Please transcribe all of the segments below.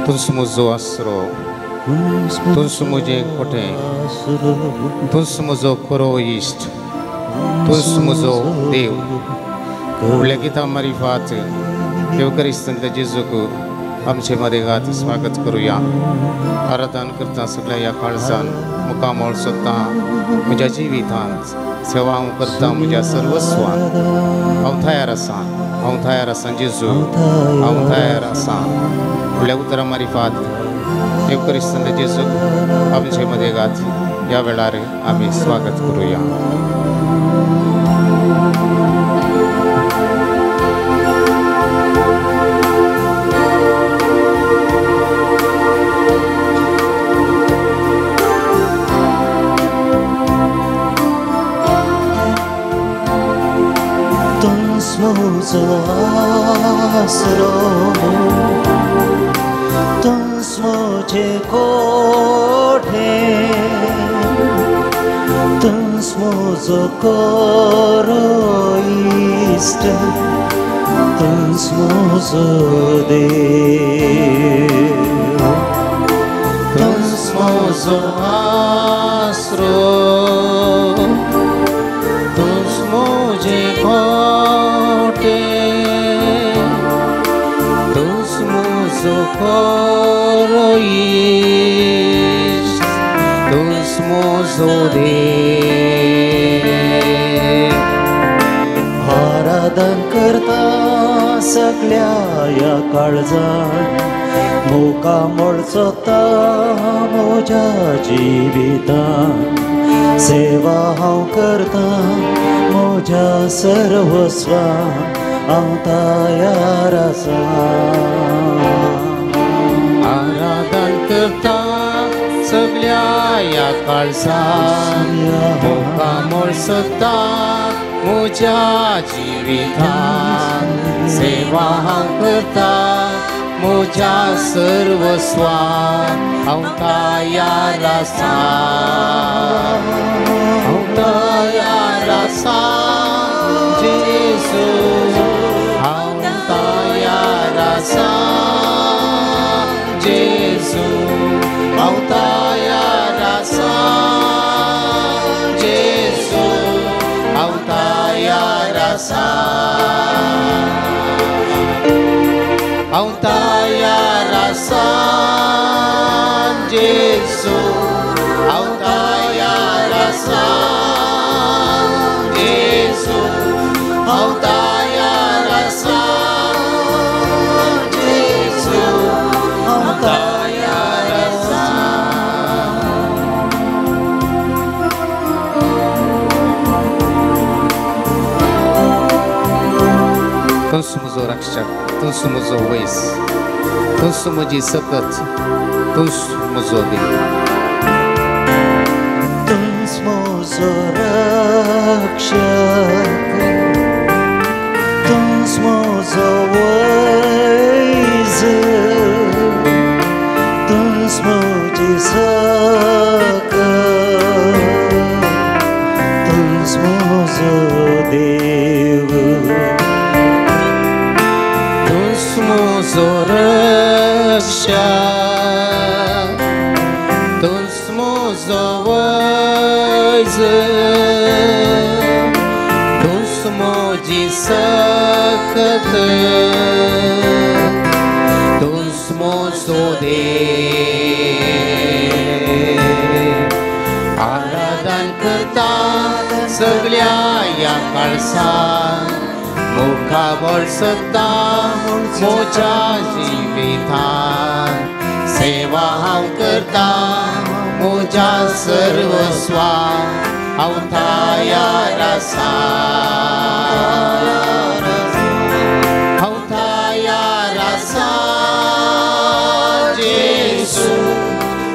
तूंच म्हजो आसरो, तूंच म्हजें कोटें, तूंच म्हजो खरो इश्ट, तूंच म्हजो देव. फुडल्या गितां मारिफात येवकरिस्तांतल्या जेजूक आमचे मदेगात स्वागत करुया. आराधन करता सगळ्या ह्या काळजान मुखामळ सोदता म्हज्या जिवितांत, सेवा हांव करता म्हज्या सर्वस्वान. हांव तयार आसा, हांव तयार आसा जेजू, हांव तयार आसा. फुडल्या उतरां मारिफात येवकरिस्तांतल्या जेजूक आमचे मदेगात ह्या वेळार आमी स्वागत करुया. म्हजो आसरो, तूंच म्हजें कोठें, तूंच म्हजो खरो इश्ट, तूंच म्हजो देव. तूंच म्हजो आसरो, तूंच म्हजें कोठें, तूंच म्हजो खरो इश्ट, तूंच म्हजो देव. आराधन करता सगळ्या ह्या काळजान, मुखामळ सोदता म्हज्या जिवितान, सेवा हांव करता म्हज्या सर्वस्वान, हांव तयार आसा. आराधन करता सगळ्या ह्या काळजान, मुखामळ सोदता म्हज्या जिवितान, सेवा हांव करता म्हज्या सर्वस्वान, हांव तयार आसा, हांव तयार आसा जेजू, हांव तयार आसा जेजू, हांव तयार आसा जेजू, हांव तयार आसा, हांव तयार आसा जेजू, हांव तयार आसा जेजू, हांव तयार आसा जेजू, हांव तयार आसा. तूंच म्हजो रक्षक, तूंच म्हजो वैस, तूंच म्हजी सकत, तूंच म्हजो देव. तूंच म्हजो रक्षक, तूंच म्हजो वैज, तूंच म्हजी सकत, तूंच म्हजो देव. तूंच म्हजो रक्षक, तूंच म्हजो वैज, तूंच म्हजी सकत, तूंच म्हजो देव. आराधन करता सगळ्या ह्या काळजान, मुखामळ सोदता म्हज्या जिवितान, सेवा हांव करता म्हज्या सर्वस्वान, हांव तयार आसा, हांव तयार आसा जेजू,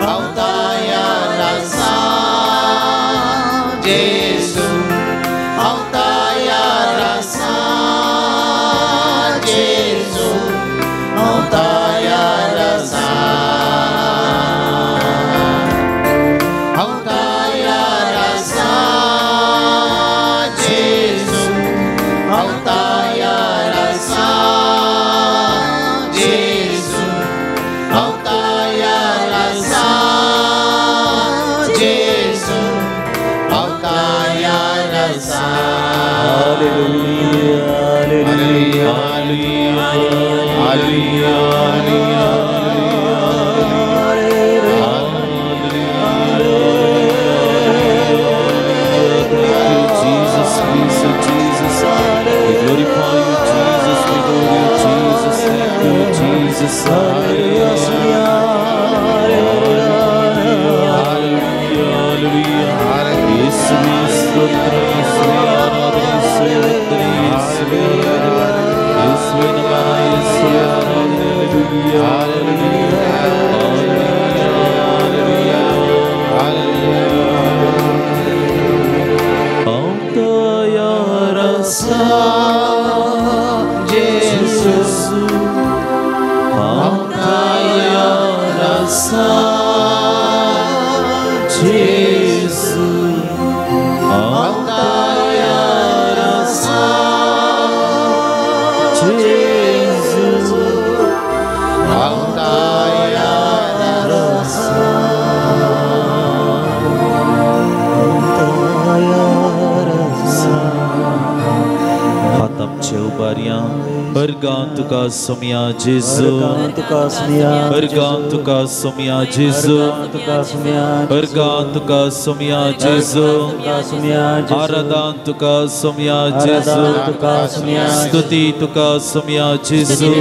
हांव तयार आसा जेजू, हांव तयार आसा जेजू, हांव तयार आसा, हांव तयार आसा जेजू, हांव तयार Hallelujah, hallelujah, hallelujah. Jesus, please, Jesus, we glorify you, Jesus, we adore you, Jesus, thank you, Jesus. Hallelujah, hallelujah, hallelujah. Yeshuve stotram, Yeshuve aradhana, Yeshuve vandana, Yeshuve aradhana, Yeshuve namah, Yeshuve aradhana. Hallelujah, hallelujah, hallelujah, hallelujah. Jesus, Jesu, Jesu, हातामचे उबारया अर्गां तुका सोमया जेजू, अर्गां तुका सोमया जेजू, अर्गां तुका सोमया जेजू, आराधन तुका सोमया जेजू, स्तुती तुका सोमया जेजू,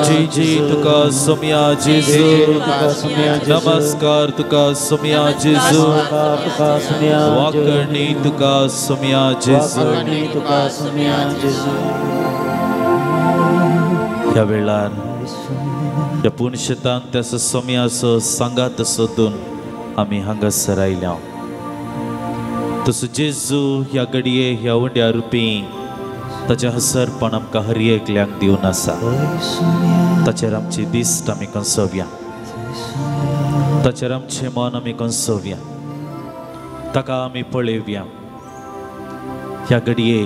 जय जय तुका सोमया जेजू, नमस्कार तुका सोमया जेजू, वाकरणी तुका सोमया जेजू. ह्या वेळार ह्या पुनशेतान त्या सोमयाचो सांगात सोदून आमी हांगासर आयल्या. तसो जेजू ह्या घडये ह्या उंड्या रुपी ताचें हसरपण आमकां हर एकल्याक दिवन आसा. ताचेर आमची दिश्ट आमी कंसोवया, ताचेर आमचें मन आमी कंसोवया, ताका आमी पळोवया. ह्या घडये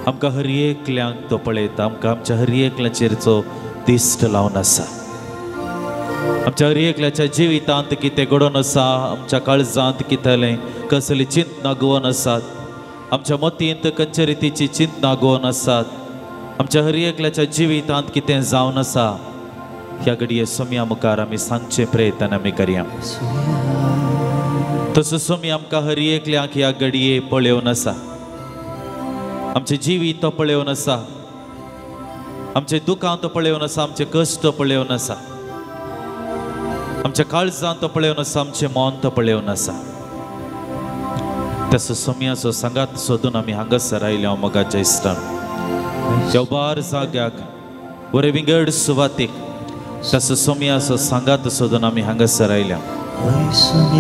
आमकां हर एकल्यांक तो पळयता, आमकां आमच्या हर एकल्याचेर तो दिश्ट लावन आसा. आमच्या हर एकल्याच्या जिवितांत कितें घडोवन आसा, आमच्या काळजांत कितें कसली चिंतना घुवन आसात, आमच्या मतींत खंयचे रितीची चिंतना घुवन आसात, आमच्या हर एकल्याच्या जिवितांत कितें जावन आसा, ह्या घडये सोमया मुखार आमी सांगचें प्रयत्न आमी करया. तसो सोमी आमकां हर एकल्याक ह्या घडये पळोवन आसा, आमचें जिवीत तो पळोवन आसा, आमचें दुकां तो पळोवन आसा, आमचे कश्ट तो पळोवन आसा, आमच्या काळजान तो पळोवन आसा, आमचें मन तो पळोवन आसा. तसो सोमयाचो सांगात सोदून आमी हांगासर आयल्या मोगाच्या इश्टान ह्या उबार जाग्याक बरे विंगड सुवातेक तसो सोमयाचो सांगात सोदून आमी हांगासर आयल्या.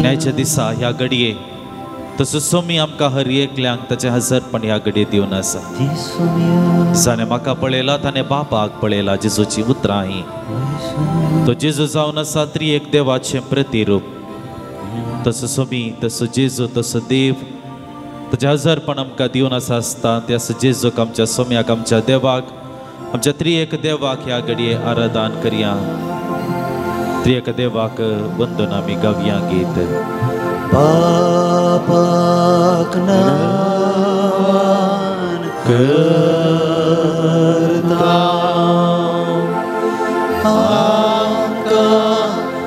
न्यायच्या दिसा ह्या घडये तसो सोमी आमकां हर एकल्यांक ताचें हजरपण ह्या घडये दिवन आसा. जाणें म्हाका पळयला ताणें बापाक पळयला, जेजूची उतरां ही. तो जेजू जावन आसा त्रिएक देवाचें प्रतिरूप. तसो सोमी, तसो जेजू, तसो देव ताचें हजरपण आमकां दिवन आसा आसता. त्या जेजूक आमच्या सोम्याक, आमच्या देवाक, आमच्या त्रिएक देवाक ह्या घडये आराधन करया. त्रिएक देवाक वंदन आमी गावया गीत. बापाक नमन करता, आमकां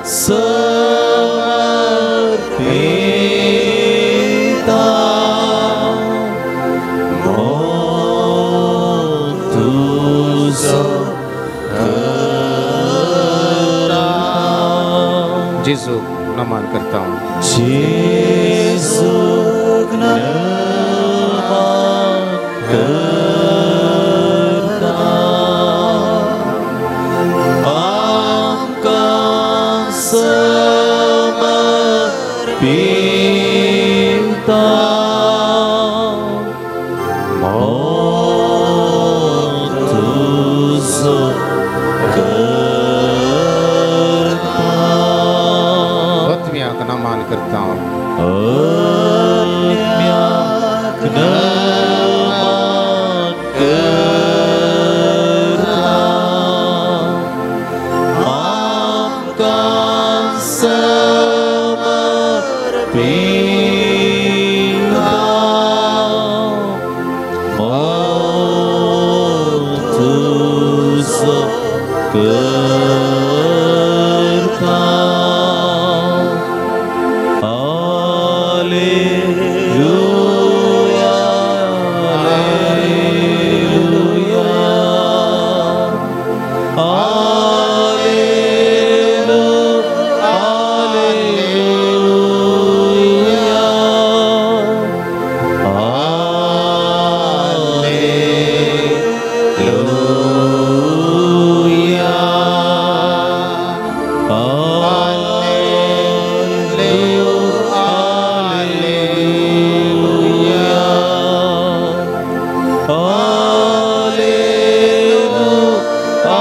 समर्पिता, मोग तुजो करता. जेजू नमन करता हूँ. जेजूक नमन करता, आमकां समर्पिता, मोग तुजो करता. आत्म्याक नमन करता हूँ. आत्म्याक नमन करता, आमकां समर्पिता, Hallelujah, hallelujah, hallelujah, hallelujah, hallelujah,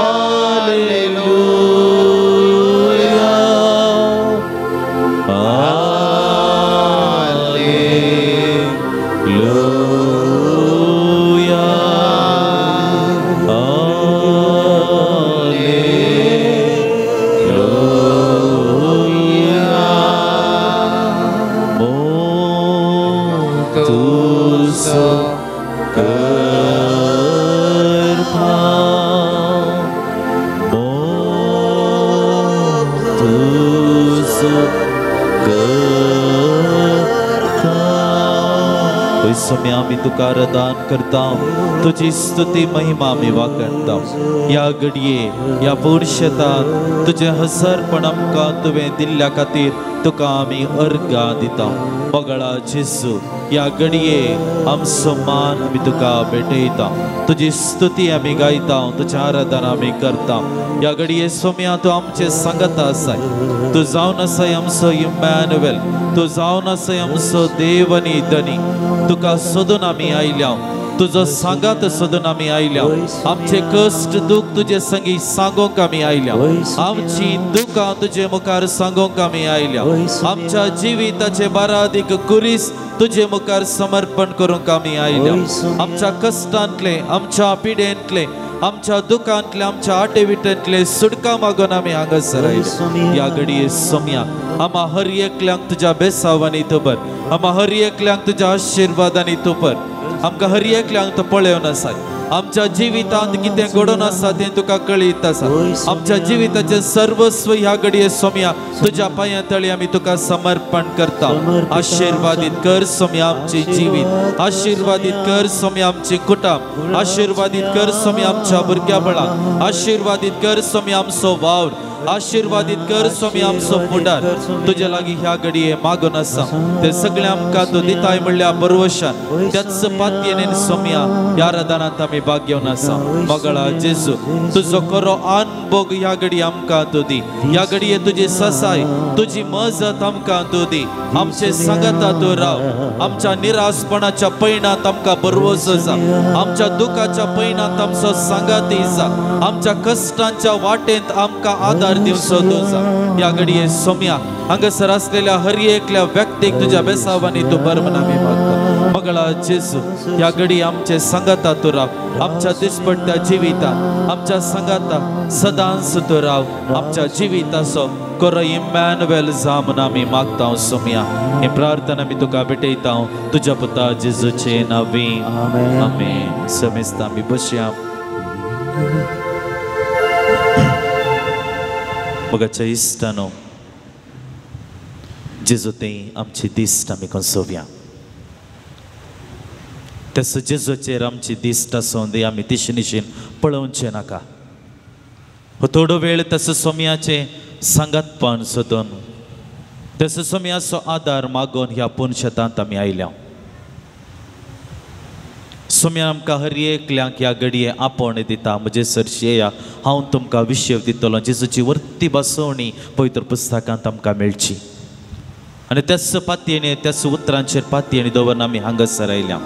hallelujah, hallelujah, hallelujah, hallelujah. तुझो करता, तुझो करता. समय आमी तुका आराधन करता, तुजी स्तुती महिमा आमी वाखणता. ह्या घडये ह्या पुरुशेतांत तुजें हसरपण आमकां तुवें दिल्ल्या खातीर तुका आमी अर्घां दिता. मोगाळा जेजू, ह्या घडये आमचो मान आमी तुका भेटयता, तुजी स्तुती आमी गायता, तुजें आराधन आमी करता. ह्या घडये सोम्या तूं आमचें सांगता आसाय, तूं जावन आसाय आमचो इमॅन्युएल, तूं जावन आसाय आमचो देव आनी धनी. तुका सोदून आमी आयल्या, तुजो सांगात सोदून आमी आयल्या, आमचे कश्ट दुख तुजे संगी सांगूंक आमी आयल्या, आमची दुखां तुजे मुखार सांगूंक आमी आयल्या, आमच्या जिविताचे बारादीक कुरीस तुजे मुखार समर्पण करूंक आमी आयल्या. आमच्या कश्टांतले, आमच्या पिडेंतले, आमच्या दुखांतले, आमच्या आटेविटेंतले सुटका मागून आमी हांगासर आयल्या. ह्या घडये सोम्या आमा हर एकल्यांक तुज्या बेसावांनी तूं भर, आमा हर एकल्यांक तुज्या आशिर्वादांनी तूं भर. आमकां हर एकल्यांक तूं पळोवन आसाय, आमच्या जिवितांत कितें घडोवन आसा तें तुका कळीत आसा. आमच्या जिविताचें सर्वस्व ह्या घडये सोम्या तुज्या पांयां तळी आमी तुका समर्पण करता. आशिर्वादीत कर सोम्या आमचें जिवीत, आशिर्वादीत कर सोम्या आमचें कुटुंब, आशिर्वादीत कर सोम्या आमच्या भुरग्या बळाक, आशिर्वादीत कर सोम्या आमचो वावर, आशिर्वादीत कर स्वामी आमचो फुडार. तुजे लागीं ह्या घडये मागून आसा ते सगळे आमकां तूं दिताय म्हणल्या बरवशान त्याच पातयेन सोम्या ह्या आराधनांत आमी भाग घेवन आसा. मोगाळा जेजू, तुजो खरो अनभोग ह्या घडये आमकां तूं दी. ह्या घडये तुजी ससाय, तुजी मजत आमकां तूं दी. आमचे सांगाता तूं राव. आमच्या निराशपणाच्या पयणांत आमकां बरवसो जा, आमच्या दुखाच्या पयणांत आमचो सांगाती जा, आमच्या कश्टांच्या वाटेंत आमकां आदार दिवचो तूं जा. ह्या घडये सोम्या हांगासर आसलेल्या हर एकल्या व्यक्तीक तुज्या बेसावांनी तूं बर म्हण आमी मागता. मोगाळा जेजू, ह्या घडये आमचे सांगाता तूं राव, आमच्या दिसपट्ट्या जिवितांत आमच्या सांगाता सदांच तूं राव. आमच्या जिविताचो खरो इमॅन्युएल जा म्हण आमी मागता. सोम्या ही प्रार्थना आमी तुका भेटयता तुज्या पुता जेजूचे नांवी, आमेन. समेस्ता आमी बसया. मोगाच्या इश्टानो, जेजू ते आमची दिश्ट आमी कंसोवया. तसो जेजूचेर आमची दिश्ट आसूं दी, आमी दिशेन पळोवचें नाका. हो थोडो वेळ तसो सोम्याचें सांगातपण सोदून, तसो सोम्याचो आदार मागून ह्या पुनशेतांत आमी आयल्या. सोम्या आमकां हर एकल्यांक ह्या घडये आपोवणें दिता, म्हजे सरशी येया, हांव तुमकां विशेव दितलो. जेजूची वर्ती बसवणी पवित्र पुस्तकांत आमकां मेळची आनी त्याच पातयेने, त्याच उतरांचेर पातयेने दवरून आमी हांगासर आयल्या.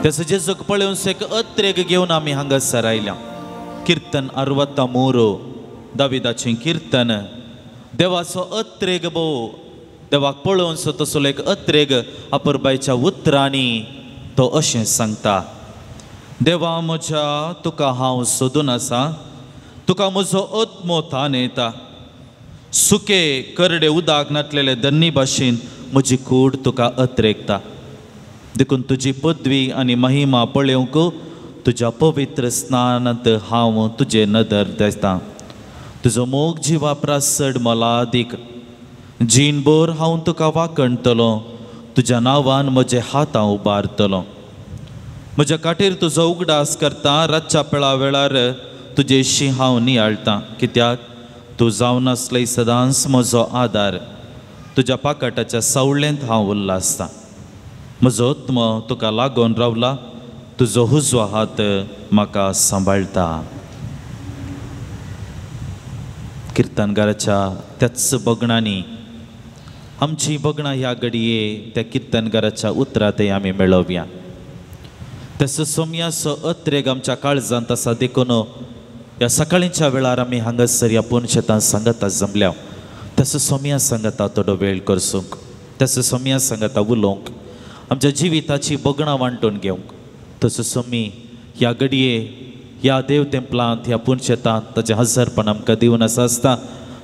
त्याच जेजूक पळोवन एक अत्रेग घेवन आमी हांगासर आयल्या. किर्तन 63, दाविदाचें किर्तन. देवाचो अत्रेग भोव, देवाक पळोवन तसलो एक अत्रेग अपुरबायच्या उतरांनी तो अशें सांगता, देवा म्हज्या तुका हांव सोदून आसा, तुका म्हजो आत्मो तान येता. सुके करडे उदक नातलेले धन्नी भाशेन म्हजी कूड तुका अत्रेगता. देखून तुजी पदवी आनी महिमा पळोवंक तुज्या पवित्र स्नानांत हांव तुजे नदर दिता. तुजो मोग जिवा प्रास चड मोलादीक. जीणभर हांव तुका वाकणटलो, तुज्या नांवान म्हजे हात हांव उबारतलो. म्हज्या खातीर तुजो उगडास करता, रातच्या पेळा वेळार तुजेशी हांव नियाळटा. कित्याक तूं जावन आसलय सदांच म्हजो आदार, तुज्या पाकाटाच्या सावळेंत हांव उल्लासता. म्हजो आत्मो तुका लागून रावला, तुजो उजवो हात म्हाका सांबाळटा. किर्तनगाराच्या त्याच बगणांनी आमची बगणां ह्या घडये त्या किर्तनगाराच्या उतरां ते आमी मेळोवया. तसो सोम्याचो अत्रेग आमच्या काळजांत आसा, देखून ह्या सकाळींच्या वेळार आमी हांगासर ह्या पुनशेतां सांगता जमल्या. तसो सोम्या सांगता थोडो वेळ करसूंक, तसो सोम्या सांगता उलोवंक, आमच्या जिविताची बगणां वांटून घेवंक. तसो सोमी ह्या घडये ह्या देव तेंपलांत ह्या पुनशेतांत ताचें हजारपण आमकां दिवन आसा आसता.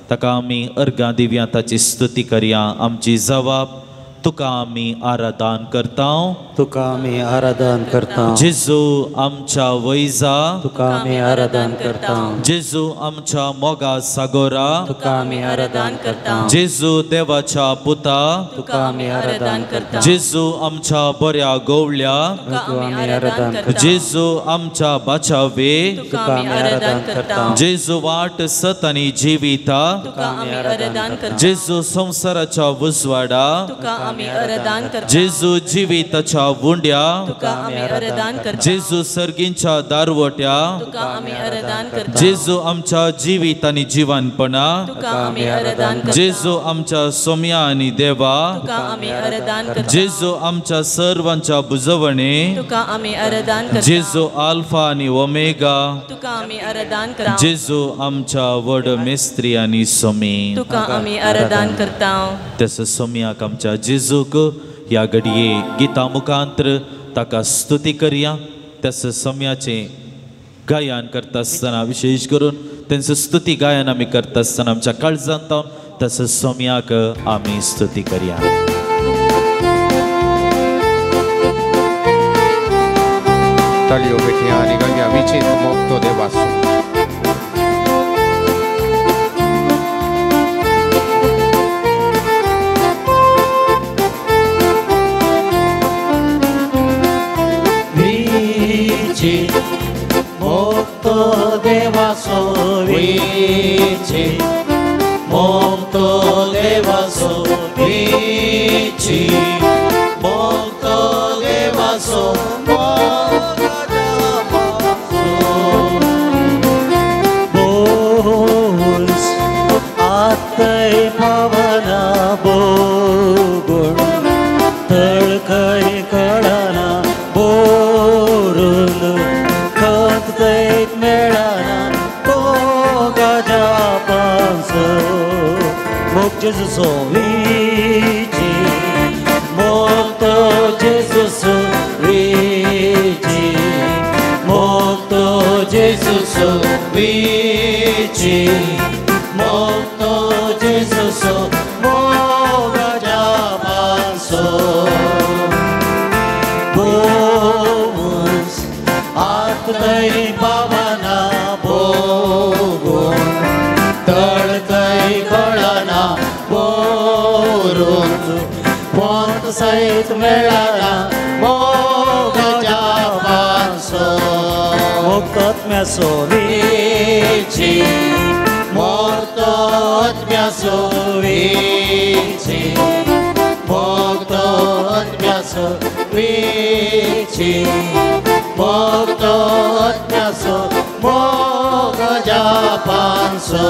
ताका आमी अर्गां दिवया, ताची स्तुती करया. आमची जवाब तुका आमी आराधन करता, तुका आमी आराधन करता. जेजू आमच्या वैजा, तुका आमी आराधन करता. जेजू आमच्या मोगा सागोरा, तुका आमी आराधन करता. जेजू देवाच्या पुता, तुका आमी आराधन करता. जेजू आमच्या बऱ्या गोवल्या, तुका आमी आराधन करता. जेजू आमच्या बाचावे, तुका आमी आराधन करता. जेजू वाट सत आनी जिविता, तुका आमी आराधन करता. जेजू संवसाराच्या उजवाडा, तुका आमी आराधन करता. जेजू जिविताच्या उंड्या, तुका आमी आराधन करता. जेजू सर्गींच्या दारवट्या, तुका आमी आराधन करता. जेजू आमच्या जिवीत आनी जिवानपणा, तुका आमी आराधन करता. जेजू आमच्या सोम्या आनी देवा, तुका आमी आराधन करता. जेजू आमच्या सर्वांच्या बुजवणे, तुका आमी आराधन करता. जेजू आल्फा आनी ओमेगा, तुका आमी आराधन करता. जेजू आमच्या व्हड मेस्त्री आनी सोमी, तुका आमी आराधन करता. तसो सोम्याक आमच्या जेजूक ह्या घडये गीता मुखांतर ताका स्तुती करया. तसो सोम्याचें गायन करता आसतना, विशेष करून तेंचो स्तुती गायन आमी करता आसतना आमच्या काळजांत तसो सोम्याक आमी स्तुती करया. ताळयो पेटया आनी गावया विचित मोगतो देवासो. मोगतो देवासो विची, मोगतो देवासो विची, मोगतो देवासो बोस आतय पावना बोगुण तळखय कळना बोरून खत जैत मेळना मोगाच्या पासो. मोग जेजूचो विची, मोगतो जेजूचो विची, मोगतो जेजूचो विची, मोगतो जेजूचो मोगाच्या पासो. बोस आतय पावना बोगुण तळकय कळना बोरून पोंत सयत मेळना मोगाच्या पासो. मोगतो विची, मोगतो आत्म्याचो विची, मोगतो आत्म्याचो विची, मोगतो आत्म्याचो मोगाच्या पासो.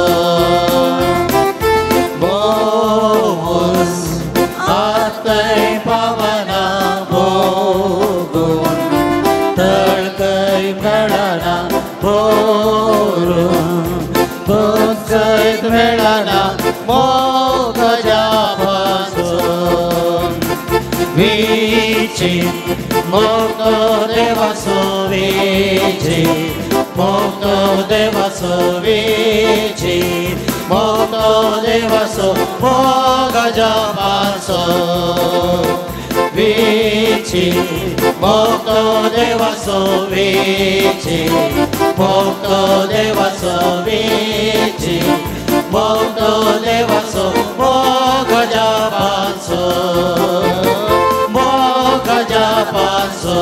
बोस आतय पावना बोगुण तळकय मेळना बोरून पोंत मेळना मोगाच्या पासो. विची मोगतो देवासो विची, मोगतो देवासो विची, मोगतो देवासो मोगाच्या पासो. विची मोगतो देवासो विची, मोगतो देवासो विची, मोगतो देवाचो मोग अजापांचो मोग अजापांचो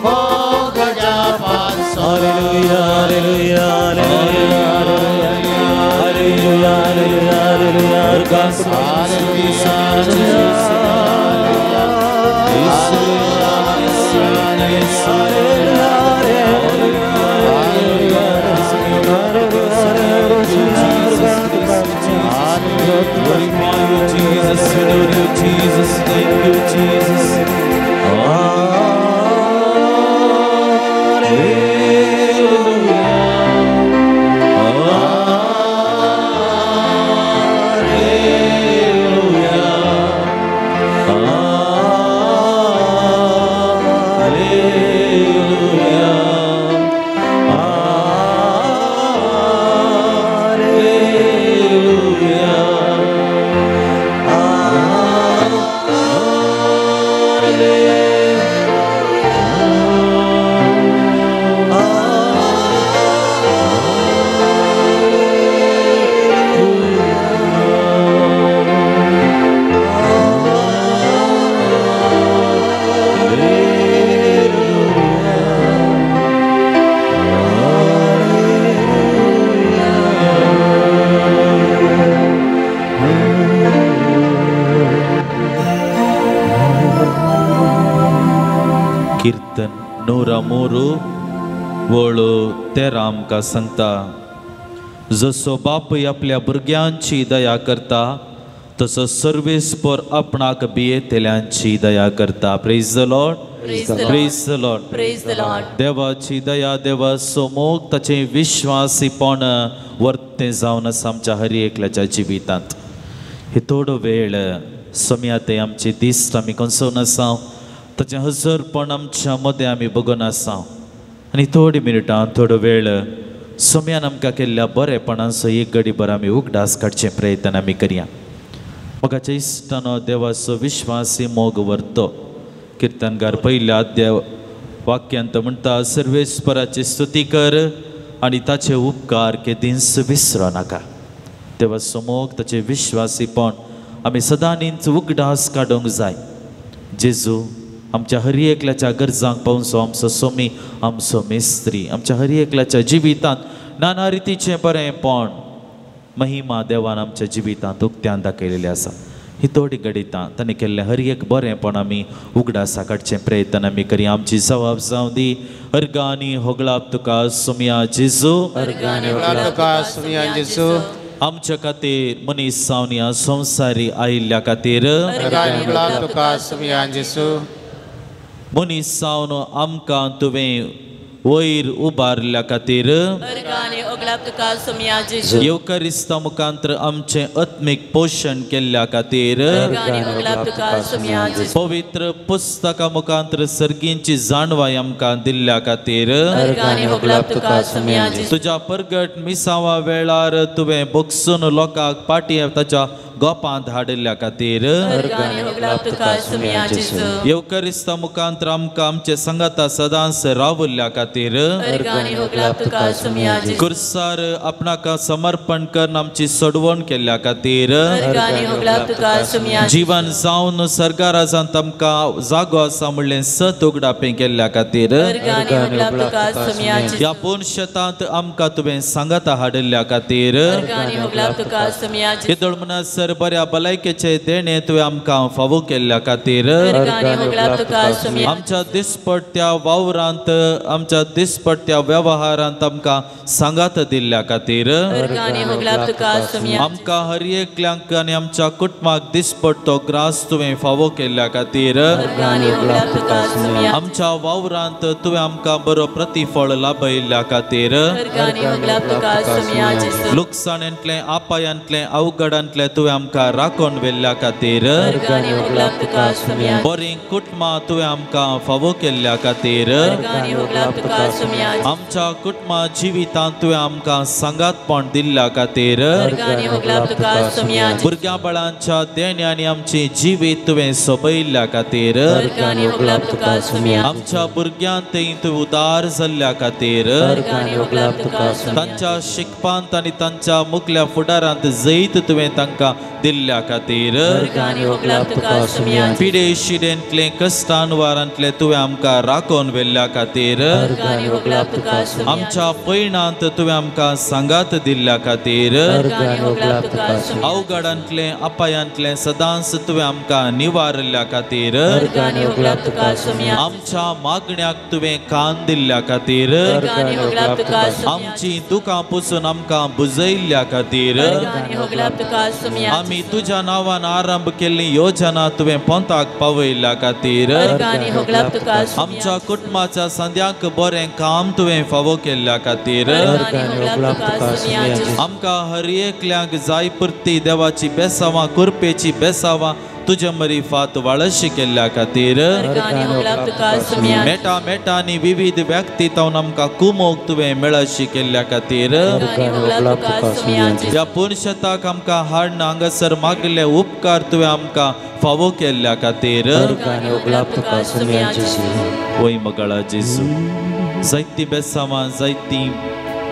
मोग अजापांचो. Hallelujah hallelujah hallelujah hallelujah hallelujah. Glorify you, Jesus. We adore you, Jesus. Thank you, Jesus. Hallelujah. Hallelujah. Hallelujah. Hallelujah. कीर्तन 103 वळ 13 आमकां सांगता, जसो बापूय आपल्या भुरग्यांची दया करता तसो सर्वेस्पर आपणाक भियेतल्यांची दया करता. Praise the Lord. Praise the Lord. Praise the Lord. देवाची दया, देवाचो मोग, ताचें विश्वासीपण वर्तें जावन आसा आमच्या हर एकल्याच्या जिवितांत. हे थोडो वेळ सोम्या ते आमचे दीस आमी कोसोवन आसा, ताचें हजरपण आमच्या मदें आमी बगोन आसा. आनी थोडी मिनटां थोडो वेळ सोम्यान आमकां केल्ल्या बरेपणाचो एक घडी भर आमी उगडास काडचें प्रयत्न आमी करया. मोगाच्या इश्टानो, देवाचो विश्वासी मोग व्हरतो. किर्तनकार पयल्या अध्याय वाक्यांत म्हणटा, सर्वेस्पराची स्तुती कर आनी ताचे उपकार केदींच विसरो नाका. देवाचो मोग, ताचें विश्वासीपण आमी सदांच उगडास काडूंक जाय. जेजू आमच्या हर एकल्याच्या गरजांक पावचो, आमचो सोमी, आमचो मेस्त्री. आमच्या हर एकल्याच्या जिवितांत नाना रितीचें बरेंपण महिमा देवान आमच्या जिवितांत उक्त्यान दाखयलेली आसा. ही थोडी घडितां ताणें केल्लें हर एक बरेंपण आमी उगडासा काडचें प्रयत्न आमी करी. आमची जबाब जावं दी. अर्गानी होगळाप तुका सोमया जेजू, तुका जेजू. आमच्या खातीर मनीस जावन ह्या संवसारी आयिल्ल्या खातीर, तुका सोमया जेजू. मनीस जावन आमकां तुवें वयर उबारल्या खातीर, येवकारिस्ता मुखांत्र आमचें आत्मीक पोशण केल्ल्या खातीर, पवित्र पुस्तका मुखांत्र सर्गींची जाणवाय आमकां दिल्ल्या खातीर, तुज्या परगट मिसावा वेळार तुवें बगसून लोकांक पाटी ताच्या गोपांत हाडिल्ल्या खातीर, येवकारिस्ता मुखांत्र आमकां आमचे संगाता सदांच रावल्ल्या खातीर, कुर्सार आपणाक समर्पण करून आमची सोडवण केल्ल्या खातीर, जीवन जावन सरकाराजांत आमकां जागो आसा म्हणलें सत उगडापें केल्ल्या खातीर, ह्या पूर्ण शेतांत आमकां तुवें सांगाता हाडिल्ल्या खातीर, येदोळ म्हणसर बऱ्या भलायकेचे देणे तुवें आमकां फावो केल्ल्या खातीर, आमच्या दिसपट्ट्या वावरांत, आमच्या दिसपट्ट्या वेव्हारांत आमकां सांगात दिल्ल्या खातीर, आमकां हर एकल्यांक आनी आमच्या कुटुंबाक दिसपट्टो ग्रास तुवें फावो केल्ल्या खातीर, आमच्या वावरांत तुवें आमकां बरो प्रतिफळ लाभयिल्ल्या खातीर, लुकसाणेंतलें, आपायांतलें, अवघडांतलें तुवें आमकां राखून व्हेल्ल्या खातीर, बरीं कुटुंबां तुवें आमकां फावो केल्ल्या खातीर, आमच्या कुटुंबा जिवितांत तुवें आमकां सांगातपण दिल्ल्या खातीर, भुरग्यां बाळांच्या देण्यांनी आमचें जिवीत तुवें सोबयल्ल्या खातीर, आमच्या भुरग्यांत तूं उदार जाल्ल्या खातीर, तांच्या शिकपांत आनी तांच्या मुखल्या फुडारांत जैत तुवें तांकां दिल्ल्या खातीर, पिडे शिडेंतले कश्टान वारांतले तुवें आमकां राखून व्हेल्ल्या खातीर, आमच्या पयणांत तुवें आमकां सांगात दिल्ल्या खातीर, अवघडांतले अपायांतले सदांच तुवें आमकां निवारल्ल्या खातीर, आमच्या मागण्याक तुवें कान दिल्ल्या खातीर, आमची दुकां पुसून आमकां बुजयल्ल्या खातीर, आमी तुज्या नांवान आरंभ केल्ली योजना तुवें पोंताक पावयल्ल्या खातीर, आमच्या कुटुंबाच्या संद्यांक बरें काम तुवें फावो केल्ल्या खातीर, आमकां हर एकल्यांक जाय पुरती देवाची बेसावां कुरपेची बेसावां तुजे मरीफात वाळशी केल्ल्या खातीर, मेटा मेटांनी विविध व्यक्ती तावन आमकां कुमोक तुवें मेळशी केल्ल्या खातीर, ह्या पुनशताक आमकां हाडून हांगासर मागले उपकार तुवें आमकां फावो केल्ल्या खातीर. वय मगळा जेजू, जायतीं बेसावां जायतीं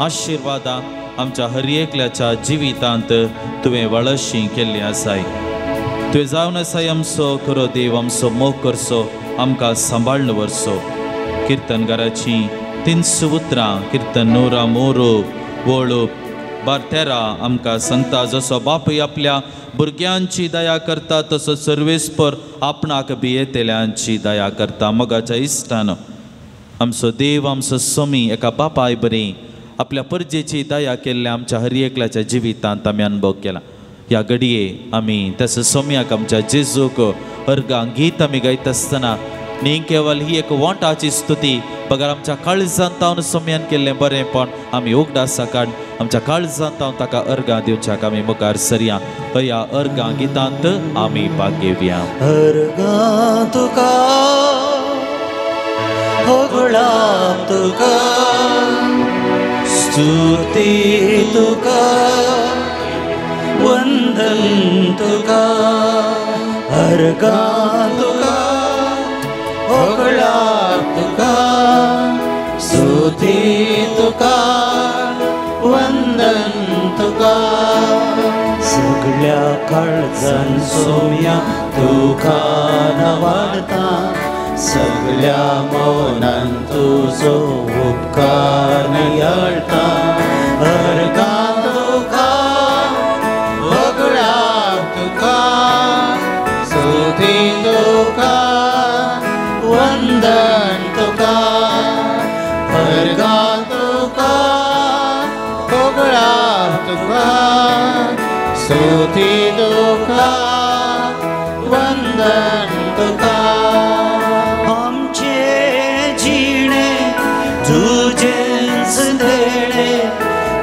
आशिर्वादां आमच्या हर एकल्याच्या जिवितांत तुवें वाळशी केल्ली आसाय. तुवें जावन आसाय आमचो खरो देव, आमचो मोग करचो, आमकां सांबाळून व्हरचो. किर्तनगाराची 300 उतरां किर्तन 100 मोरो वळो 12-13 आमकां सांगता, जसो बापूय आपल्या भुरग्यांची दया करता तसो सर्वेस्पर आपणाक भियेतल्यांची दया करता. मोगाच्या इश्टान आमचो देव आमचो स्वामी एका बापाय बरी आपल्या परजेची दया केल्ल्या आमच्या हर एकल्याच्या जिवितांत आमी अनुभव केला. ह्या घडये आमी तसो सोम्याक आमच्या जेजूक अर्गां गीत आमी गायत आसतना न्ही केवल ही एक वोंटाची स्तुती बगर आमच्या काळजांत तावन सोम्यान केल्लें बरेंपण आमी उगडासा काड आमच्या काळजांत तावन ताका अर्गां दिवच्याक आमी मुखार सरया. हया अर्गां गितांत आमी भाग घेवया. अर्गां तुका होगळां तुका स्तुती तुका वंदन तुका, अर्गां तुका होगळां तुका स्तुती तुका वंदन तुका. सगळ्या काळजान सोम्या तुका नवाडता, सगळ्या मनान तुजो उपकार नियाळता. अर्गां तुका होगळां तुका स्तुती तुका वंदन तुका, अर्गां तुका होगळां तुका स्तुती तुका वंदन तुका. आमचे जिणे तुजेंच देणे,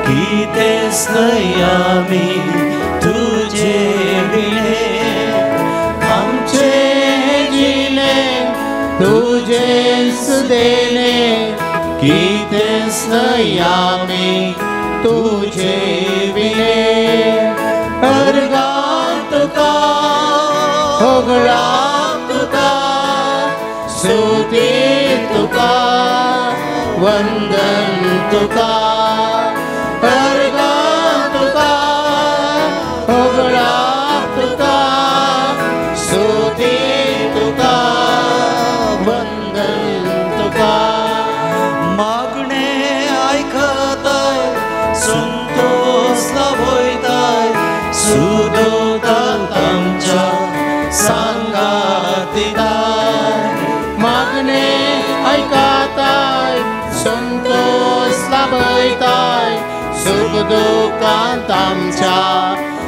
कितेंच न्हय आमी तुजे विणे. आमचे जिणे तुजेंच देणे, कितेंच न्हय आमी तुजे विणे. अर्गां तुका होगळां तुका स्तुती तुका वंदन तुका, अर्गां तुका होगळां तुका स्तुती तुका वंदन तुका. मागणे आयकताय संतोष लाभयताय, सुदोतांत आमच्या सांगात दिताय. मागणे आयकताय संतोष लाभयताय, सुख दुखांत आमच्या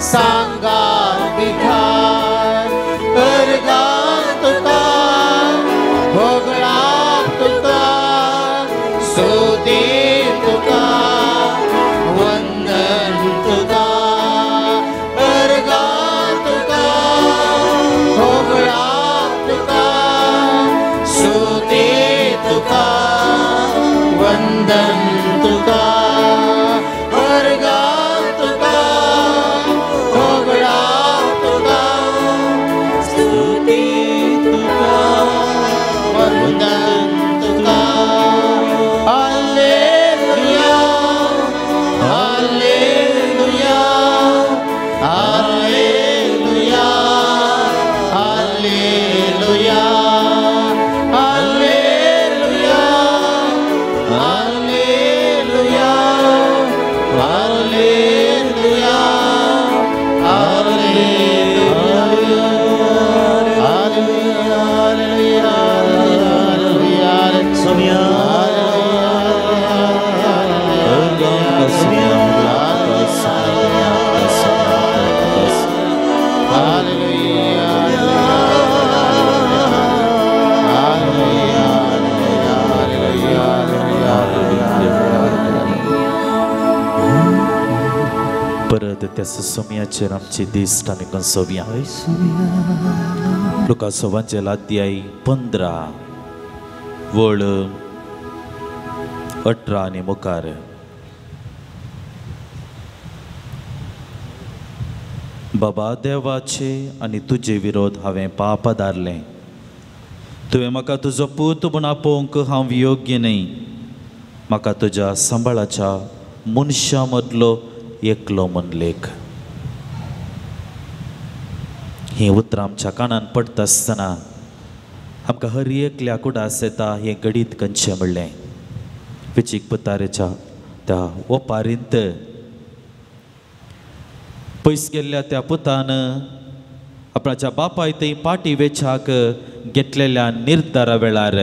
सांगात दिताय. अर्गां तुका होगळां तुका स्तुती तुका वंदन तुका, अर्गां तुका वंदन तुका वर्गात तुका होगडा तुका स्तुती तुका वंदन तुका hallelujah hallelujah hallelujah hallelujah hallelujah hallelujah hallelujah hallelujah hallelujah सोम्या परत त्या सोम्याचेर आमची दिश्ट आमी कंसोवया. लुकास वांचेल अध्याय 15 वळ 18 आनी मुखार. बाबा देवाचे आनी तुजे विरोध हांवें पाप धारलें. तुवें म्हाका तुजो पूत म्हूण आपोवंक हांव योग्य न्हय. म्हाका तुज्या सांबाळाच्या मनशां मदलो एकलो म्हूण लेख. हीं उतरां आमच्या कानान पडटा आसतना आमकां हर एकल्या कुडास येता हें गणीत खंयचें म्हणलें विचीक पुतारेच्या त्या ओपारींत पयस गेल्ल्या त्या पुतान आपणाच्या बापाय थंय पाटी वेचाक घेतलेल्या निर्धारा वेळार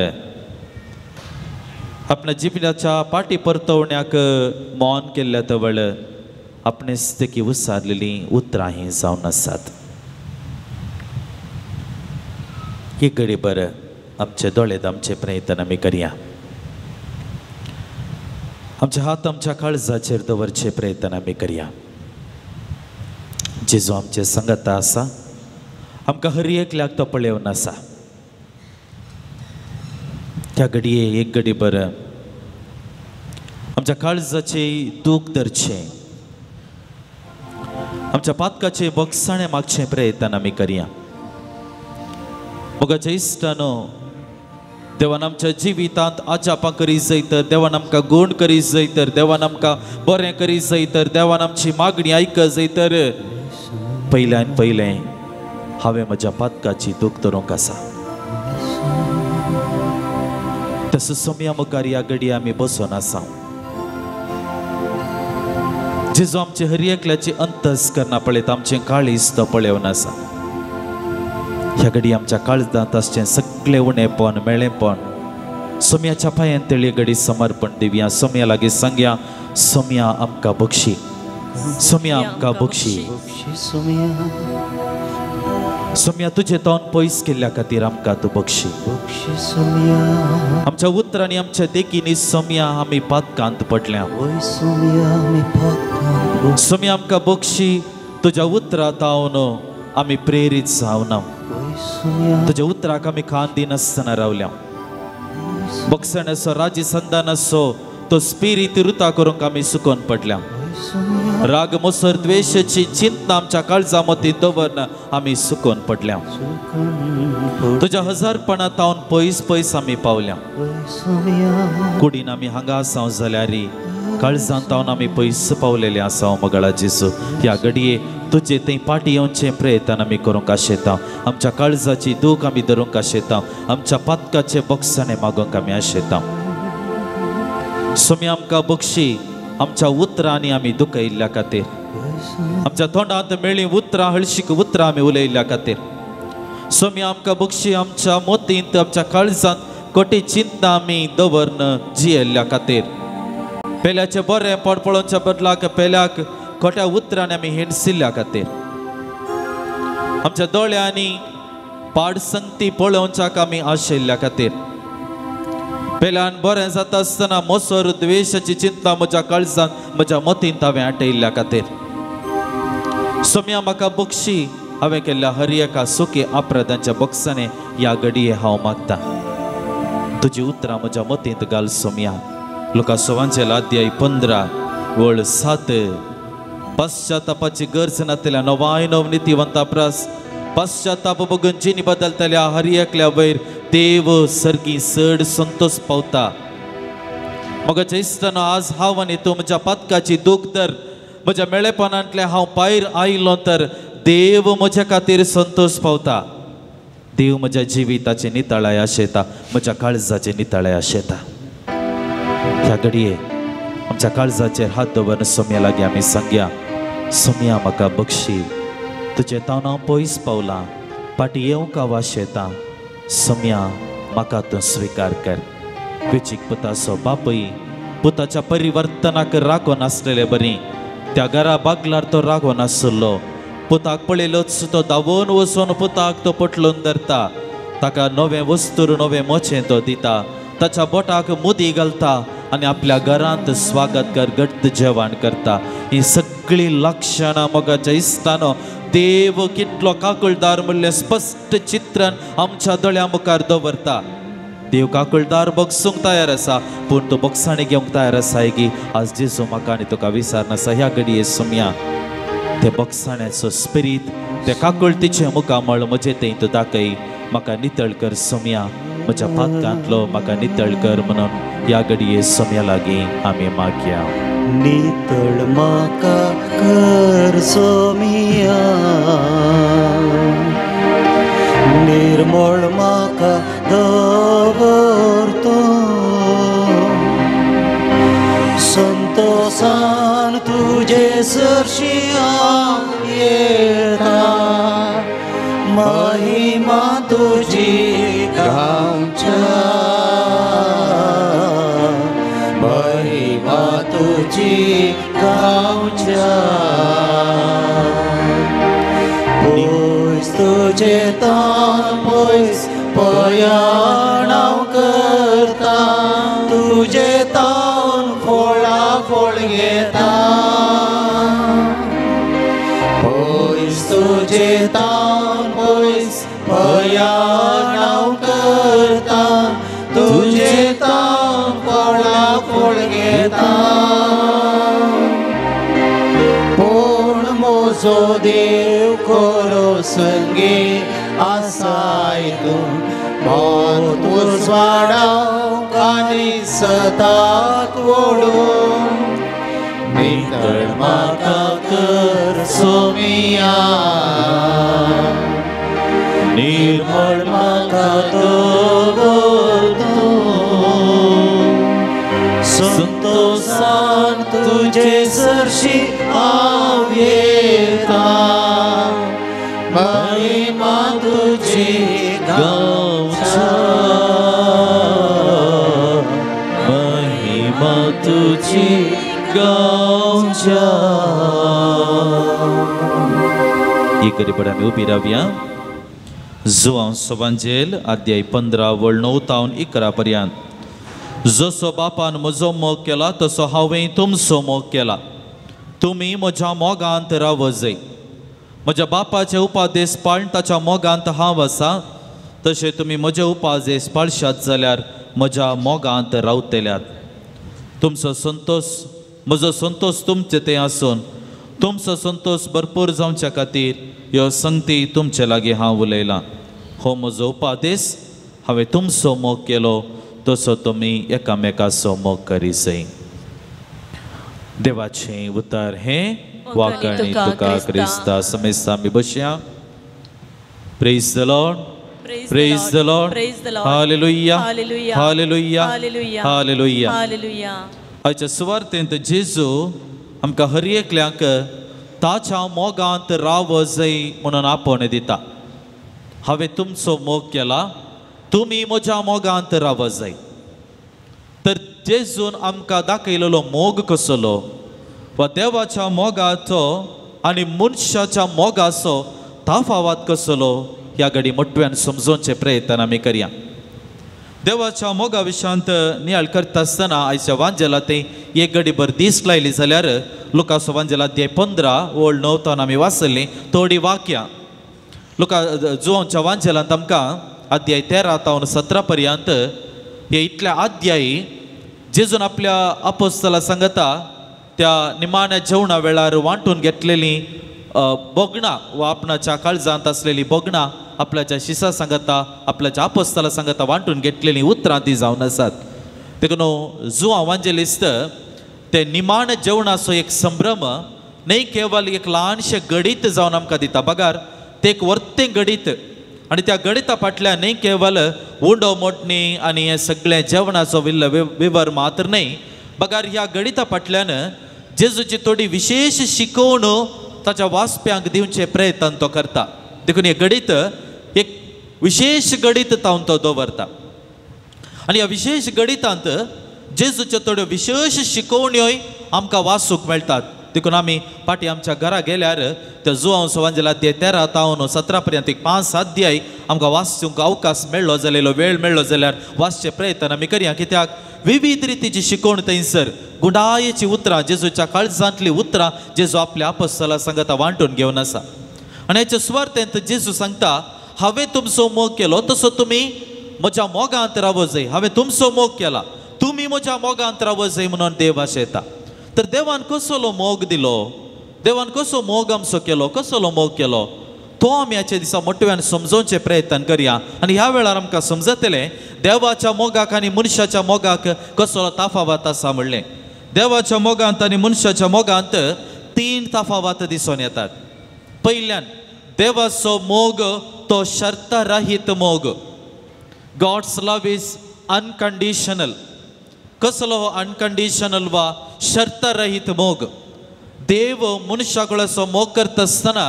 आपल्या जिबनाच्या पाटी परतवण्याक मौन केल्ल्या तवळ आपणे स्थिती उसारलेली उतरां हीं जावन आसात. एक घडी बरं आमचे दोळे आमचे प्रयत्न आमी करया. आमचे हात आमच्या काळजाचेर दवरचे प्रयत्न आमी करया. जेजू आमचे संगता आसा. आमकां हर एकल्याक तो पळोवन आसा. त्या घडये एक घडी बरं आमच्या काळजाचे दूख धरचें, आमच्या पातकाचे बक्षाणे मागचें प्रयत्न आमी करया. मोगाच्या इश्टानो, देवान आमच्या जिवितांत आजापां करीत जाय तर, देवान आमकां गूण करीत जाय तर, देवान आमकां बरें करीत जाय तर, देवान आमची मागणी आयकत जाय तर पयल्यान पयलें हांवें म्हज्या पातकाची दूख धरूंक आसा. तसो सोम्या मुखार ह्या घडये आमी बसून आसा. जेजू आमचे हर एकल्याची अंतस करना पळयता, आमचें काळीज तो पळोवन आसा. ह्या घडी आमच्या काळजांत आसचें सगळें उणेपण मेळेपण सोम्याच्या पांयान तेळये घडी समर्पण दिवया. सोम्या लागीं सांगया, सोम्या आमकां बक्षी, सोम्या आमकां बक्षी. सोम्या तुजें तोंड पयस केल्ल्या खातीर आमकां तूं बक्षी. आमच्या उतरांनी आमच्या देखींनी सोम्या आमी पातकांत पडल्या. सोम्या आमकां बक्षी. तुज्या उतरां तावन आमी प्रेरीत जावना. तुज्या उतराक आमी खान दिनासतना रावल्या. बक्षण्याचो राजी संदानाचो तो स्पिरीत रुता करूंक आमी सुकोन पडल्या. राग मोसर द्वेशाची चिंतना आमच्या काळजा मतीं दवरन आमी सुकोन पडल्या. तुज्या हजारपणा तावन पयस पयस आमी पावल्या. कुडीन आमी हांगा आसाव जाल्यार काळजान तावन आमी पयस पावलेले आसाव. मगळा जेजू, ह्या घडये तुजे थंय पाटी येवचें प्रयत्न आमी करूंक आशेता. आमच्या काळजाची दूख आमी धरूंक आशेता. आमच्या पातकाचे बक्षाणे मागूंक आमी आशेता. सोम्या आमकां बक्षी. आमच्या उतरांनी आमी दुखयल्ल्या खातीर, आमच्या तोंडांत मेळ्ळीं उतरां हळशीक उतरां आमी उलयल्ल्या खातीर सोम्या आमकां बक्षी. आमच्या मोतींत आमच्या काळजांत कोटी चिंतना आमी दवरन जियेल्ल्या खातीर पेल्याचें बरें पड पळोवच्या बदलाक पेल्याक खोट्या उतरांनी आमी हिणसिल्ल्या खातीर आमच्या दोळ्यांनी पाड संगती पळोवच्याक आमी आशिल्ल्या खातीर पेल्यान बरें जाता आसतना मोसर द्वेशाची चिंता म्हज्या काळजान म्हज्या मतींत हांवें आटयल्ल्या खातीर सोम्या म्हाका बक्षी. हांवें केल्ल्या हर एका सुखी अपराधांच्या बक्षाने ह्या घडये हांव मागता. तुजी उतरां म्हज्या मतींत घाल सोमया. लुकास वांजेल अध्याय 15 वळ 7. पश्चातापाची गरज नातल्या नवाय नव नितीवंता प्रास पश्चाताप बघून जिनी बदलतल्या हर एकल्या वयर देव सर्गी चड संतोष पावता. मगाच्या इश्टानो, आज हांव आनी तूं म्हज्या पातकाची दूख तर म्हज्या मेळेपणांतलें हांव पायर आयलो तर देव म्हज्या खातीर संतोष पावता. देव म्हज्या जिविताचे नितळाय आशेता, म्हज्या काळजाचे नितळाय आशेता. ह्या घडये आमच्या काळजाचेर हात दवरून सोम्या लागीं आमी सांगया, सोम्या म्हाका बक्षी, तुजें तावन हांव पयस पावलां, फाटीं येवंक हांव आशेतां, सोम्या म्हाका तूं स्विकार कर. वेचीक पुताचो बापूय पुताच्या परिवर्तनाक रागोन आसलेले बरी त्या घरा बागलार तो रागोन आसलो. पुताक पळयलोच तो धांवून वचून पुताक तो पटलून धरता, ताका नवें वस्तूर नवें मोचें तो दिता, ताच्या बोटाक मुदी घालता आनी आपल्या घरांत स्वागत कर घट्ट जेवण करता. ही सगळीं लक्षणां मोगाच्या इश्टानो देव कितलो काकुळदार म्हणलें स्पश्ट चित्रण आमच्या दोळ्या मुखार दवरता. देव काकुळदार बगसूंक तयार आसा, पूण तो बगसाणी घेवंक तयार आसा की आज जेजू म्हाका आनी तुका विसरनासा. ह्या घडये सोमया ते बगसाण्याचो स्पिरीत ते काकुळतीचें मुखामळ म्हजें तें तूं दाखय, म्हाका नितळ कर सोमया, म्हज्या पातकांतलो म्हाका नितळ कर म्हणून ह्या घडये सोमया लागीं आमी मागया. नितळ म्हाका कर सोमया, निर्मळ म्हाका दवर तूं, संतोषान तुजे सरशी हांव येता, महिमा तुजी गावच्या, महिमा तुजी गावच्या. पयस तुजे तान पयस पयाण हांव करता, तुजे तान फळां फळ घेता, पयस तुजे तान पयस पयाण हांव करता, तुजे तान फळां फळ घेता. पूण म्हजो देव खरो संगी आसाय तूं, मत उजवाडावंक आनी सताक ओडूंक, नितळ म्हाका कर सोमया, निर्मळ म्हाका दवर तूं, संतोषान तुजे सरशी हांव येता, महिमा तुजी गावच्या, महिमा तुजी गावच्या. एक गरीब आमी उबी रावया. जुआंव सवांजेल अध्याय 15 वळ 9 तावन 11 पर्यंत. जसो बापान म्हजो मोग केला तसो हांवें तुमचो मोग केला, तुमी म्हज्या मोगांत रावजय. म्हज्या बापाचे उपादेश पाळून ताच्या मोगांत हांव आसा, तशें तुमी म्हजे उपादेश पाळशात जाल्यार म्हज्या मोगांत रावतल्यात. तुमचो संतोष म्हजो संतोष तुमचे ते आसून तुमचो संतोष भरपूर जावच्या खातीर ह्यो संगती तुमचे लागीं हांव उलयलां. हो म्हजो उपादेश, हांवें तुमचो मोग केलो तसो तुमी एकामेकाचो मोग करीजय. देवाचें उतर हें वाकणी तुका क्रिस्ता. समेस्ता आमी बसया. Praise the Lord, praise the Lord, hallelujah, hallelujah, hallelujah. आयच्या सुवार्तेंत जेजू आमकां हर एकल्याक ताच्या मोगांत रावजय म्हणून आपोवणें दिता. हांवें तुमचो मोग केला, तुमी म्हज्या मोगांत रावजय. तर जेजून आमकां दाखयलेलो मोग कसलो वा देवाच्या मोगाचो आनी मनशाच्या मोगाचो तफावत कसलो ह्या घडी मोठ्यान समजोवचे प्रयत्न आमी करया. देवाच्या मोगा विशयांत नियाळ करता आसतना आयच्या वांजेला ते एक घडी भर दीस लायली जाल्यार लुकास वांजेला अध्याय 15 ओळ 9 तावन आमी वाचल्लीं थोडीं वाक्यां. लुका जुवांच्या वांजेलांत आमकां अध्याय 13 तावन 17 पर्यंत हे इतल्या अध्यायी जेजून आपल्या अपोस्तला सांगता त्या निमाण्या जेवणा वेळार वांटून घेतलेली भोगणां वा आपणाच्या काळजांत आसलेली भोगणां आपल्याच्या शिसा सांगता आपल्याच्या अपोस्तला सांगता वांटून घेतलेली उतरां ती जावन आसात. देखून जुआंव वांजेलिस्त ते निमाण जेवणाचो एक संभ्रम न्हय केवल एक ल्हानशें गणीत जावन आमकां दिता, बगार ते एक वर्तें गणीत आनी त्या गणिता फाटल्यान न्हय केवल उंडो मोडणी आनी हें सगळें जेवणाचो विवर मात्र न्हय, बगार ह्या गणिता फाटल्यान जेजूची थोडी विशेश शिकोवण ताच्या वाचप्यांक दिवचे प्रयत्न तो करता. देखून हें गणीत एक विशेश गणीत तावन तो दवरता आनी ह्या विशेश गणितांत जेजूच्यो थोड्यो विशेश शिकोवण्योय आमकां वाचूंक मेळटात. देखून आमी फाटीं आमच्या घरा गेल्यार त्या जुआंव सवांजेला 13 तावन 17 पर्यंत एक 5 अध्याय आमकां वाचूंक अवकाश मेळ्ळो जाल्यार वेळ मेळ्ळो जाल्यार वाचचे प्रयत्न आमी करया. कित्याक विविध रितीची शिकोवण थंयसर गुंडायेची उतरां जेजूच्या काळजांतली उतरां जेजू आपल्या आपस्तला सांगता वांटून घेवन आसा. आनी हाच्या सुवार्थेंत जेजू सांगता हांवें तुमचो मोग केलो तसो तुमी म्हज्या मोगांत रावो जाय, हांवें तुमचो मोग केला तुमी म्हज्या मोगांत रावो जाय म्हणून देव आशेता. तर देवान कसलो मोग दिलो, देवान कसो मोग आमचो केलो, कसलो मोग केलो तो आमी हाचे दिसा मोटव्यान समजोवचे प्रयत्न करया. आनी ह्या वेळार आमकां समजतलें देवाच्या मोगाक आनी मनशाच्या मोगाक कसलो तफावत आसा म्हणलें. देवाच्या मोगांत आनी मनशाच्या मोगांत 3 तफावत दिसून येतात. पयल्यान देवाचो मोग तो शर्तरहीत मोग, गॉड्स लव is unconditional. कसलो हो अनकंडिशनल वा शर्तरहीत मोग? देव मनशा कडेन मोग करता आसतना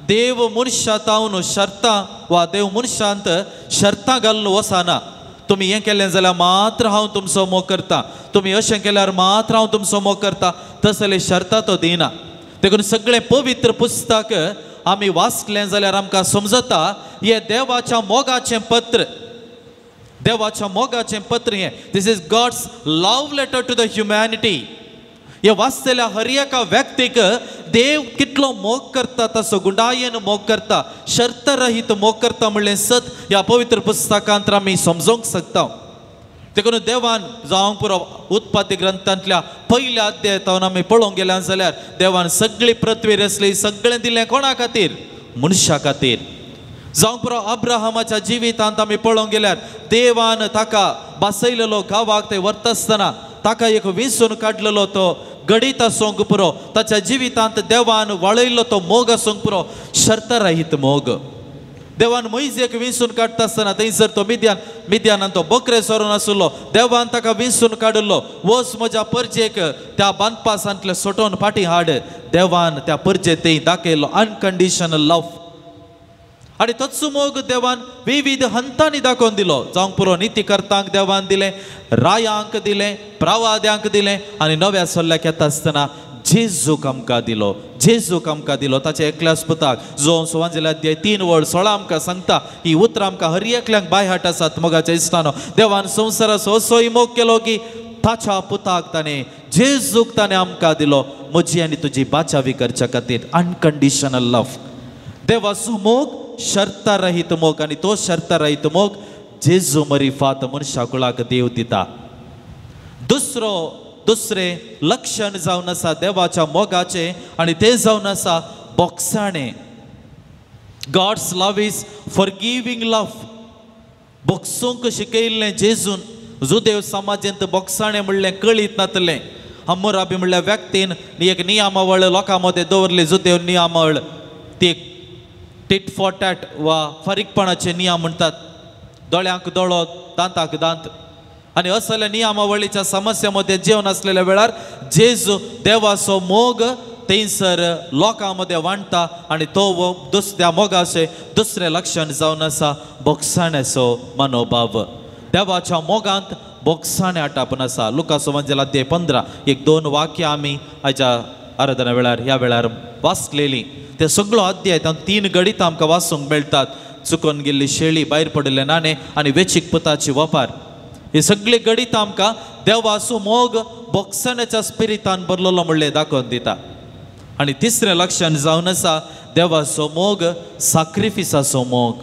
देव मनशा तावन शर्तां वा देव मनशांत शर्तां घालून वचना. तुमी हें केलें जाल्यार मात्र हांव तुमचो मोग करता, तुमी अशें केल्यार मात्र हांव तुमचो मोग करता, तसले शर्तां तो दिना. देखून सगळें पवित्र पुस्तक आमी वाचलें जाल्यार आमकां समजता हें देवाच्या मोगाचें पत्र, देवाच्या मोगाचें पत्र हें. This is God's love letter to the humanity. हे वाचतल्या हर एका व्यक्तीक देव कितलो मोग करता तसो गुंडायेन मोग करता, शर्तरहीत मोग करता म्हणलें सत ह्या पवित्र पुस्तकांत आमी समजोवंक शकता. देखून देवान जावंक पुरो उत्पत्ती ग्रंथांतल्या पयल्या अध्यायान आमी पळोवंक गेल्या जाल्यार देवान सगळी पृथ्वी रचली, सगळें दिलें कोणा खातीर? मनशा खातीर. जावंक पुरो अब्राहमाच्या जिवितांत आमी पळोवंक गेल्यार देवान ताका बासयलेलो गांवाक ते व्हरता आसतना ताका एक विसून काडलेलो तो गणीत आसूंक पुरो, ताच्या जिवितांत देवान वळयल्लो तो मोग आसूंक पुरो, शर्तरहीत मोग. देवान मोयजेक विंचून काडटा आसतना थंयसर तो मिद्यानान तो बकरे सोरून आशिल्लो, देवान ताका विंचून काडिल्लो, वच म्हज्या परजेक त्या बांदपासांतले सोटोवन फाटीं हाड. देवान त्या परजे थंय दाखयलो अनकंडिशनल लव. आनी तोच मोग देवान विविध हंतांनी दाखोवन दिलो. जावंक पुरो नितीकर्तांक देवान दिलें, रायांक दिलें, प्रवाद्यांक दिलें आनी नव्या सल्ल्याक येता आसतना जेजूक आमकां दिलो, जेजूक आमकां दिलो ताच्या एकल्याच पुताक. जो सुवांजेल्या अध्याय 3:16 आमकां सांगता ही उतरां आमकां हर एकल्यांक बायहाट आसात. मोगाच्या इश्टानो, देवान संवसाराचो असोय मोग केलो की ताच्या पुताक ताणें जेजूक ताणें आमकां दिलो म्हजी आनी तुजी बाचावी करच्या खातीर. अनकंडिशनल लव, देवाचो मोग शर्तरहीत मोग. आनी तो शर्तरहीत मोग जेजू मरिफात मनशा कुळाक देव दिता. दुसरें लक्षण जावन आसा देवाच्या मोगाचें आनी तें जावन आसा बोगसाणें. God's love is forgiving love. बोगसूंक शिकयल्लें जेजून. जुदेव समाजेंत बोगसाणें म्हणलें कळीत नातलें. हम्मुराबी म्हणल्या व्यक्तीन एक नियमावळ लोकां मदें दवरली, जुदेव नियमावळ, ती एक टीट फॉर टॅट वा फारीकपणाचे नियम म्हणटात, दोळ्यांक दोळो दांताक दांत. आनी असल्या नियमावळीच्या समस्या मदें जेवन आसलेल्या वेळार जेजू देवाचो मोग थंयसर लोकां मदें वांट्टा आनी तो दुसऱ्या मोगाचें दुसरें लक्षण जावन आसा बोगसाण्याचो मनोभाव. देवाच्या मोगांत बोगसाणें आटापून आसा. लुकास वंजेला अध्याय 15 1-2 वाक्यां आमी आयच्या आराधना वेळार ह्या वेळार वाचलेलीं. ते सगळो अध्याय तातूंत 3 गणितां आमकां वाचूंक मेळटात. चुकोन गेल्ली शेळी, भायर पडिल्लें नाणें आनी वेचीक पुताची वपार. हे सगळे गणितां आमकां देवाचो मोग बोगसाण्याच्या स्पिरितान भरलेलो म्हणलें दाखोवन दिता. आनी तिसरें लक्षण जावन आसा देवाचो मोग साक्रिफिसाचो मोग.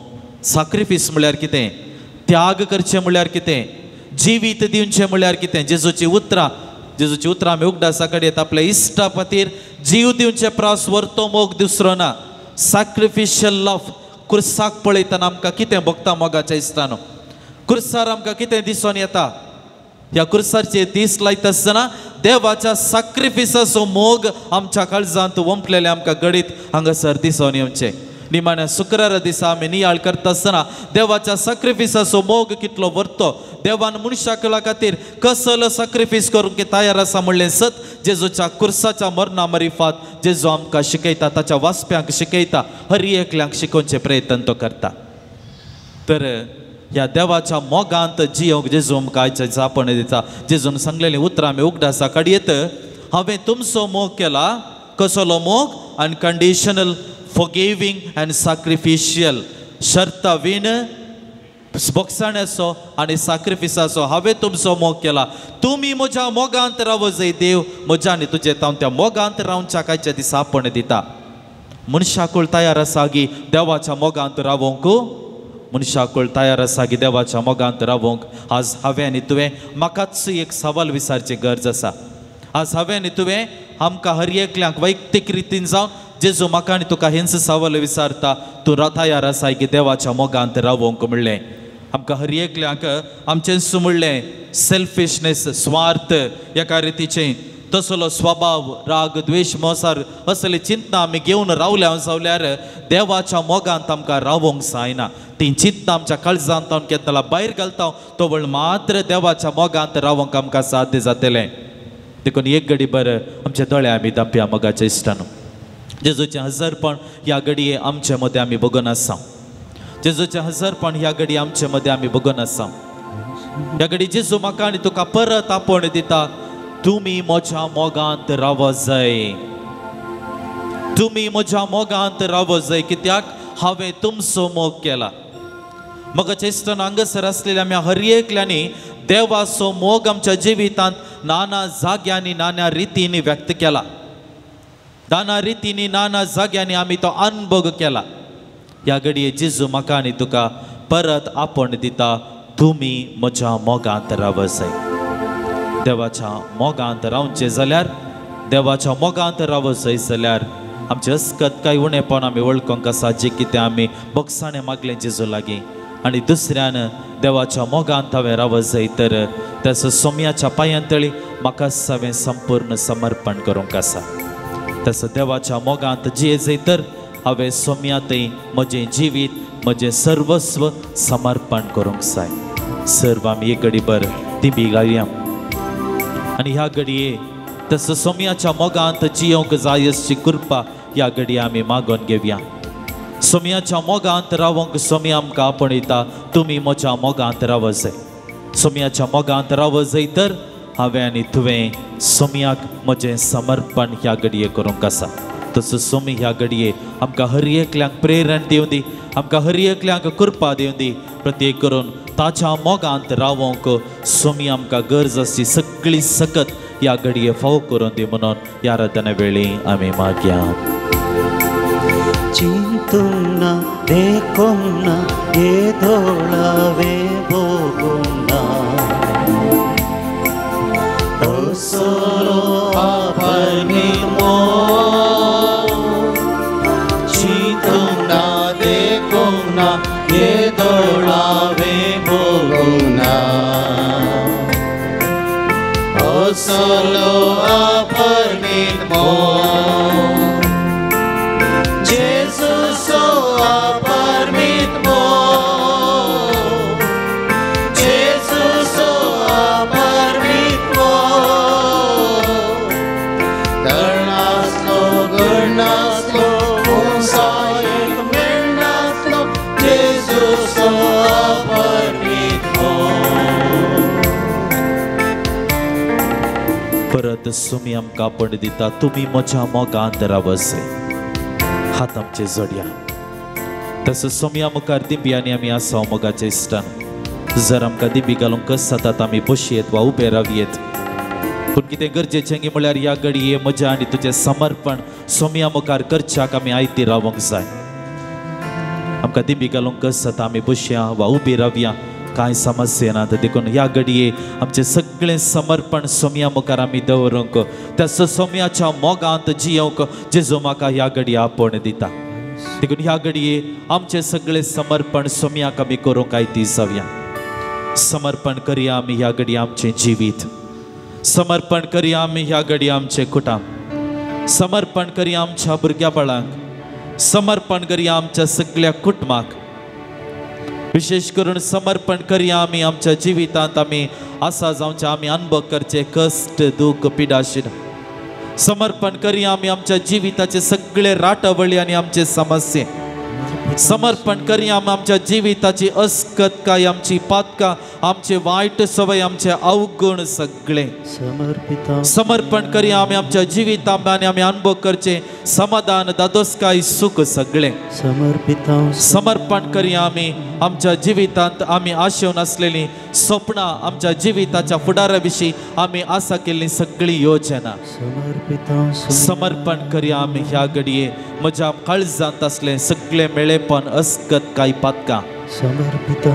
साक्रिफीस म्हणल्यार कितें? त्याग करचें म्हणल्यार कितें? जिवीत दिवचें म्हणल्यार कितें? जेजूची उतरां, जेजूची उतरां आमी उगडासा काडयेत. आपल्या इश्टा खातीर जीव दिवचे प्रास व्हरतो मोग दुसरो ना. सॅक्रिफिशियल लव. कुर्साक पळयतना आमकां कितें भोगता मोगाच्या इश्टानो? कुर्सार आमकां कितें दिसून येता? ह्या कुर्साचेर दीस लायता आसतना देवाच्या सॅक्रिफिसाचो मोग आमच्या काळजांत वंपलेलें आमकां घडीत हांगासर दिसून येवचें. निमाण्या शुक्रारा दिसा आमी नियाळ करता आसतना देवाच्या सॅक्रिफिसाचो मोग कितलो व्हरतो, देवान मनशा खातीर कसलो सॅक्रिफीस करूंक तयार आसा म्हणलें सत जेजूच्या कुर्साच्या मरणा मरिफात जेजू आमकां शिकयता, ताच्या वाचप्यांक शिकयता, हर एकल्यांक शिकोवचे प्रयत्न तो करता. तर ह्या देवाच्या मोगांत जियोंक जेजू आमकां आयच्या जापण दिता. जेजून सांगलेलीं उतरां आमी उगडासा काडयेत. हांवें तुमचो मोग केला. कसलो मोग? Unconditional, फॉरगिवींग and सॅक्रिफिशियल. शर्ता वीण बोगसाण्याचो आनी सॅक्रिफिसाचो हांवें तुमचो मोग केला. तुमी म्हज्या मोगांत रावो जय देव म्हज्या आनी तुजे तावन त्या मोगांत रावच्या कायच्या दिसा आपण दिता. मनशाकूळ तयार आसा गी देवाच्या मोगांत रावोंक? मनशाकूळ तयार आसा गी देवाच्या मोगांत रावोंक? आज हांवें आनी तुवें म्हाकाच एक सवाल विचारची गरज आसा. आज हांवें आनी तुवें आमकां हर एकल्यांक वैयक्तीक रितीन जावन जेजू म्हाका आनी तुका हेंच सवाल विचारता, तूं तयार आसाय की देवाच्या मोगांत रावोंक म्हणलें. आमकां हर एकल्यांक आमचेंच म्हणलें सेल्फिशनेस, स्वार्थ, एका रितीचें तसलो स्वभाव, राग, द्वेश, मोसार असले चिंतना आमी घेवन रावल्या जाल्यार देवाच्या मोगांत आमकां रावोंक जायना. ती चिंतना आमच्या काळजांत केन्ना भायर घालता तो वळ मात्र देवाच्या मोगांत रावोंक आमकां साध्य जातलें. देखून एक घडी बरं आमच्या दोळे आमी दांपया मोगाच्या इश्टानू. जेजूचें हजारपण ह्या घडये आमचे मदें आमी बगून आसा. जेजूचें हजारपण ह्या घडये आमचे मदें आमी बगून आसा. ह्या घडी जेजू म्हाका आनी तुका परत आपोवण दिता, तुमी म्हज्या मोगांत रावो जाय, तुमी म्हज्या मोगांत रावो जाय, कित्याक हांवें तुमचो मोग केला. मोगाच्या इश्टान हांगासर आसलेल्या आमी हर एकल्यांनी देवाचो मोग आमच्या जिवितांत नाना जाग्यांनी नाना रितींनी व्यक्त केला. नाना रितींनी नाना जाग्यांनी आमी तो अनुभव केला. ह्या घडये जेजू म्हाका आनी तुका परत आपोवण दिता, तुमी म्हज्या मोगांत रावो जाय. देवाच्या मोगांत रावचें जाल्यार, देवाच्या मोगांत रावो जाय जाल्यार आमचें अस्कत काय उणेपण आमी वळखूंक आसा, जें कितें आमी बोगसाणें मागलें जेजू लागीं आनी दुसऱ्यान देवाच्या मोगांत हांवें रावो जाय तर त्याचो सोम्याच्या पांयांतळी म्हाका हांवें संपूर्ण समर्पण करूंक आसा. तसो देवाच्या मोगांत जिये जाय तर हांवें सोम्यांतय म्हजें जिवीत, म्हजें सर्वस्व समर्पण करूंक जाय. सर्व आमी एक घडी बर दिंबी घालया आनी ह्या घडये तसो सोम्याच्या मोगांत जियोंक जाय अशी कृपा ह्या घडये आमी मागून घेवया. सोम्याच्या मोगांत रावंक सोम्या आमकां आपणयता, तुमी म्हज्या मोगांत रावो जाय. सोम्याच्या मोगांत रावो जाय तर हांवें आनी तुवें सोम्याक म्हजें समर्पण ह्या घडये करूंक आसा. तसो सोमी ह्या घडये आमकां हर एकल्यांक प्रेरण दिवं दी, आमकां हर एकल्यांक कृपा दिवं दी, प्रत्येक करून ताच्या मोगांत रावोंक सोमी आमकां गरज आसची सगळी सकत ह्या घडये फाव करून दी म्हणून ह्या आराधना वेळी आमी मागया. चिंतूंक ना, देखूंक ना, येदोळावे भोगूंक ना, असलो अपरमीत मोग. चिंतूंक ना, देखूंक ना, येदोळावे भोगूंक ना, असलो अपरमीत मोग. जेजूचो अपरमीत मोग, जेजूचो अपरमीत मोग. धरनासलो, गणनासलो, उंचायेक मेळनासलो, जेजूचो अपरमीत मोग. परत सुमी आमकां आपण दिता, तुमी म्हज्या मोगांत रावो जाय. हात आमचे जोडया. तसो सोम्या मुखार दिंब्यांनी आमी आसा मोगाच्या इश्टान. जर आमकां दिंबी घालूंक कस जातात आमी बसयेत वा उबे रावयेत, पूण कितें गरजेचें गी म्हणल्यार ह्या घडये म्हजें आनी तुजें समर्पण सोम्या मुखार करच्याक आमी आयती रावंक जाय. आमकां दिंबी घालूंक कस जाता आमी बसया वा उबी रावया, कांय समस्या ना. देखून ह्या घडये आमचें सगळें समर्पण सोम्या मुखार आमी दवरूंक, त्या सोम्याच्या मोगांत जियोवंक जेजू म्हाका ह्या घडये आपोवण दिता. देखून ह्या घडये आमचें सगळें समर्पण सोम्याक आमी करूंक आयती जावया. समर्पण करया आमी ह्या घडये आमचें जिवीत, समर्पण करया आमी ह्या घडये आमचें कुटाम, समर्पण करया आमच्या भुरग्या बाळांक, समर्पण करया आमच्या सगळ्या कुटुंबाक, विशेष करून समर्पण करया आमी आमच्या जिवितांत आमी आसा जावचे आमी अनुभव करचे कश्ट दुःख पिडाशीर. समर्पण करया आमी आमच्या जिविताचे सगळे राटावळी आनी आमचे समस्ये. समर्पण करया आमी आमच्या जिविताची अस्कतकाय, आमची पातकां, आमचे वायट सवय, आमचे अवगुण सगळे समर्पण करया आमी आमच्या जिवितांत आनी आमी अनुभव करचे समाधान, दादोसकाय, सुख सगळे समर्पण करया आमी आमच्या जिवितांत आमी आशेवन आसलेली स्वप्नां, आमच्या जिविताच्या फुडारा विशीं आमी आसा केल्ली सगळी योजना समर्पण करया आमी ह्या घडये. म्हज्या काळजांत आसलें सगळें मेळेपण, अस्कत काय पातकां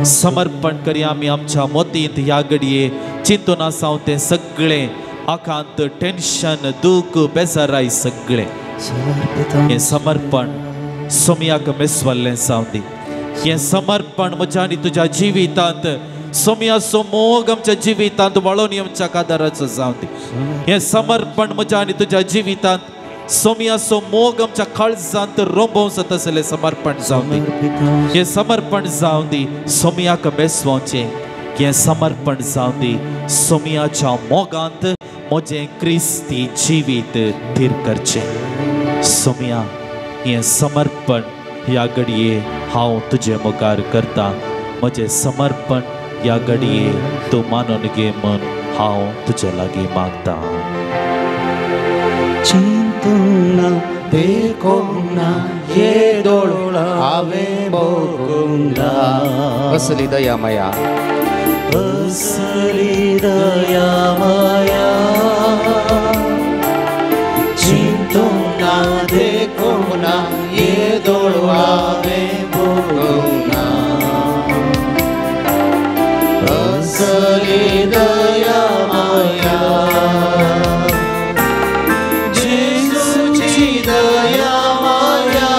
समर्पण करया आमी आमच्या मोतींत ह्या घडये चिंतून आसा तें सगळें आकांत, टेन्शन, दुःख, बेजाराय सगळें हें समर्पण सोम्याक मेसवल्लें जावं दी. हें समर्पण म्हज्या आनी तुज्या जिवितांत सोम्याचो मोग आमच्या जिवितांत वळोवन येवच्या कादाराचो जावं दी. हें समर्पण म्हज्या आनी तुज्या जिवितांत सोम्याचो मोग आमच्या काळजांत रोंबोवचो तसलें समर्पण जावं दी. हें समर्पण जावं दी सोम्याक मेसवचें. हें समर्पण जावं दी सोम्याच्या मोगांत म्हजें क्रिस्ती जिवीत थीर करचें. सोम्या हें समर्पण ह्या घडये हांव तुजे मुखार करता. म्हजें समर्पण ह्या घडये तूं मानून घे म्हूण हांव तुजे लागीं मागता. चिंतूंक ना देखूंक ना ये दोळ हांवें भोगूंक ना. असली दया माया, असली दया माया, चिंतूंक ना देखूंक ना ये दोळ हांवें भोगूंक ना. असली दया माया, जेजूची दया माया,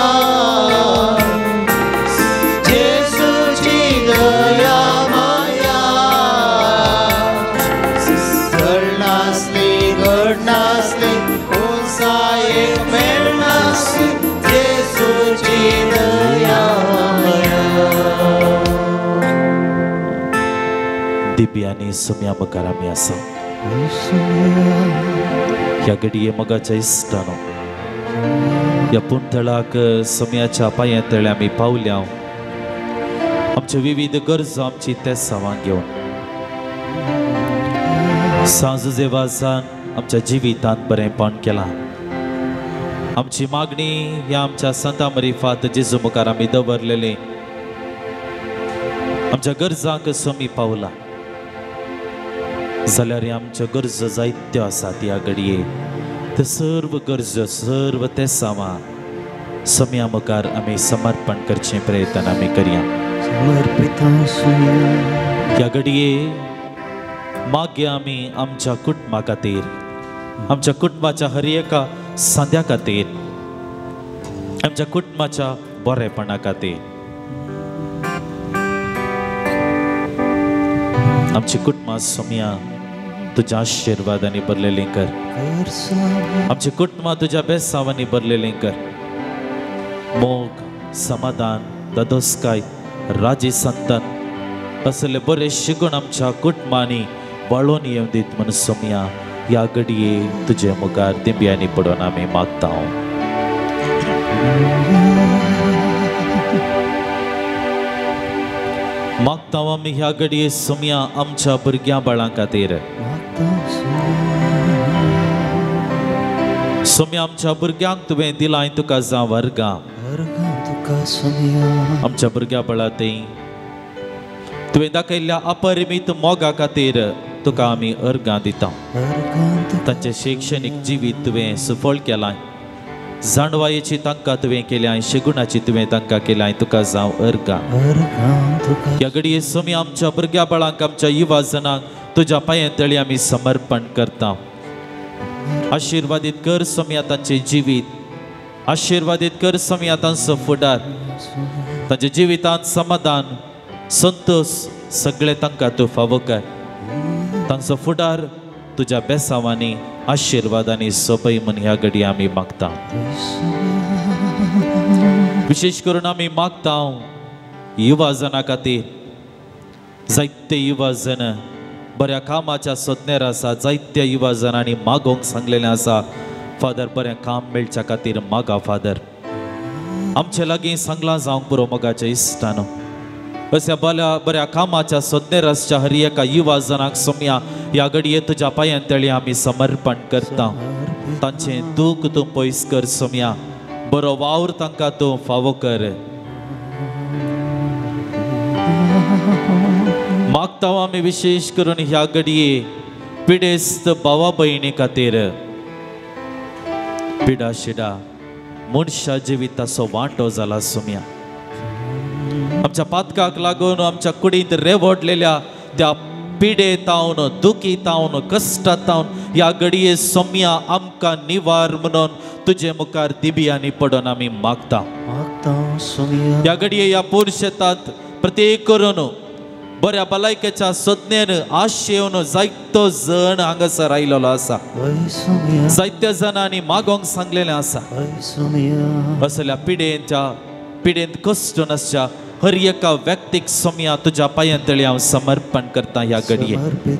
जेजूची दया माया, घडनासली घडनासली उंचायेक मेळनासली जेजूची दया माया. दिव्य आनी सोम्या मुखार आमी आसा. ह्या घडये मोगाच्या इश्टानो, ह्या पुणथळाक सोम्याच्या पांया तळे आमी पावल्या. आमच्यो विविध गरजो आमची तेसांवां घेवन सांजुजेवाजान आमच्या जिवितांत बरेंपण केलां. आमची मागणी ह्या आमच्या संता मरिफात जेजू मुखार आमी दवरलेली. आमच्या गरजांक सोमी पावला जाल्यार आमच्यो गरजो जायत्यो आसात ह्या घडये. ते सर्व गरजो, सर्व तेसांवां सोम्या मुखार आमी समर्पण करचें प्रयत्न आमी करया. ह्या घडये मागया आमी आमच्या कुटुंबा खातीर, आमच्या कुटुंबाच्या हर एका सांद्या खातीर, आमच्या कुटुंबाच्या बरेपणा खातीर. आमची कुटुंबां सोम्या तुज्या आशिर्वादांनी भरलेलीं कर. आमची कुटुंबां तुज्या बेसावांनी भरलेलीं कर. मोग, समाधान, दादोसकाय, राजी संतान असले बरे शिगूण आमच्या कुटुंबांनी वाळोवन येवं दीत म्हूण सोम्या ह्या घडये तुजे मुखार दिंब्यांनी पडून आमी मागता. मागता आमी ह्या घडये सोम्या आमच्या भुरग्यां बाळां खातीर. सोम्या आमच्या भुरग्यांक तुवें दिलां तुका जावं वर्गां. आमच्या भुरग्या बाळा ते तुवें दाखयल्ल्या अपरिमीत मोगा खातीर तुका आमी अर्गां दिता. तांचें शैक्षणीक जिवीत तुवें सुफळ केलां. जाणवायेची तांकां तुवें केल्या, शेगुणाची तुवें तांकां केल्या, तुका जावं अर्गां। ह्या घडये स्वामी आमच्या भुरग्या बाळांक, आमच्या युवा जणांक तुज्या पांयां तळी आमी समर्पण करता। आशिर्वादीत कर स्वामी तांचें जिवीत, आशिर्वादीत कर स्वामी तांचो फुडार, तांच्या जिवितांत समाधान, संतोष सगळे तांकां तूं फावो कर। तांचो फुडार तुज्या बेसावांनी, आशिर्वादांनी सोबय म्हूण ह्या घडये आमी मागता। विशेष करून आमी मागता युवा जणां खातीर, जायते युवा जण बऱ्या कामाच्या सोदनेर आसा, जायत्या युवा जणांनी मागोवंक सांगलेलें आसा, फादर बरें काम मेळच्या खातीर मागा फादर। आमचे लागीं सांगलां जावंक पुरो मोगाच्या इश्टानो, अशा बऱ्या कामाच्या सोदनेर आसच्या हर एका युवा जणांक सोम्या ह्या घडये तुज्या पांयां तळी आमी समर्पण करता। तांचें दूख तूं पयस कर सोम्या, बरो वावर तांकां तूं फावो कर। मागता आमी विशेष करून ह्या घडये पिडेस्त भावा भयणी खातीर, पिडा शिडा मनशा जिविताचो वांटो जाला सोम्या, आमच्या पातकाक लागून आमच्या कुडींत रेवडलेल्या त्या पिडे तावन, दुखी तावन, कश्टा तावन ह्या घडये सोम्या आमकां निवार म्हणून तुजे मुखार दिबियांनी पडून आमी मागता। ह्या घडये ह्या पुरुशेतांत प्रत्येक करून बऱ्या भलायकेच्या सोदनेन आशेवन जायतो जण हांगासर आयलेलो आसा, जायत्या जाणांनी मागोवंक सांगलेलें आसा। असल्या पिडेंच्या पिडेंत कश्ट नासच्या हर एका व्यक्तीक सोम्या तुज्या पांयां तळी हांव समर्पण करता ह्या घडये।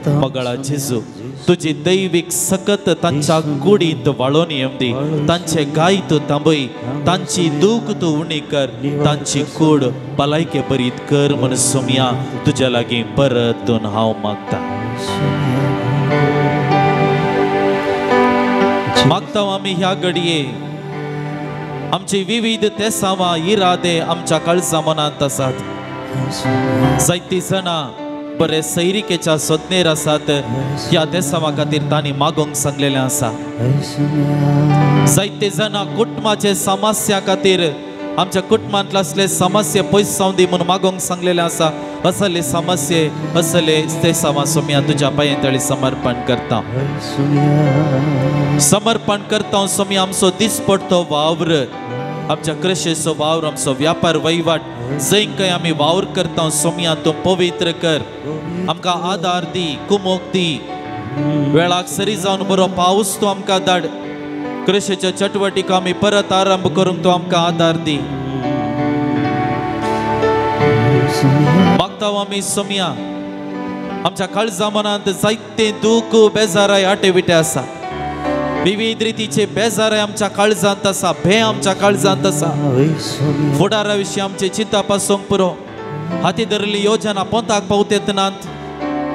मगळा जेजू, तुजी दैवीक सकत तांच्या कुडींत वाळोवन येवंदी, तांचे गाय तूं थांबय, तांची दूख तूं उणी कर, तांची कूड भलायके बरीत कर म्हूण सोम्या तुज्या लागीं परतून हांव मागता। मागता आमी ह्या घडये आमची विविध तेसावां, इरादे आमच्या काळजा मनांत आसात, जायतीं जाणां बरे सैरिकेच्या सोदनेर आसात, ह्या देसावां खातीर तांणी मागोवंक सांगलेलें आसा। जायते जाणां कुटुंबाचे समस्या खातीर, आमच्या कुटुंबांतले असले समस्या पयस जावं दी म्हूण मागोवंक सांगलेलें आसा। असले समस्ये, असले तेसावां सोम्या तुज्या पांयां तळी समर्पण करता, समर्पण करता सोम्या। आमचो दिसपडतो वावर, आमच्या कृशेचो वावर, आमचो व्यापार वहिवाट जंय खंय आमी वावर करता सोम्या तूं पवित्र कर, आमकां आदार दी, कुमोक दी, वेळाक सरी जावन बरो पावस तूं आमकां धाड, कृशेच्या चटवटीक आमी परत आरंभ करूंक तूं आमकां आदार दी। मागता आमी सोम्या आमच्या काळजा मनांत जायते दूख, बेजाराय, आटेविटे आसा, विविध रितीचे बेजाराय आमच्या काळजांत आसा, भंय आमच्या काळजांत आसा। फुडारा विशीं आमचे चिंता पासूंक पुरो, हाती धरली योजना पोंताक पावतेत नात,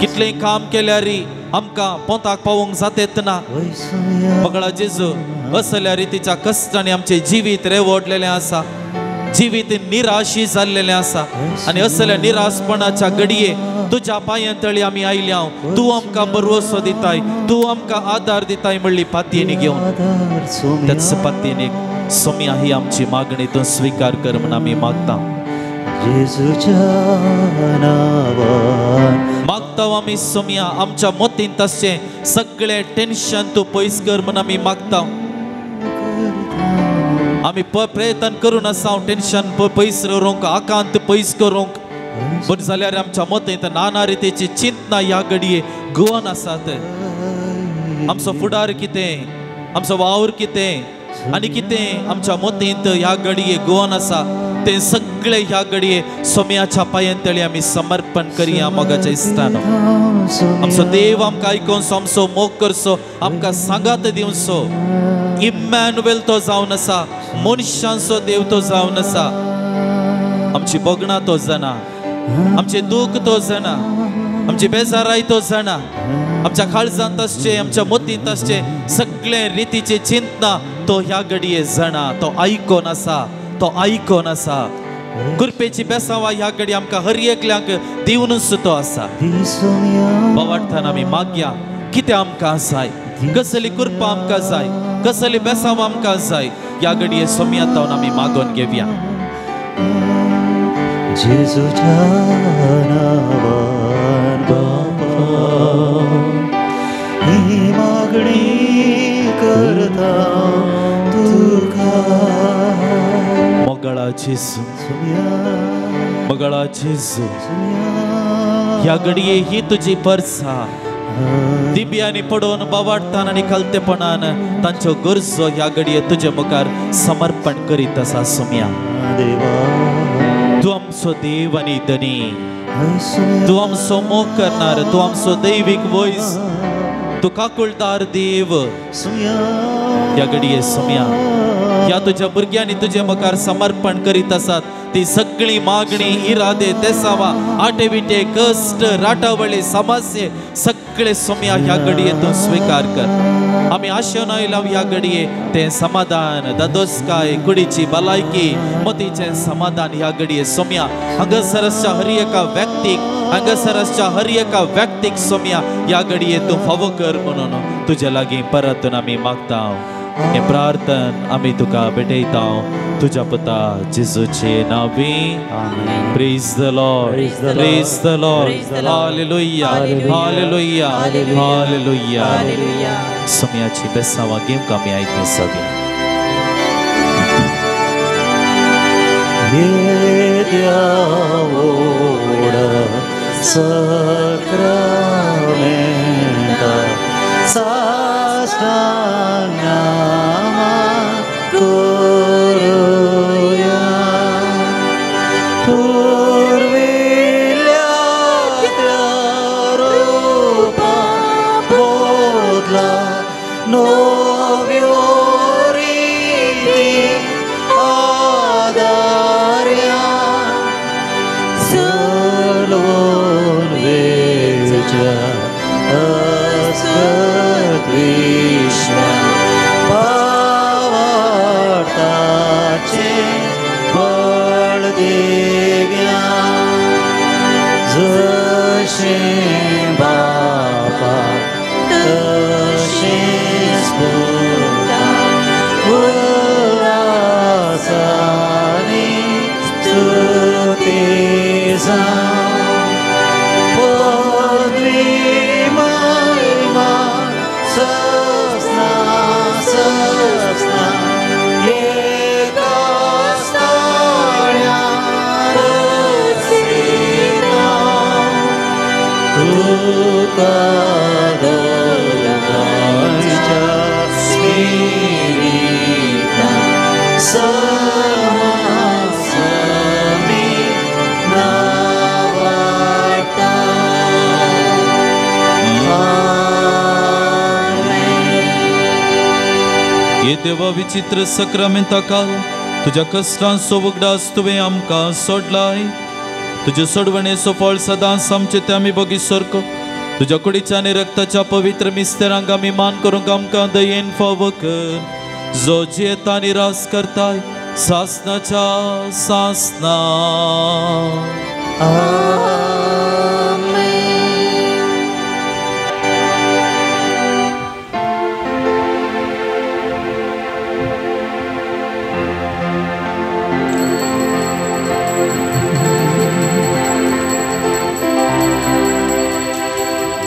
कितलें काम केल्यार आमकां पोंताक पावोवंक जातेत ना। पगळा जेजू, असल्या रितीच्या कश्टांनी आमचें जिवीत रेवडलेलें आसा, जिवीत निराशी जाल्लेलें आसा आनी असल्या निराशपणाच्या घडये तुज्या पांयां तळी आमी आयल्या, तूं आमकां भरवसो दिताय, तूं आमकां आदार दिताय म्हणली पातयेनी घेवन त्याच पातयेनी सोम्या ही आमची मागणी तूं स्विकार कर म्हूण आमी मागता। मागता आमी सोम्या आमच्या मतींत आसचें सगळें टेन्शन तूं पयस कर म्हूण आमी मागता। आमी प्रयत्न करून आसा टेन्शन पयस करूंक, आकांत पयस करूंक, पूण जाल्यार आमच्या मतींत नाना रितीची चिंतना ह्या घडये गोवन आसात। आमचो फुडार कितें, आमचो वावर कितें आनी कितें आमच्या मतींत ह्या घडये गोवन आसा तें सगळें ह्या घडये सोम्याच्या पांयां तळी आमी समर्पण करया। मोगाच्या इश्टानो, आमचो देव आमकां आयकोनसो, आमचो मोग करचो, आमकां सांगात दिवचो। इम्मॅन्युएल तो जावन आसा, मनशांचो देव तो जावन आसा। आमची भोगणां तो जाणा, आमचें दूख तो जाणा, आमची बेजाराय तो जाणा, आमच्या काळजांत आसचें, आमच्या मतींत आसचें सगळे रितीचे चिंतना तो ह्या घडये जाणा, तो आयकोन आसा, तो आयकोन आसा। कृपेची बेसावा ह्या घडये आमकां हर एकल्यांक दिवनूच तो आसा। बावार्थान आमी मागया कितें आमकां जाय, कसली कृपा आमकां जाय, कसली बेसाव आमकां जाय। ह्या घडये सोम्या तावन आमी मागोवन घेवया. जेजूच्या नांवान बापा ही मागणी करता तुका. मोगळा जेजू, मोगळा जेजू, ह्या घडये ही तुजी परसा दिब्यांनी पडोवन बावाडतान आनी खालतेपणान तांच्यो गरजो ह्या घडये तुजे मुखार समर्पण करीत आसा सोम्या. तूं आमचो देव आनी धनी, तूं आमचो मोग करणार, तूं आमचो दैवीक वयस, तूं काकुळदार देव. ह्या घडये सोम्या ह्या तुज्या भुरग्यांनी तुजे मुखार समर्पण करीत आसात ती सगळी मागणी, इरादे, तेसावा, आटे विटे, कश्ट, राटावळे, समस्ये सगळे सोम्या ह्या घडये तूं स्विकार कर. आमी आशेवन आयला ह्या घडये तें समाधान, दादोसकाय, कुडीची भलायकी, मतीचें समाधान ह्या घडये सोम्या हांगासर आसच्या हर एका व्यक्तीक, हांगासर आसच्या हर एका व्यक्तीक सोम्या ह्या घडये तूं फावो कर म्हणून तुजे लागीं परतून आमी मागता. हे प्रार्थन आमी तुका भेटयता तुज्या पुता जेजूचे नांवी. Praise the Lord, praise the Lord. Hallelujah, hallelujah, hallelujah. सोम्याची बेसांवां घेवंक आमी आयतें सगळें. येद्या व्हड सक्रामेंता साष्टांग करुया पुर्विल्ल्या त्या रूपा बदला नव्यो रिती आदार्या चलोवन वेच्या अस्पत विश्वा भावार्थाचे बळ देव्या जशें बापा तशेंच पुता उल्हासानी स्तुती जावं पदवी महिमा ससना ससना एका स्थान्यार वसिता तुका दर्याच्या स्पिरिता समासमी नावार्ता. हे देवा विचित्र सक्रामेंता काल तुज्या कश्टांचो उगडास तुवें आमकां सोडलाय. तुजे सोडवणेचो फळ सदांच आमचे ते आमी बगी सारको तुज्या कुडीच्या आनी रक्ताच्या पवित्र मिस्तेरांक आमी मान करूंक आमकां दयेन फावो कर, जो जियेता आनी रास करताय सासनाच्या सासना.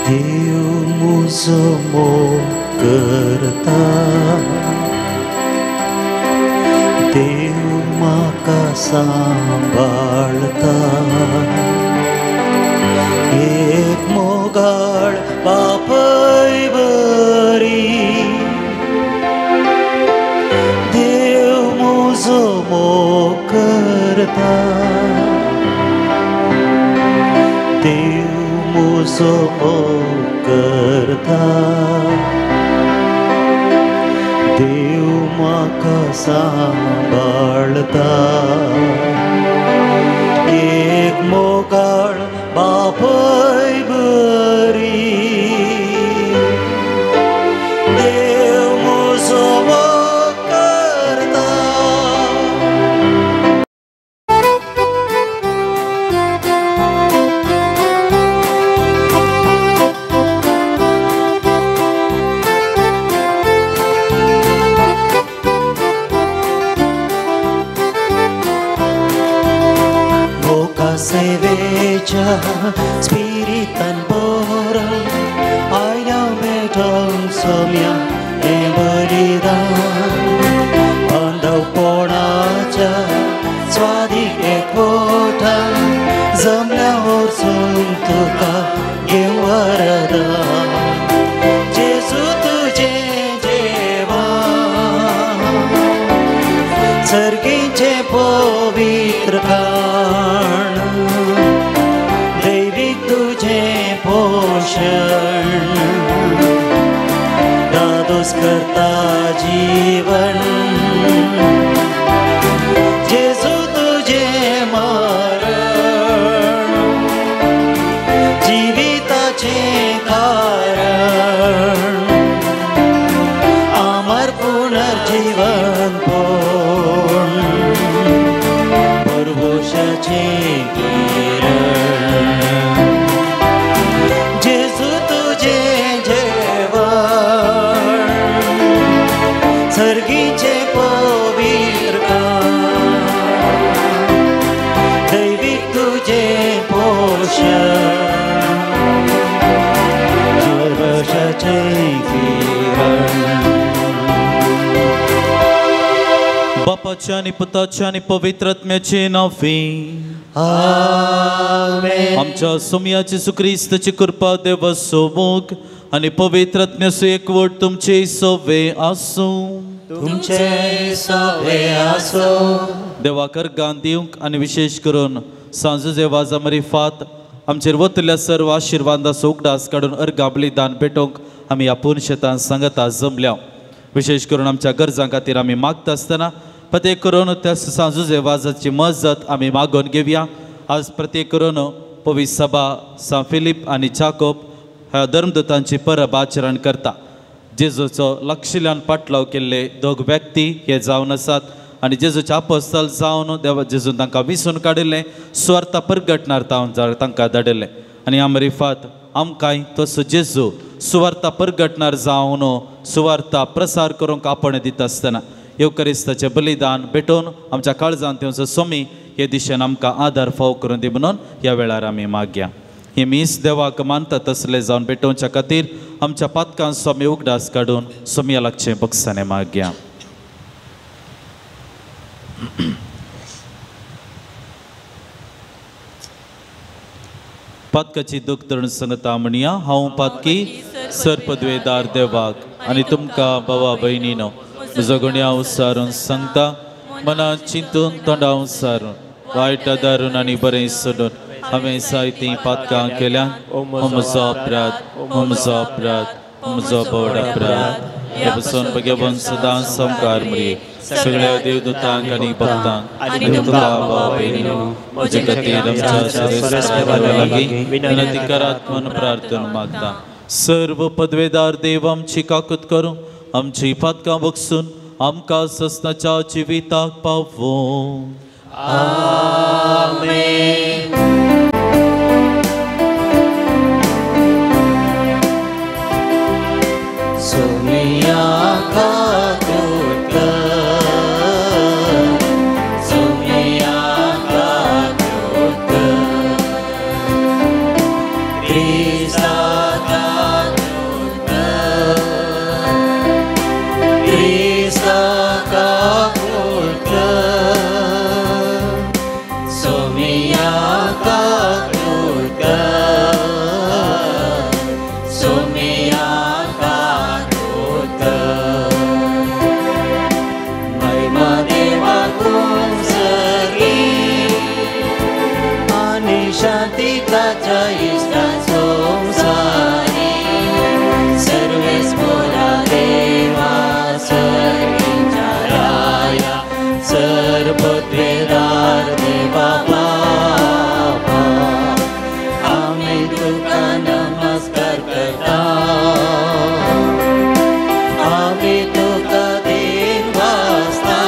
देव म्हजो मोग करता, देव म्हाका सांबाळता, एक मोगाळ बापय बरी देव म्हजो मोग करता, देव म्हजो मोग करता, देव म्हाका सांबाळता, एक मोगाळ बापय बरी देव म्हजो मोग करता. सर्गीच्या स्पिरितान बरल आयल्या मेटम सोम्या हें बलिदान अंधवपणाच्या स्वादीक एकवटान जमल्या वरसून तुका घेवं वरदान. जेजू तुजें जेवण सर्गीचें पवित्र खाण दैवीक तुजें पोशण दादोस करता जीवन. जेजू तुजें मरण जिविताचें कारण अमर पुनर्जीवन पूर्ण परभोशाचें किरण. जेजू तुजें जेवण सर्गीचें पवित्र खाण दैवीक तुजें पोशण परभोशाचें किरण. बापाच्या आनी पुताच्या आनी पवित्र आत्म्याचे नांवे आमेन. आमच्या सोमया जेजू क्रिस्ताची कृपा देवाचो मोग आनी पवित्र आत्म्याचो एकवट तुमचे सवे आसूं. तुमचे सवे आसूं. देवाक अर्गां दिवंक आनी विशेश करून सांजुजे वाजा मरिफात आमचेर वतल्या सर्व आशिर्वादाचो उगडास काडून अर्गां बलिदान भेटोवंक आमी आपूण शेतान सांगता जमल्या. विशेश करून आमच्या गरजां खातीर आमी मागता आसतना प्रत्येक करून त्या सांजुजे वाजाची मजत आमी मागोवन घेवया. आज प्रत्येक करून पवित्र सभा सांत फिलीप आनी जाकोब ह्या धर्मदूतांची परब आचरण करता. जेजूचो लक्षिल्यान पाटलाव केल्ले दोग व्यक्ती हे जावन आसात आनी जेजूचे आपोस्तल जावन देवा जेजून तांकां विसून काडिल्लें सुवार्ता परगटणार तांकां धाडिल्लें आनी आमरिफात आमकांय तसो जेजू सुवार्ता परगटणार जावन सुवार्ता प्रसार करूंक आपण दिता आसतना येवकरिस्ताचें बलिदान भेटोवन आमच्या काळजांत येवचो स्वामी हे दिशेन आमकां आदार फाव करून दी म्हणून ह्या वेळार आमी मागया. हे मीस देवाक मानता तसले जावन भेटोवच्या खातीर आमच्या पातकां स्वामी उगडास काडून स्वामया लागचें बक्षाने मागया. पातकाची दुख धरून सांगता म्हणया, हांव पातकी सर्पद्वेदार देवाक आनी तुमकां भावा भयणीनो म्हजो गुण्या उसारून सांगता मनात चिंतून तोंडा उसारून वायट दारून आनी बरें सोडून हांवें जायतीं पातकां केल्यात. हो म्हजो अपराध, हो म्हजो अपराध, हो म्हजो व्हड अपराध. हे पसून भगवान सदां संकार मरे सगळ्या देवदूतांक आनी भक्तांक आनी तुमकां भावा भयणीनो म्हजे खातीर आमच्या सर्वेस्पर देवा लागीं विनंती करात म्हूण प्रार्थना मागता. सर्व पदवेदार देव आमची काकूत करूं आमची पातकां बगसून आमकां ससनाच्या जिविताक पावों. आमेन. सोमिया काकूत कर, सोमिया काकूत कर, क्रिस्ता काकूत कर, क्रिस्ता काकूत कर, सोमिया काकूत कर, सोमिया काकूत कर. महिमा देवाकून सगळी आनी शांती ताच्या इश्टां संवसारी सर्वेस्पोरा देवा सर्गीच्या राया सर्वपदवेदार देवा बापा आमी तुका नमस्कार करता. आमी तुका दिन वाजता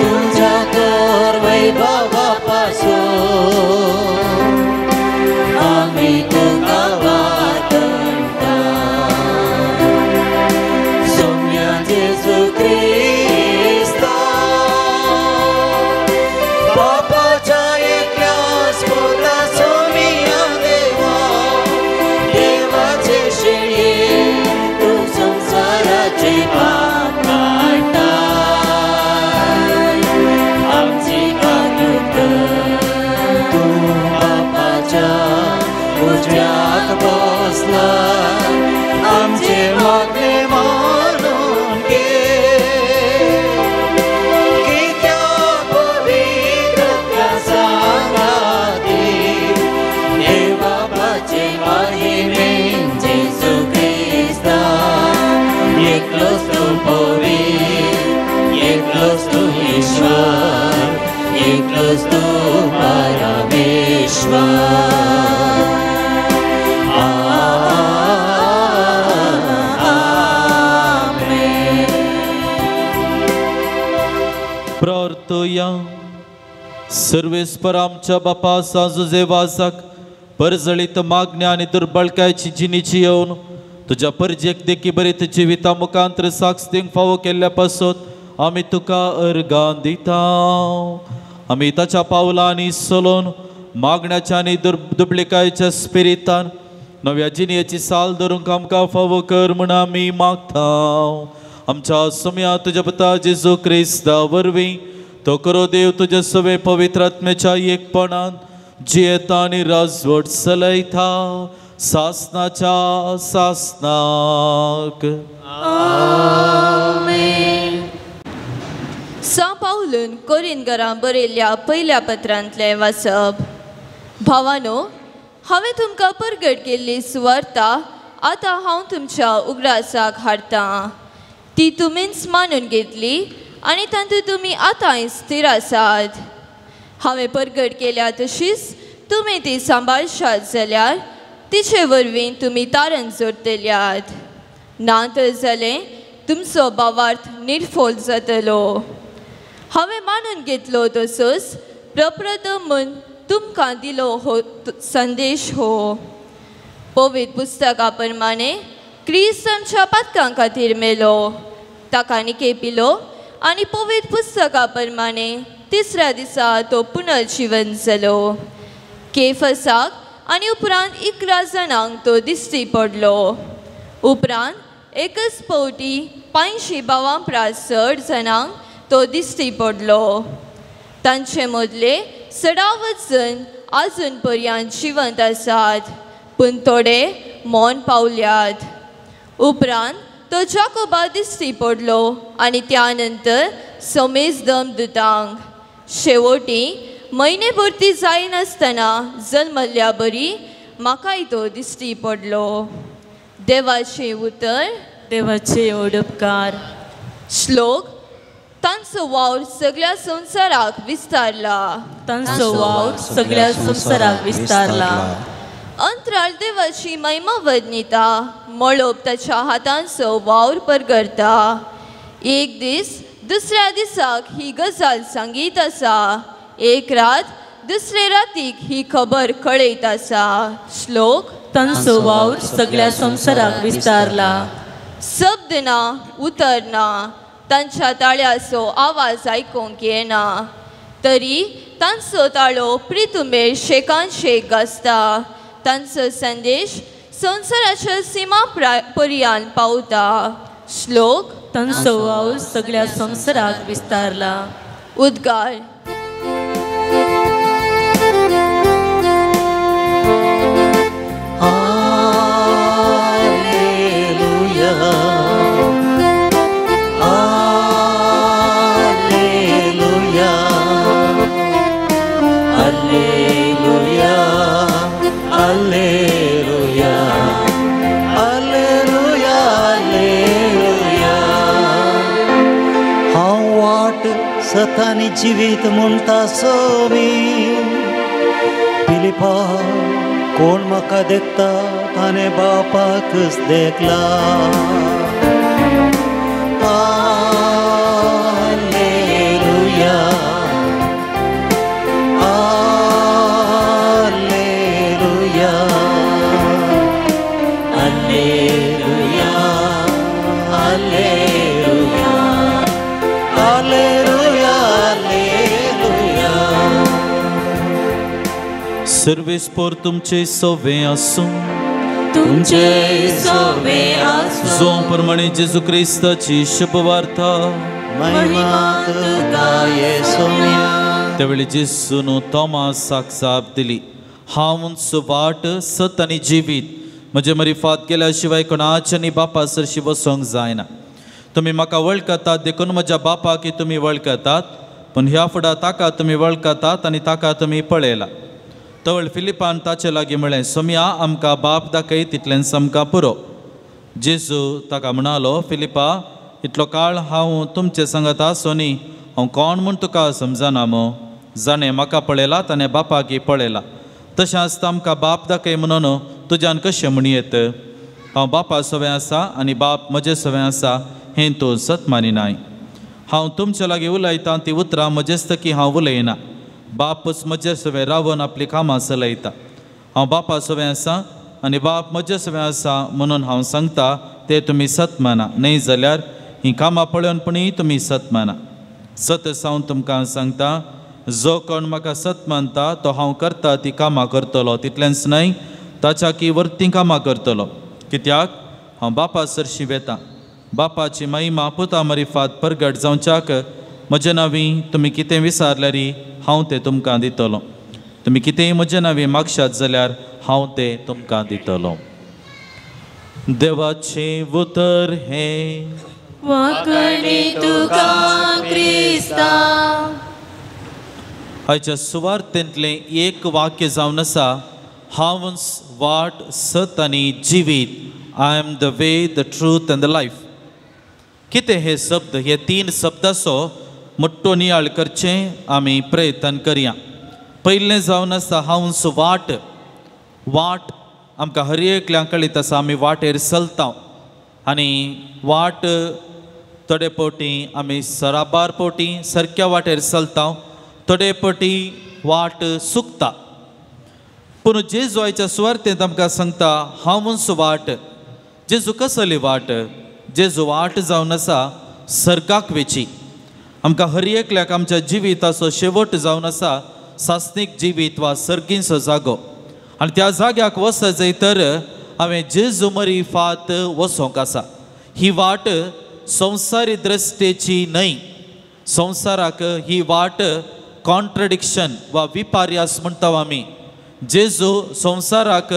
तुझ्या कर वैभवा पासून आमी तुका वाटणता. सोम्या जेजू क्रिस्ता परमेश्वर, एकलोच तूं परमेश्वर. आमेन. प्रार्थया. सर्वेस्पर आमच्या बापा साजुजे वासाक परजळीत मागण्या आनी दुर्बळकायची जिणेची येवन तुज्या परजेक देखी बरीत जिविता मुखांतर साक्ष दिवंक फावो केल्ल्या पासत आमी तुका अर्गां दिता. आमी ताच्या पावलांनी चलोवन मागण्याच्या आनी दुबळिकायच्या स्पिरितान नव्या जिणेची साल धरूंक आमकां फावो कर म्हूण आमी मागता. आमच्या सोम्या तुज्या पुता जेजू क्रिस्ता वरवीं तो करो देव तुज्या सवे पवित्र आत्म्याच्या एकपणान जियेता आनी राजवट चलयता सासनाच्या सासनाक. आमेन. सां पावलून कोरिनगरां बरयल्ल्या पयल्या पत्रांतलें वाचप. भावानो, हांवें तुमकां परगट केल्ली सुवार्ता आतां हांव तुमच्या उगडासाक हाडटां. ती तुमीच मानून घेतली आनी तातूंत तुमी आतांय स्थिर आसात. हांवें परगट केल्या तशीच तुमी ती सांबाळशात जाल्यार तिचे वरवीं तुमी तारण जोडटल्यात. ना तर जालें तुमचो भावार्थ निर्फोल जातलो. हांवें मानून घेतलो तसोच प्रप्रथम म्हूण तुमकां दिलो हो संदेश हो. पवित्र पुस्तका प्रमाणे क्रिस्त आमच्या पातकां खातीर मेलो, ताका निकेपिलो आनी पवित्र पुस्तका प्रमाणे तिसऱ्या दिसा तो पुनर्जिवन जालो. केफसाक आनी उपरांत 11 जाणांक तो दिश्टी पडलो. उपरांत एकच फावटी 500 भावां परस चड जाणांक तो दिश्टी पडलो. तांचे मदले चडावत जण आजून पर्यंत जिवंत आसात, पूण थोडे मौन पावल्यात. उपरांत तो जाकोबा दिश्टी पडलो आनी त्या नंतर समेज दम दुतांक. शेवटी म्हयने भरती जायनासतना जल्मल्ल्या बरी म्हाकाय तो दिश्टी पडलो. देवाचें उतर. देवाचे उपकार. श्लोक. तांचो वावर सगळ्या संवसाराक विस्तारला. तांचो वावर सगळ्या संवसाराक विस्तारला. अंतराळ देवाची महिमा वर्णिता, मळोब ताच्या हातांचो वावर परगरता. एक दीस दुसऱ्या दिसाक ही गजाल सांगीत आसा, एक रात दुसरे रातीक ही खबर कळयत आसा. श्लोक. तांचो वावर सगळ्या संवसाराक विस्तारला. शब्द ना, उतर ना, तांच्या ताळ्याचो आवाज आयकूंक येना, तरी तांचो ताळो प्रितुमेर शेकान शेक गाजता. तांचो संदेश संवसाराच्या सीमा पर्यंत पावता. श्लोक. तांचो वावर सगळ्या संवसाराक विस्तारला. उद्गार. Hallelujah, hallelujah, hallelujah, hallelujah, hallelujah, hallelujah. हांव वाट सत आनी जिवीत म्हणटा सोमी. फिलिपा, कोण म्हाका देखता ताणें बापाकच देखला. Hallelujah, hallelujah, hallelujah, hallelujah, hallelujah, hallelujah. सर्वेस्पर तुमचे सवे आसूं. तुमचे सवे आसूं. जो प्रमाणे जेजू क्रिस्ताची शुभवार्ता. महिमा तुका येसुम्या. त्यावेळी जेजून तोमासाक जाप दिली, हांवच वाट सत आनी जिवीत. म्हजे मरिफात गेल्या शिवाय कोणाच्या आनी बापा सरशी वचोंक जायना. तुमी म्हाका वळखतात देखून म्हज्या बापाक तुमी वळखतात, पूण ह्या फुडां ताका तुमी वळखतात आनी ताका तुमी पळयला. तवळ फिलिपान ताचे लागीं म्हळें, सोम्या आमकां बाप दाखय तितलेंच आमकां पुरो. जेजू ताका म्हणालो, फिलिपा, इतलो काळ हांव तुमचे सांगत आसोनी हांव कोण म्हूण तुका समजना मो? जाणें म्हाका पळयला ताणें बापाक पळयला. तशें आसता आमकां बाप दाखय म्हणून तुज्यान कशें म्हणयेत? हांव बापा सवें आसा आनी बाप म्हजे सवें आसा हें तूं सत मानिनाय. हांव तुमचे लागीं उलयतां ती उतरां म्हजेच की हांव उलयना, बापूच म्हजे सवें रावन आपली कामां चलयता. हांव बापा सवें आसा आनी बाप म्हजे सवें आसा म्हणून हांव सांगता ते तुमी सत माना, न्हय जाल्यार हीं कामां पळोवन पुणूय तुमी सत माना. सत सावन तुमकां सांगता, जो कोण म्हाका सत मानता तो हांव करता ती कामां करतलो, तितलेंच न्हय ताच्या की वरतीं कामां करतलो. कित्याक हांव बापा सरशी वेता. बापाची महिमा पुता मरिफात परगट जावच्याक म्हजे नांवी तुमी कितें विचारल्यार हांव तें तुमकां दितलो. तुमी कितेंय म्हजे नांवी मागशात जाल्यार हांव तें तुमकां दितलो. देवाचें उतर हें वांकणी तुका क्रिस्ता. आयच्या सुवार्तेंतलें एक वाक्य जावन आसा, हांवच वाट, सत आनी जिवीत. I am the way, the truth and the life. कितें हे शब्द? हे तीन शब्दाचो मोठो नियाळ करचें आमी प्रयत्न करया. पयलें जावन आसा हांवच वाट. वाट आमकां हर एकल्यांक कळीत आसा, आमी वाटेर चलता आनी वाट थोडे फावटी आमी सराबार फावटी सारक्या वाटेर चलता, थोडे फावटी वाट चुकता. पूण जेजू आयच्या सुवार्तेंत आमकां सांगता हांवच वाट. जेजू कसली वाट? जेजू वाट जावन आसा सर्गाक वेची. आमकां हर एकल्याक आमच्या जिविताचो शेवट जावन आसा सासणीक जिवीत वा सर्गींचो जागो. आनी त्या जाग्याक वचत जाय तर हांवें जेजू मरिफात वचोंक आसा. ही वाट संवसारी दृश्टेची न्हय. संवसाराक ही वाट कॉन्ट्रडिक्शन वा विपार्यास म्हणटा आमी. जेजू संवसाराक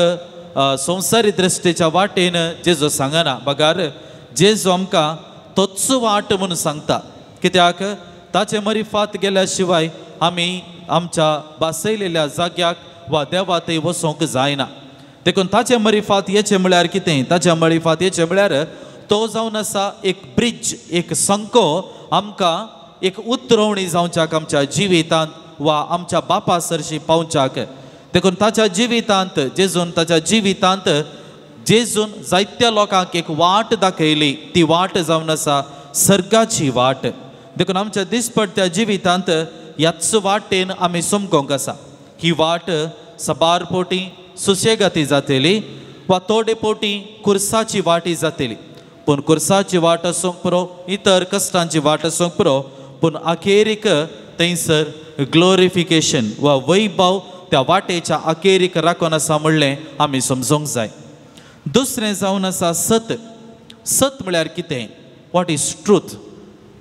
संवसारी दृश्टेच्या वाटेन जेजू सांगना, बगार जेजू आमकां तोच वाट म्हणून सांगता. कित्याक ताचे मरिफात गेल्या शिवाय आमी आमच्या बासयलेल्या जाग्याक वा देवा थंय वचोंक जायना. देखून ताचे मरिफात येचें म्हळ्यार कितें? ताच्या मरिफात येचें म्हळ्यार तो जावन आसा एक ब्रिज, एक संको आमकां एक उतरवणी जावच्याक आमच्या जिवितांत वा आमच्या बापा सरशी पावच्याक. देखून ताच्या जिवितांत जेजून ताच्या जिवितांत जेजून जायत्या लोकांक एक वाट दाखयली, ती वाट जावन आसा सर्गाची वाट. देखून आमच्या दिसपडत्या जिवितांत ह्याच वाटेन आमी समकोंक आसा. ही वाट सबार पोटी सुशेगाती जातली वा थोडे पोटी कुर्साची वाटी जातली. पूण कुर्साची वाट आसूंक पुरो, इतर कश्टांची वाट आसूंक पुरो, पूण अखेरीक थंयसर ग्लोरिफिकेशन वा वैभव त्या वाटेच्या अखेरीक राखून आसा म्हणलें आमी समजूंक जाय. दुसरें जावन आसा सत. सत म्हळ्यार कितें? What is truth?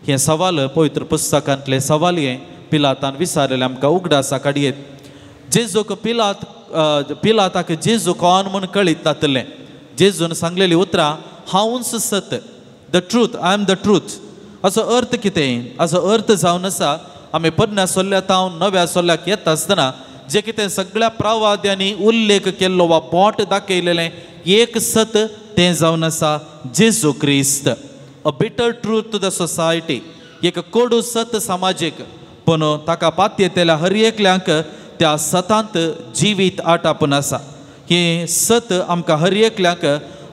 हें सवाल पवित्र पुस्तकांतलें सवाल हें पिलातान विचारलें आमकां उगडासा काडयेत. जेजूक पिलात पिलाताक जेजू कोण म्हूण कळीत नातलें. जेजून सांगलेलीं उतरां हांवच सत, the truth, I am the truth. असो अर्थ कितें? असो अर्थ जावन आसा आमी पोरण्या सोल्ल्या तावन नव्या सोल्ल्याक येता आसतना जे कितें सगळ्या प्रवाद्यांनी उल्लेख केल्लो वा बोट दाखयलेलें एक सत तें जावन आसा जेजू क्रिस्त. A bitter truth to the society, एक कोडू सत समाजीक, पूण ताका पातयेतल्या हर एकल्यांक त्या सतांत जिवीत आटापून आसा. हें सत आमकां हर एकल्यांक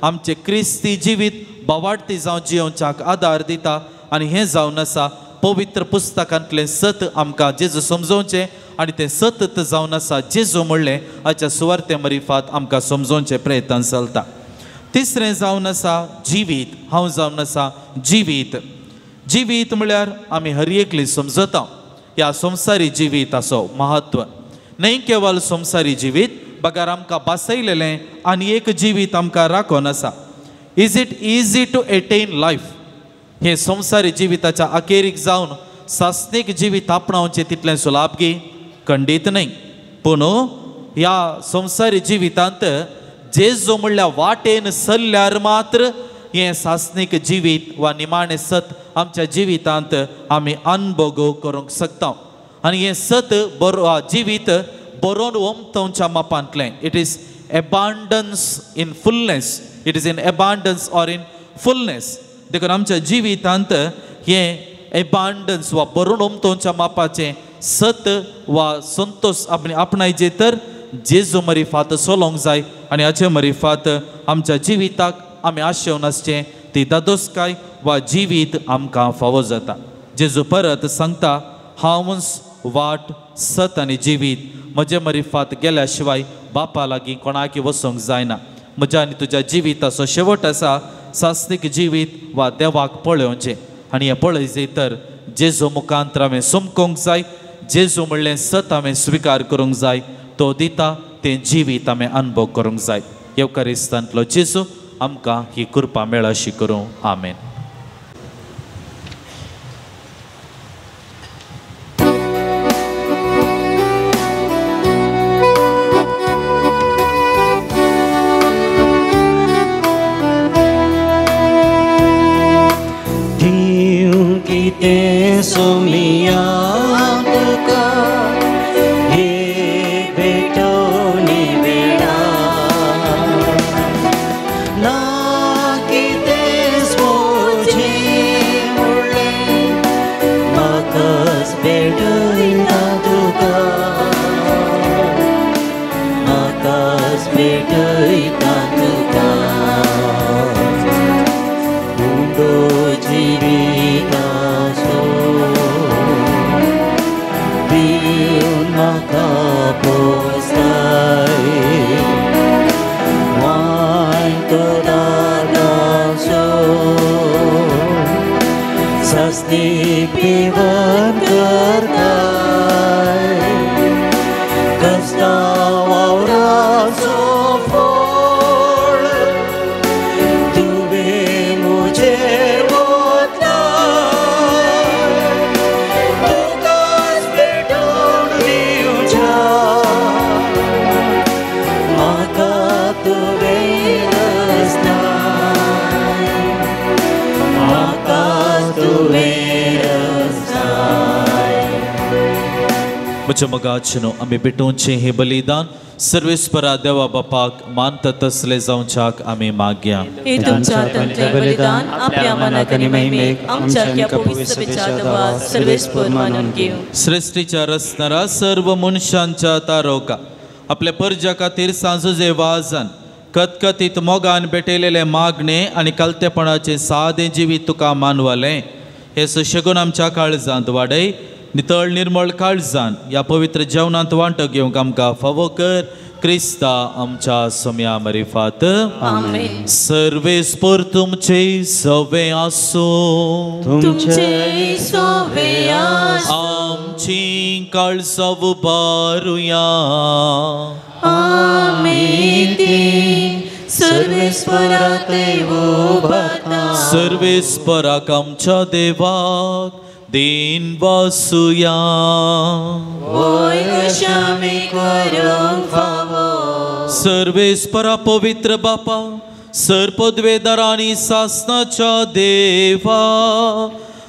आमचें क्रिस्ती जिवीत बावाडती जावन जियोवच्याक आदार दिता. आनी हें जावन आसा पवित्र पुस्तकांतलें सत आमकां जेजू समजोवचें आनी तें सतत जावन आसा जेजू म्हणलें हाच्या सुवार्ते मरिफात आमकां समजोवचें प्रयत्न चलता. तिसरें जावन आसा जिवीत. हांव जावन आसा जिवीत. जिवीत म्हळ्यार आमी हर एकली समजता ह्या संवसारी जिविताचो महत्व. न्हय केवल संवसारी जिवीत बगर आमकां बासयलेलें आनी एक जिवीत आमकां राखून आसा. Is it easy to attain life? हें संवसारी जिविताच्या अखेरीक जावन सासणीक जिवीत आपणावचें तितलें सुलाभ गी? खंडीत न्हय. पूण ह्या संवसारी जिवितांत जेजू म्हणल्यार वाटेन सरल्यार मात्र हें सासणीक जिवीत वा निमाणें सत आमच्या जिवितांत आमी अनभोग करूंक शकता. आनी हें सत बरो जिवीत बरोवन ओमतोवच्या मापांतलें. It is abundance in fullness. It is in abundance or in fullness. देखून आमच्या जिवितांत हें एबांडन्स वा भरून उमतोंच्या मापाचें सत वा संतोष आपणे आपणायचे तर जेजू मरिफात चलोवंक जाय आनी हाचे मरिफात आमच्या जिविताक आमी आशेवन आसचें ती दादोसकाय वा जिवीत आमकां फावो जाता. जेजू परत सांगता हांवच वाट सत आनी जिवीत, म्हजे मरिफात गेल्या शिवाय बापा लागीं कोणाकी वचूंक जायना. म्हज्या आनी तुज्या जिविताचो शेवट आसा सास्तीक जिवीत वा देवाक पळोवचें आनी हें पळयचें तर जेजू मुखांत हांवें समकोंक जाय, जेजू म्हणलें सत हांवें स्विकार करूंक जाय, तो दिता तें जिवीत हांवें अनुभव करूंक जाय. येवकारिस्तांतलो जेजू आमकां ही कृपा मेळशी करूं. आमेन. सोमिया तुका हे भेटोनी वेळा ना कितें सोजें म्हणलें म्हाकाच भेटयता तुका, म्हाकाच भेटयता तुका उंडो जिविताचो दिवन म्हाका पोसाय वांयतो दादाचो सस्ती पिवन करताय कस्ता वावराचो फोळ तुवें म्हजेर वतलाय तुकाच भेटोवन दिवच्या म्हाका तुवें रस्ताय, म्हाका तुवें रस्ताय. म्हज्या मोगाचें आमी भेटोवचें हें बलिदान सर्वेस्परा देवा बापाक मानता तसलें जावच्याक आमी मागया. हे तुमच्या हातांतलें बलिदान आपल्या मनाक आनी महिमेक आमच्या ह्या पवित्र सभेच्या देवा सर्वेस्पर मानून घेवं. सृश्टीच्या रचणारा सर्व मनशांच्या तारोका आपल्या परजा खातीर सांजुजे वाजान कतकतीत मोगान भेटयलेलें मागणें आनी कलतेपणाचें सादें जिवीत तुका मानवलें हें सुशेगून आमच्या काळजांत वाडय नितळ निर्मळ काळजान ह्या पवित्र जेवणांत वांटो घेवंक आमकां फावो कर. क्रिस्ता आमच्या सोम्या मरिफात. आमेन. सर्वेस्पर तुमचे सवे आसूं, तुमचे सोवे आसूं. आमची काळजां उबारुया. आमेन. सर्वेस्परा देवोबाता सर्वेस्पराक आमच्या देवाक दिन वासुया. वय अशें करूंक फावो. सर्वेस्परा पवित्र बापा सर्पद्वेदार आनी सासनाच्या देवा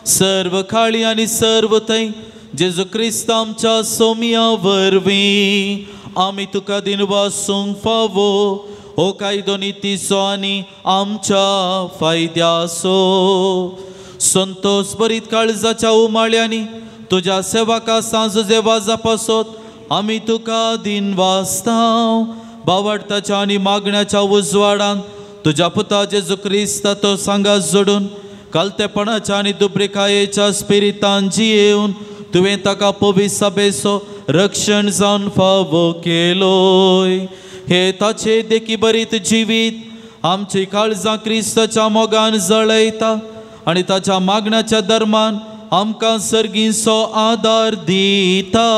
सर्व खाळी आनी सर्व थंय जेजू क्रिस्त आमच्या सोम्या वरवीं आमी तुका दिन वासूंक फावो हो कायदो नितीचो आनी आमच्या फायद्याचो. संतोष बरीत काळजाच्या उमाळ्यांनी तुज्या सेवका सांजुजे वाजा पासत आमी तुका दिन वाचता. बावडताच्या आनी मागण्याच्या उजवाडान तुज्या पुता जेजू क्रिस्ता तो सांगा जोडून कालतेपणाच्या आनी दुब्रिकायेच्या स्पिरितान जियेवन तुवें ताका पवित्र सभेचो रक्षण जावन फावो केलोय. हे ताचे देखी बरीत जिवीत आमची काळजां क्रिस्ताच्या मोगान जळयता आनी ताच्या मागण्याच्या धर्मान आमकां सर्गींचो आदार दिता.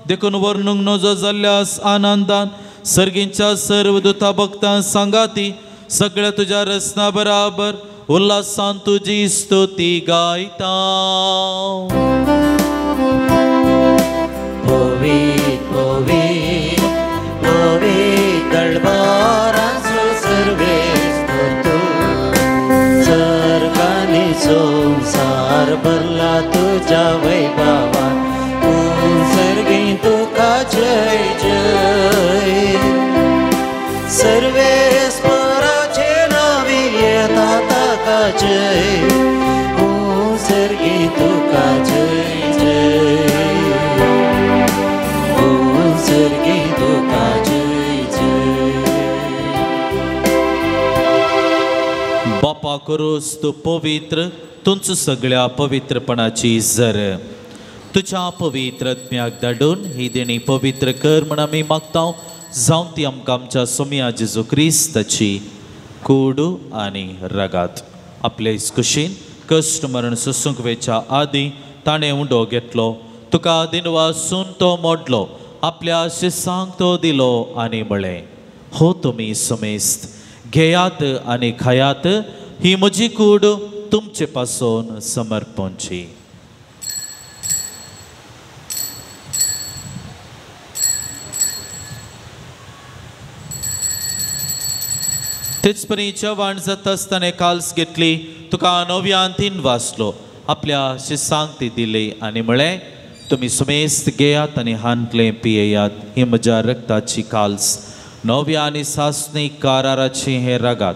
देखून वर्णूंक नजो जाल्ल्यास आनंदान सर्गींच्या सर्व दुता भक्तां सांगाती सगळ्या तुज्या रचना बराबर उल्हासान तुजी स्तुती गायता. पवित्र पवित्र पवित्र दळबाराचो सर्वेस्पर तूं, सर्गांनी संवसार भरला तुज्या वैभवान, तूं सर्गी तुका जय जय. सर्वेस्पराचे नांवी येता ताका जय, तूं सर्गी बापा करूस तूं पवित्र, तुमच सगळ्या पवित्रपणाची जर तुज्या पवित्र आत्म्याक धाडून ही देणी पवित्र कर म्हण आमी मागता, जावं ती आमकां आमच्या सोमया जेजू क्रिस्ताची कूड आनी रगात. आपले कुशीन कश्ट मरण सोसूंक वेच्या आदीं ताणें उंडो घेतलो, तुका दिनवासून तो मोडलो, आपल्या शिसांक तो दिलो आनी म्हळें, हो तुमी समेस्त घेयात आनी खायात, ही म्हजी कूड तुमचे पासून समर्पणची. तेच परी जेवण जाता आसतना काल्स घेतली, तुका नव्यान तीन वाचलो, आपल्या शिसांक ती दिली आनी म्हळें, तुमी सुमेस्त घेयात आनी हांतलें पियेयात, ही म्हज्या रक्ताची काल्स, नव्या आनी सासणी काराराची हें रगात,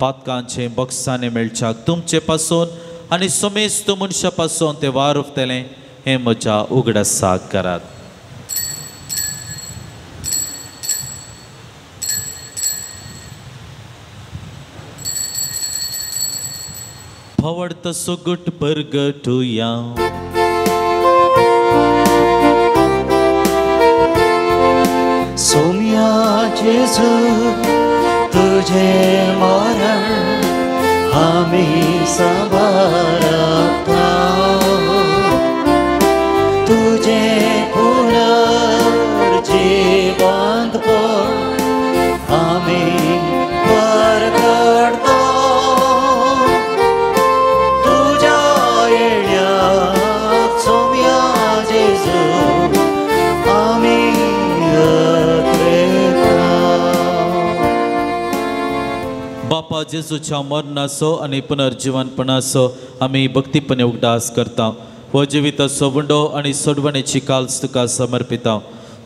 पातकांचे बक्षाने मेळच्याक तुमचे पासून आनी सुमेस्त मनशा पासून तें वारुपतलें, हें म्हज्या उगडासाक करात. फवडत सुगट परगटुया. सोम्या जेजू तुझे मरण आमी सांबारता, तुझे पुनर्जीवंतपण आमी परगटता, तुज्या येण्याक सोम्या जेजू आमी. बापा जेजूच्या मरणाचो आनी पुनर्जीवनपणाचो आमी भक्तीपणे उगडास करता. हो जिविताचो उंडो आनी सोडवणेची काल्स तुका समर्पिता.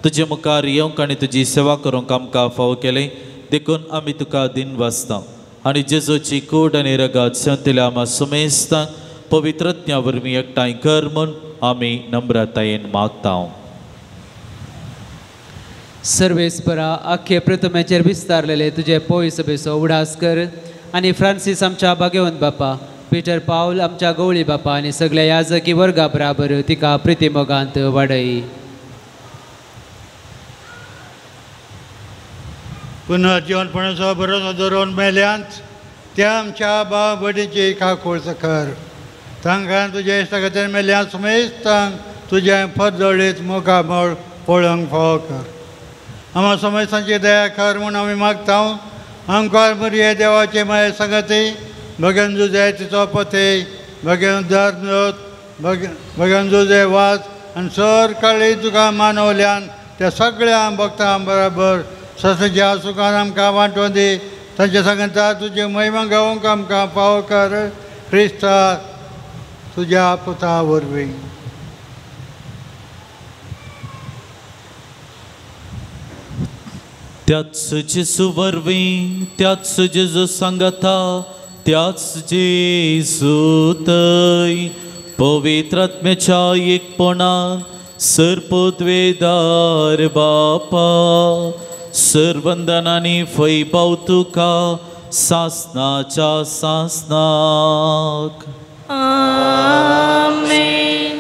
तुजे मुखार येवंक आनी तुजी सेवा करूंक आमकां फावो केलें देखून आमी तुका दिन वाचता. आनी जेजूची कूड आनी रगात शेंवतिल्या आमा सुमेस्तांक पवित्रज्ञा वरवीं एकठांय कर म्हूण आमी नम्रतायेन मागता. सर्वेस्परा आख्खे प्रथमेचेर विस्तारलेले तुजे पोय सभेचो उडास कर आनी फ्रांसीस आमच्या भाग्यवंत बापा, पीटर पावल आमच्या गवळी बापा आनी सगळ्या याजकी वर्गा बराबर तिका प्रितीमोगांत वाडय. पुनर्जीवनपणाचो भरोसो दवरून मेल्यांत त्या आमच्या भाव भयणीची काकूळच कर, तांकां तुजे इश्टागतीन मेल्यांत सुमेस्तांक तुजें परजळीत मुखामळ पळोवंक फावो कर. आमा समस्तांची दया कर म्हूण आमी मागता. आमकां मरिये देवाचे माये संगती भगन जुजे तिचो पते भगन धर्म भगन जुजे वास आनी सर काळी तुका मानवल्यान त्या सगळ्या भक्तां बराबर ससच्या सुखान आमकां वांटोवन दी. तांच्या सांगता तुजी महिमा गावंक आमकां फावो कर, क्रिस्ता तुज्या पुता वरवीं. त्याच जेजू वरवीं, त्याच जेजू सांगता, त्याच जेजू थंय पवित्र आत्म्याच्या एकपणान सर्पोद्वेदार बापा सर्वंदनानी फैभाव तुका सासनाच्या सासनाक. आमेन.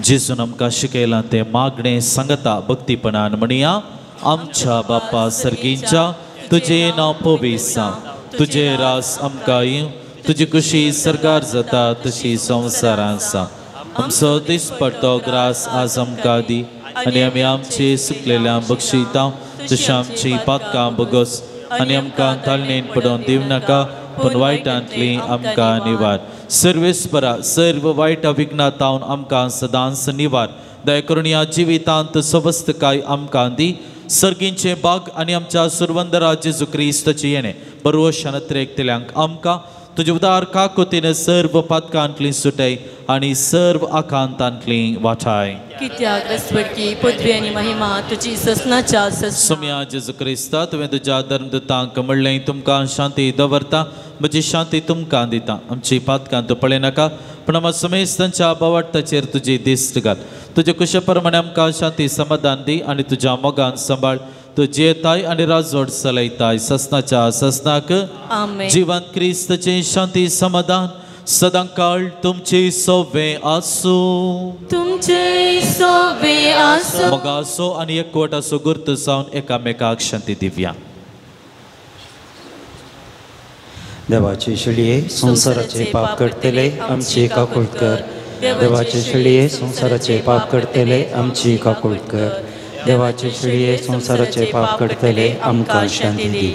जेजून आमकां शिकयलां तें मागणें सांगता भक्तीपणान म्हणया. आमच्या बापा सर्गींच्या, तुजें नांव पवित्र जावं, तुजें रास आमकां येवं, तुजी खुशी सरकार जाता तशी संवसारांत जावं. आमचो दिसपडतो ग्रास आज आमकां दी आनी आमी आमचे सुकलेल्या बक्षिता तशें आमची पातकां बगस आनी आमकां ताळणेन पडोवन दिवं नाका, पूण वायटांतली आमकां निवार. सर्वेस्परा सर्व वायट विघ्नांतावन आमकां सदांच निवार. दया करून ह्या जिवितांत सवस्तकाय आमकां दी. सर्गींचे बाग आनी आमच्या सुरवंदरा जेजू क्रिस्ताचे येणें बरोवशान त्रेकतल्यांक आमकां तुजे उदार काकोतीन सर्व पातकांतली सुटय आनी सर्व आकांतांतली वाठाय. कित्याक रस्वडकी पदवी आनी महिमा तुजी ससनाच्या ससना. सोम्या जेजू क्रिस्ता, तुवें तुज्या धर्मदूतांक म्हणलें, तुमकां शांती दवरता, म्हजी शांती तुमकां दिता. आमची पातकां तूं पळयनाका, पूण आमकां समेस्तांच्या बावाडताचेर तुजी दिश्ट घाल. तुजे कुशे प्रमाणे आमकां शांती समाधान दी आनी तुज्या मोगान सांबाळ. तूं जियेताय आनी राजवट चलयताय ससनाच्या ससनाक. जिवंत क्रिस्ताचें शांती समाधान सदांकाळ तुमचे सोवे आसूं. तुमचे सोवे आसूं. मोगाचो आनी एकवटाचो गुर्त जावन एकामेकाक शांती दिवया. देवाचे शेळये संवसाराचे पाप करतले आमची काकूट कर. देवाचे शेळये संवसाराचे पाप करतले आमची काकूट कर. देवाचे शेळये संवसाराचे पाप करतले आमकां शांती दी.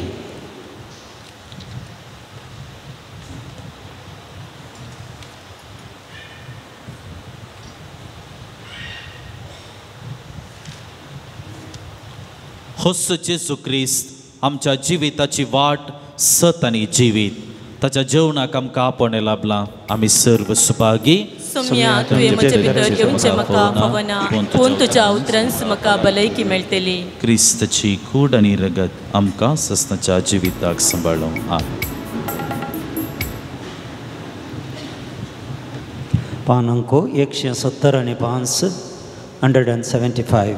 होस जेजू क्रिस्त आमच्या जिविताची वाट सत आनी जिवीत ताच्या जेवणाक आमकां आपोवणें लाभलां. आमी सर्व सुभागी. सोम्या तुवें म्हजे भितर येवचें म्हाका फावना, पूण तुज्या उतरांस म्हाका भलायकी मेळटली. क्रिस्ताची कूड आनी रगत आमकां ससनाच्या जिविताक सांबाळूं. आमेन. पान अंको 175, 175.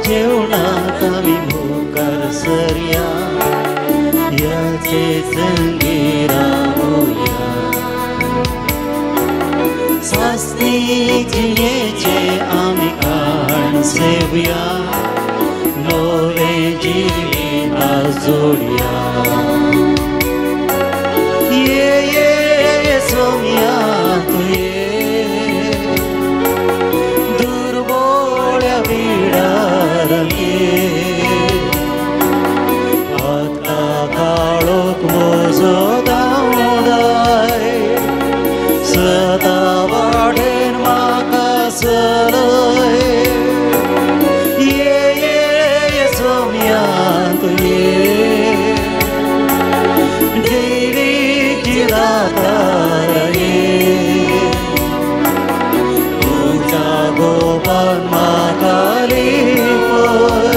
जेवणात आमी मुखार सरया, याचे संगी रावया. सासणी जिणेचे आमी काण सेवया, नवे जिविता जोडया. ये ये सोम्या तूं ये, दुर्बोळ्या बिडार आतां काळोख म्हजो धांवडाय, सदां वाटेन म्हाका चलय. ये ये सोम्या तूं ये, देवी जिलातार ये, तुज्या गोपान म्हाका लिपय,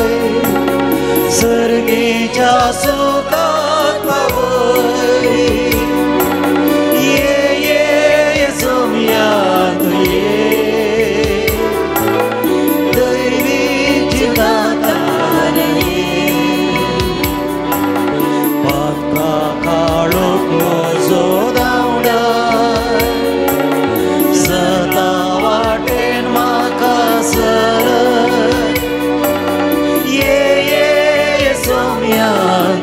सर्गीच्या सुखाक पावय. ये ये सोम्या तूं ये, दैवी जिलातार ये, पाका काळोख म्हजो धांवडाय, सदां वाटेन म्हाका सरय. ये ये सोम्या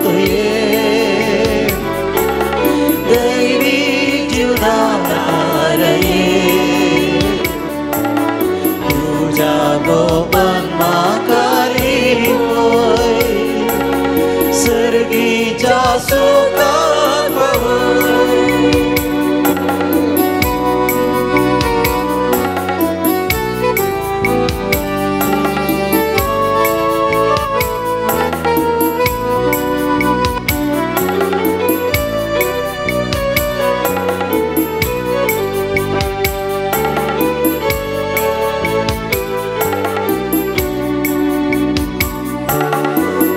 तूं ये, दैवी जिवदातार ये, तुज्या गोपान म्हाका लिपय, सर्गीच्या सुखाक पावय.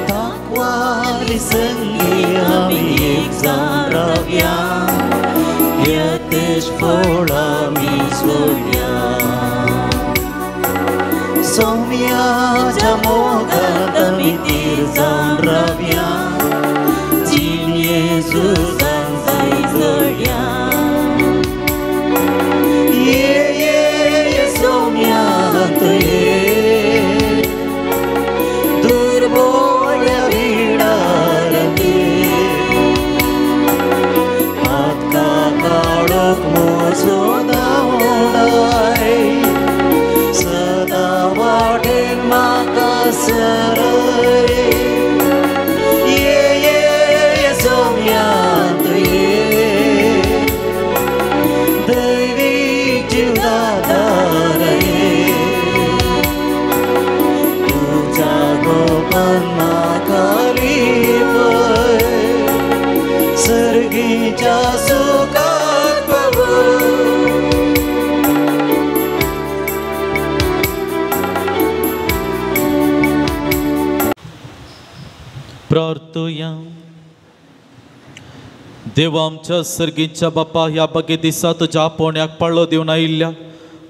ताकवाली संगी आमी एक जावन रावया, यतेश फळ आमी जोडया. सोम्याच्या मोगांत आमी थीर जावन रावया, जिणये झुजान जाय जोडया. ये ये सोम्या तूं ये, दुर्बोळ्या बिडार आतां काळोख म्हजो धांवडाय, सदां वाटेन म्हाका सरय. ये ये सोम्या तूं ये, दैवी जिवदातार ये, तुज्या गोपान म्हाका लिपय, प्रार्थुया. देवा आमच्या सर्गीच्या बापा, ह्या बगे दिसा तुज्या आपोवण्याक पाळो दिवन आयिल्ल्या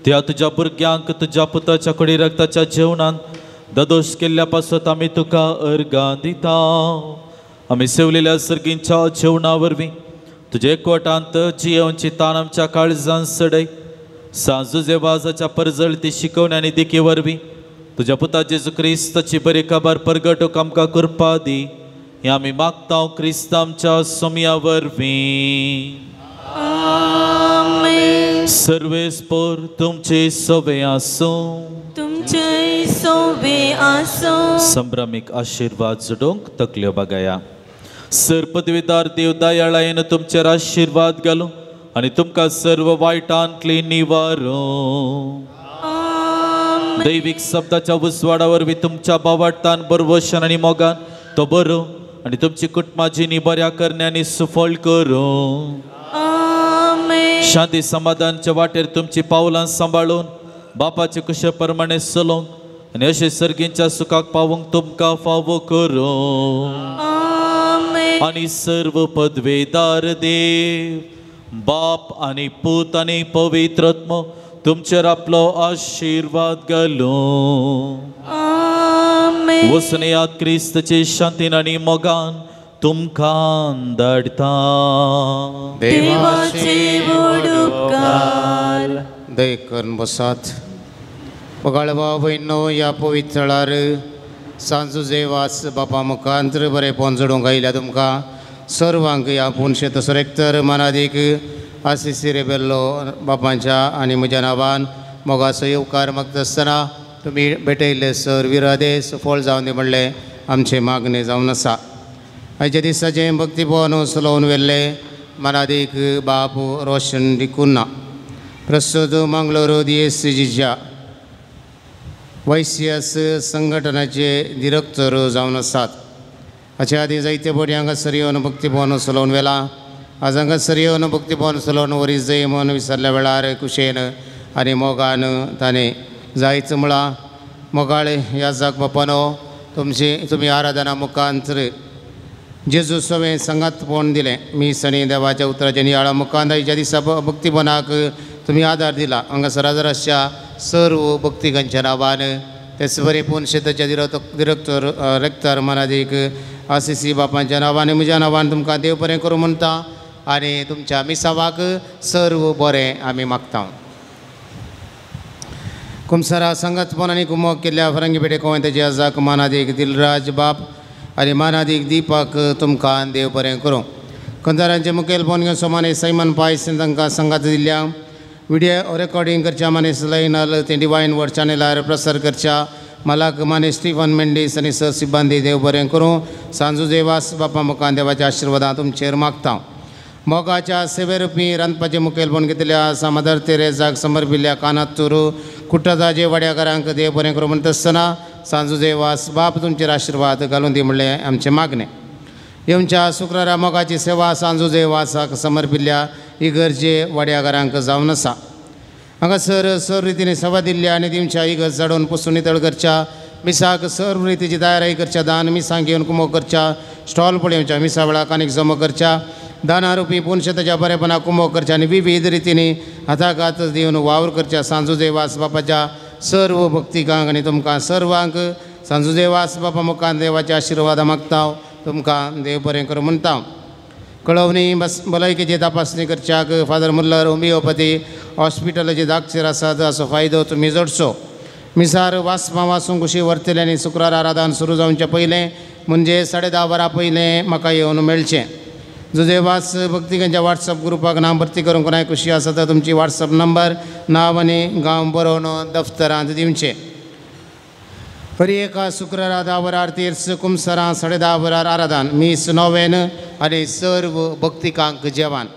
त्या तुज्या भुरग्यांक तुज्या पुताच्या कुडी रक्ताच्या जेवणान ददोश केल्ल्या पासत आमी तुका अर्गां दिता. आमी सेवलेल्या सर्गींच्या जेवणा वरवीं तुज्या एकवटांत जियेवची तान आमच्या काळजान सडय. सांजुजे वाजाच्या परजळती शिकवण्या आनी देखी वरवीं तुज्या पुता जेजू क्रिस्ताची बरी खबर परगटूंक आमकां कृपा दी. हें आमी मागता क्रिस्त आमच्या सोमया वरवीं. सर्वेस्पोर तुमचे सोबे आसूं. तुमचे सोबे आसूं. संभ्रमीक आशिर्वाद जोडूंक तकल्यो बागाया. सर पदवीदार देव दयाळायेन तुमचेर आशिर्वाद घालूं आनी तुमकां सर्व वायटांतली निवारूं. दैवीक शब्दाच्या उजवाडा वरवीं तुमच्या बावाडतान बरवशन आनी मोगान तो बरो आनी तुमची कुटुंबा जिणी बऱ्या करण्यांनी सुफळ करूं. शांती समाधानच्या वाटेर तुमची पावलां सांबाळून बापाचे कुशे प्रमाणे चलोवंक आनी अशे सर्गींच्या सुखाक पावूंक तुमकां फावो करूं. आनी सर्व पदवेदार देव बाप आनी पूत आनी पवित्र आत्मो तुमचेर आपलो आशिर्वाद घालूं. वसनेयात क्रिस्तचे शांतीन आनी मोगान तुमकां धाडटा. देवाचे व्हड उपकार. दय करून बसात. पगाळ भाव भयणो, ह्या पवित्र थळार सांजुजे वास बापा मुखांतर बरें जोडूंक आयल्या तुमकां सर्वांक ह्या पुनशे तसो रेक्टर मानादीक आसिसी रेबेल्लो बापांच्या आनी म्हज्या नांवान मोगाचो येवकार मागता आसतना तुमी भेटयल्ले सर विरादे सफळ जावन दी म्हणलें आमचें मागणें जावन आसा. आयच्या दिसाचें भक्तीभवन चलोवन व्हेल्ले मानादीक बाप रोशन डिकुन्ना, प्रस्तुत मंगळूर दियेसीजीच्या वैसियस संघटनाचे दिरक्तर जावन आसात. हाचे आदीं जायते फावटी हांगासर येवन भक्तीभवन चलोवन व्हेलां. आज हांगासर येवन भक्तीभवन चलोवन वरी जय म्हूण विसरल्या वेळार कुशेन आनी मोगान ताणें जायच म्हळां. मोगाळे ह्या जाग बापानो, तुमची तुमी आराधना मुखांतर जेजू सवें सांगातपण दिलें. मीस आनी देवाच्या उतराच्या नियाळा मुखांत आयच्या दिसा भक्तीपणाक तुमी आदार दिला. हांगासर आदार सर्व भक्तिकांच्या नांवान तेच बरें पुनशेताच्या दिरक्तर रेक्तर मानादीक आसिसी बापांच्या नांवान म्हज्या नांवान तुमकां देव बरें करूं म्हणटा आनी तुमच्या मिसावाक सर्व बरें आमी मागता. कुमसारा सांगातपण आनी कुमोक केल्ल्या फरंगी पेटे कोवेंताचे आजाक मानादीक दिलराज बाप आनी मानादीक दीपक तुमकां देव बरें करूं. कंजारांचे मुखेलपण घेवन सोमाने सैमन पायस तांकां सांगात दिल्ल्या विडियो रेकॉर्डिंग करच्या मानेस लयनल ते डिवायन वर्ड चॅनलार प्रसार करच्या मालक माने स्टीफन मेंडीस आनी सर सिब्बंदी देव बरें करूं. सांजुजे वास बापा मुखान देवाच्या आशिर्वादां तुमचेर मागता. मोगाच्या सेवेरुपी रांदपाचें मुखेलपण घेतल्या सा मदर तेरेजाक समर्पिल्ल्या कानातूर कुट्टादाजे वाड्याकारांक देव बरें करूं म्हणटा आसतना सांजुजे वास बाप तुमचेर आशिर्वाद घालून दी म्हणलें आमचें मागणें. येवच्या शुक्रारा मोगाची सेवा सांजुजे वासाक समर्पिल्ल्या इगर्जे वाड्याघरांक जावन आसा. हांगासर सर्व रितीने सेवा दिल्ल्या आनी दिवच्या इगर्ज जाडून पुसून नितळ करच्या मिसाक सर्व रितीची तयारी करच्या दान मिसांक घेवन कुमो करच्या स्टॉल पळोवच्या मिसा वेळाक आनीक जमो करच्या दानारुपी पुनशेताच्या बरेपणा कुमो करच्या आनी विविध रितीने हाताघात दिवन वावर करच्या सांजुजे वास बापाच्या सर्व भक्तिकांक आनी तुमकां सर्वांक सांजुजे वास बापा मुखान देवाच्या आशिर्वादा मागता. तुमकां देव बरें करूं म्हणटा. कळवणी बस भलायकेची तपासणी करच्याक फादर मुल्लर होमिओपॅथी हॉस्पिटलाचे दागचेर आसात असो फायदो तुमी जोडचो. मिसार वासपां वासूंक कुशी व्हरतले आनी शुक्रार आराधन सुरू जावचे पयलें म्हणजे 10:30 वरां पयलें म्हाका येवन मेळचें. जुजे वास भक्तिकांच्या वॉट्सअप ग्रुपाक नांव भरती करूंक कोणाय खुशी आसा तर तुमची वॉट्सअप नंबर नांव आनी गांव बरोवन दफ्तरांत दिवचें. हरी एका शुक्रारा 10 वरार तीर्स कुमसरां 10:30 वरार आराधन मीस नोवेन आनी सर्व भक्तिकांक जेवण.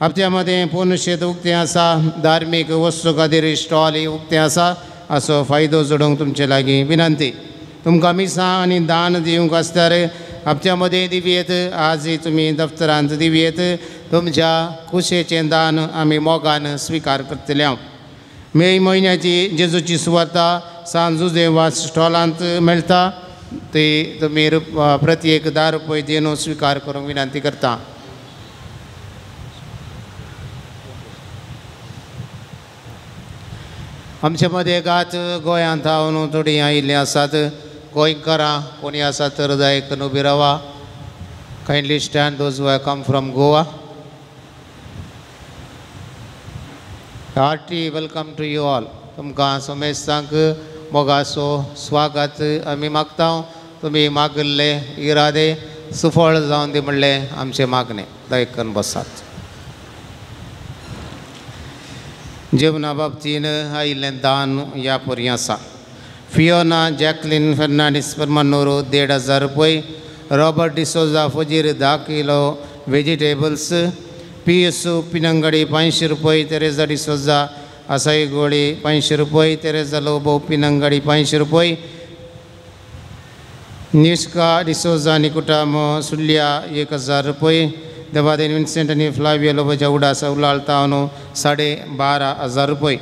हप्त्या मदें पूर्ण शेत उक्तें आसा. धार्मीक वस्तू खातीर स्टॉल उक्तें आसा असो फायदो जोडूंक तुमचे लागीं विनंती. तुमकां मिसां आनी दान दिवंक आसल्यार हप्त्या मदें दिवयेत. आजय तुमी दफ्तरांत दिवयेत. तुमच्या कुशेचें दान आमी मोगान स्विकार करतले. हांव मे म्हयन्याची जेजूची सुवार्ता सांजुजे वास स्टॉलांत मेळटा. ती तुमी प्रति एक 10 रुपये दिवन स्विकार करूंक विनंती करता. आमचे मदें गात गोंयांत हांव थोडीं आयिल्लीं आसात. गोंयकारां कोणी आसात तर दयेकन उबी रावा. Kindly stand those who have come from Goa. Hearty welcome to you all. तुमकां समेस्तांक मोगाचो स्वागत आमी मागता. तुमी मागिल्ले इरादे सुफळ जावन दी म्हणलें आमचें मागणें. दयेकन बसात. जेवणा बाबतीन आयिल्लें दान ह्या परी आसा. फियोना जॅकलीन फेर्नांडीस परमानूर 1500 रुपये. रॉबर्ट डिसोजा फजीर 10 किलो वेजिटेबल्स. पियस पिनंगडी 500 रुपये. तेरेजा डिसोजा असाई गोळी 500 रुपये. तेरेजा लोबो पिनंगडी 500 रुपये. निष्का डिसोजा निकुटामो सुल्ल्या 1000 रुपये. देवादेन विन्सेंट आनी फ्लावियो लोबोच्या उडासा उलाळतावनो 12500 रुपये.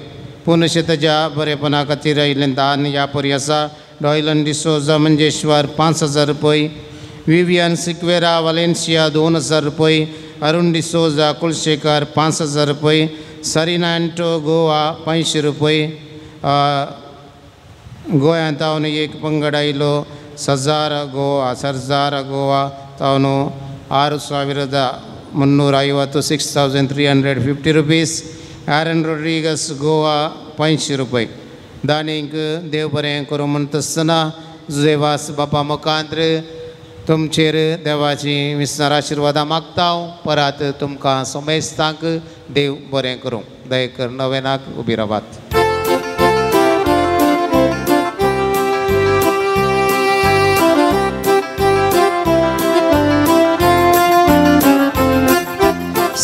पुनशेताच्या बरेपणा खातीर आयिल्लें दान ह्या परी आसा. डॉयलन डिसोजा मंजेश्वर 5000 रुपये. विवियन सिक्वेरा वालेन्सिया 2000 रुपये. अरुण डिसोजा कुलशेखर 5000 रुपये. सरीना एंटो गोवा 500 रुपये. गोंयांत तावन एक पंगड आयलो सजार गोवा सरजार गोवा तावन 6350 6350 रुपीस. आरन रोड्रिगस गोवा 500 रुपये. दानीक देव बरें करूं म्हणटा आसतना जुजेवास बापा मुखांत्र तुमचेर देवाची विस्तार आशिर्वादां मागता. परत तुमकां समेस्तांक देव बरें करूं. दयेकर नवेनाक उबी रावात.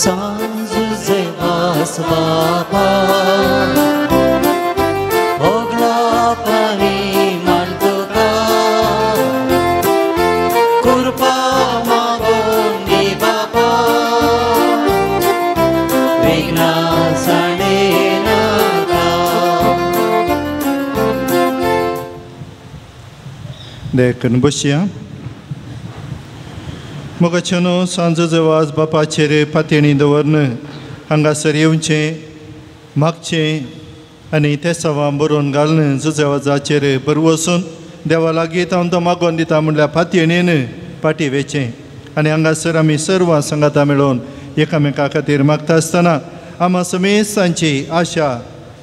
सांज जेवास बापा होगला परी मानतुका कृपा मागून दी बापा विघ्ना साणे नाका. देखून बसया. मोगाच्यानो सांजो जवाज बापाचेर पातयेणी दवरन हांगासर येवचें मागचें आनी ते सवां बरोवन घालून जुजेवाजाचेर बरो वचून देवा लागीं हांव तो मागोवन दिता म्हणल्यार पातयेणेन पाटी वेचें आनी हांगासर आमी सर्वां सांगाता मेळोवन एकामेका खातीर मागता आसतना आमा समेस्तांची आशा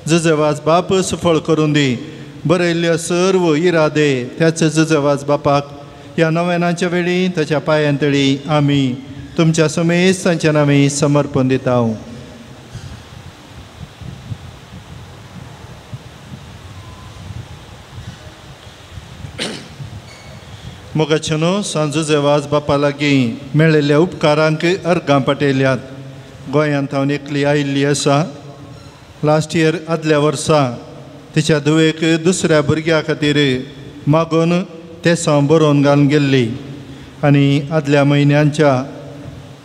जुजेवाज बाप सुफळ करून दी. बरयल्ले सर्व इरादे त्याच जुजेवाज बापाक ह्या नव्यानाच्या वेळी ताच्या पांयांतळी आमी तुमच्या समेस्तांच्या नांवी समर्पण दिता. मोगाच्यानो सांजो जेवाज बापा लागीं मेळिल्ल्या उपकारांक अर्गां पाटयल्यात. गोंयांत हांव एकली आयिल्ली आसा. लास्ट इयर आदल्या वर्सा तिच्या धुवेक दुसऱ्या भुरग्या खातीर मागून तेसांव बरोवन घालून गेल्ली आनी आदल्या म्हयन्यांच्या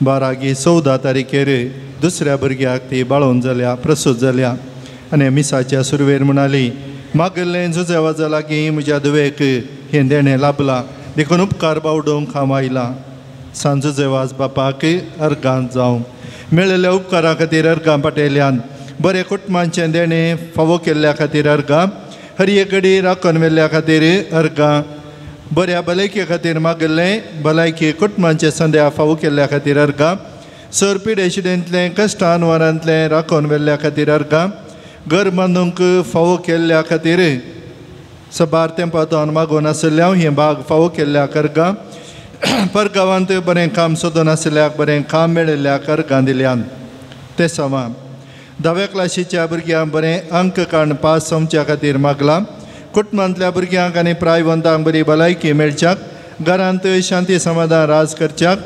12-14 तारखेर दुसऱ्या भुरग्याक ती बाळोवन जाल्या प्रसूत जाल्या आनी मिसाच्या सुरवेर म्हणाली मागिल्लें जुजेवाजा लागीं म्हज्या धुवेक हें देणें लाभलां देखून उपकार बावडोवंक हांव आयलां. सांजो जेवाज बापाक अर्गां जावं. मेळिल्ल्या उपकारा खातीर अर्गां पाटयल्यान. बरें कुटुंबांचें देणें फावो केल्ल्या खातीर अर्गां. हर एक घडी राखून व्हेल्ल्या खातीर अर्गां. बऱ्या भलायके खातीर मागिल्लें भलायकी कुटुंबांचे संद्या फावो केल्ल्या खातीर अर्गां. सर पिडेशिडेंतलें कश्टान वारांतलें राखून व्हेल्ल्या खातीर अर्गां. घर बांदूंक फावो केल्ल्या खातीर सबार तेंपांत मागून आशिल्ल्या हें भाग फावो केल्ल्या अर्गां. परगांवांत बरें काम सोदून आशिल्ल्याक बरें काम मेळिल्ल्याक अर्गां दिल्यान. ते समा 10व्या क्लासीच्या भुरग्यांक बरें अंक काडून पास जावच्या खातीर मागलां. कुटुंबांतल्या भुरग्यांक आनी प्रायवंतांक बरी भलायकी मेळच्याक घरांत शांती समाधान राज करच्याक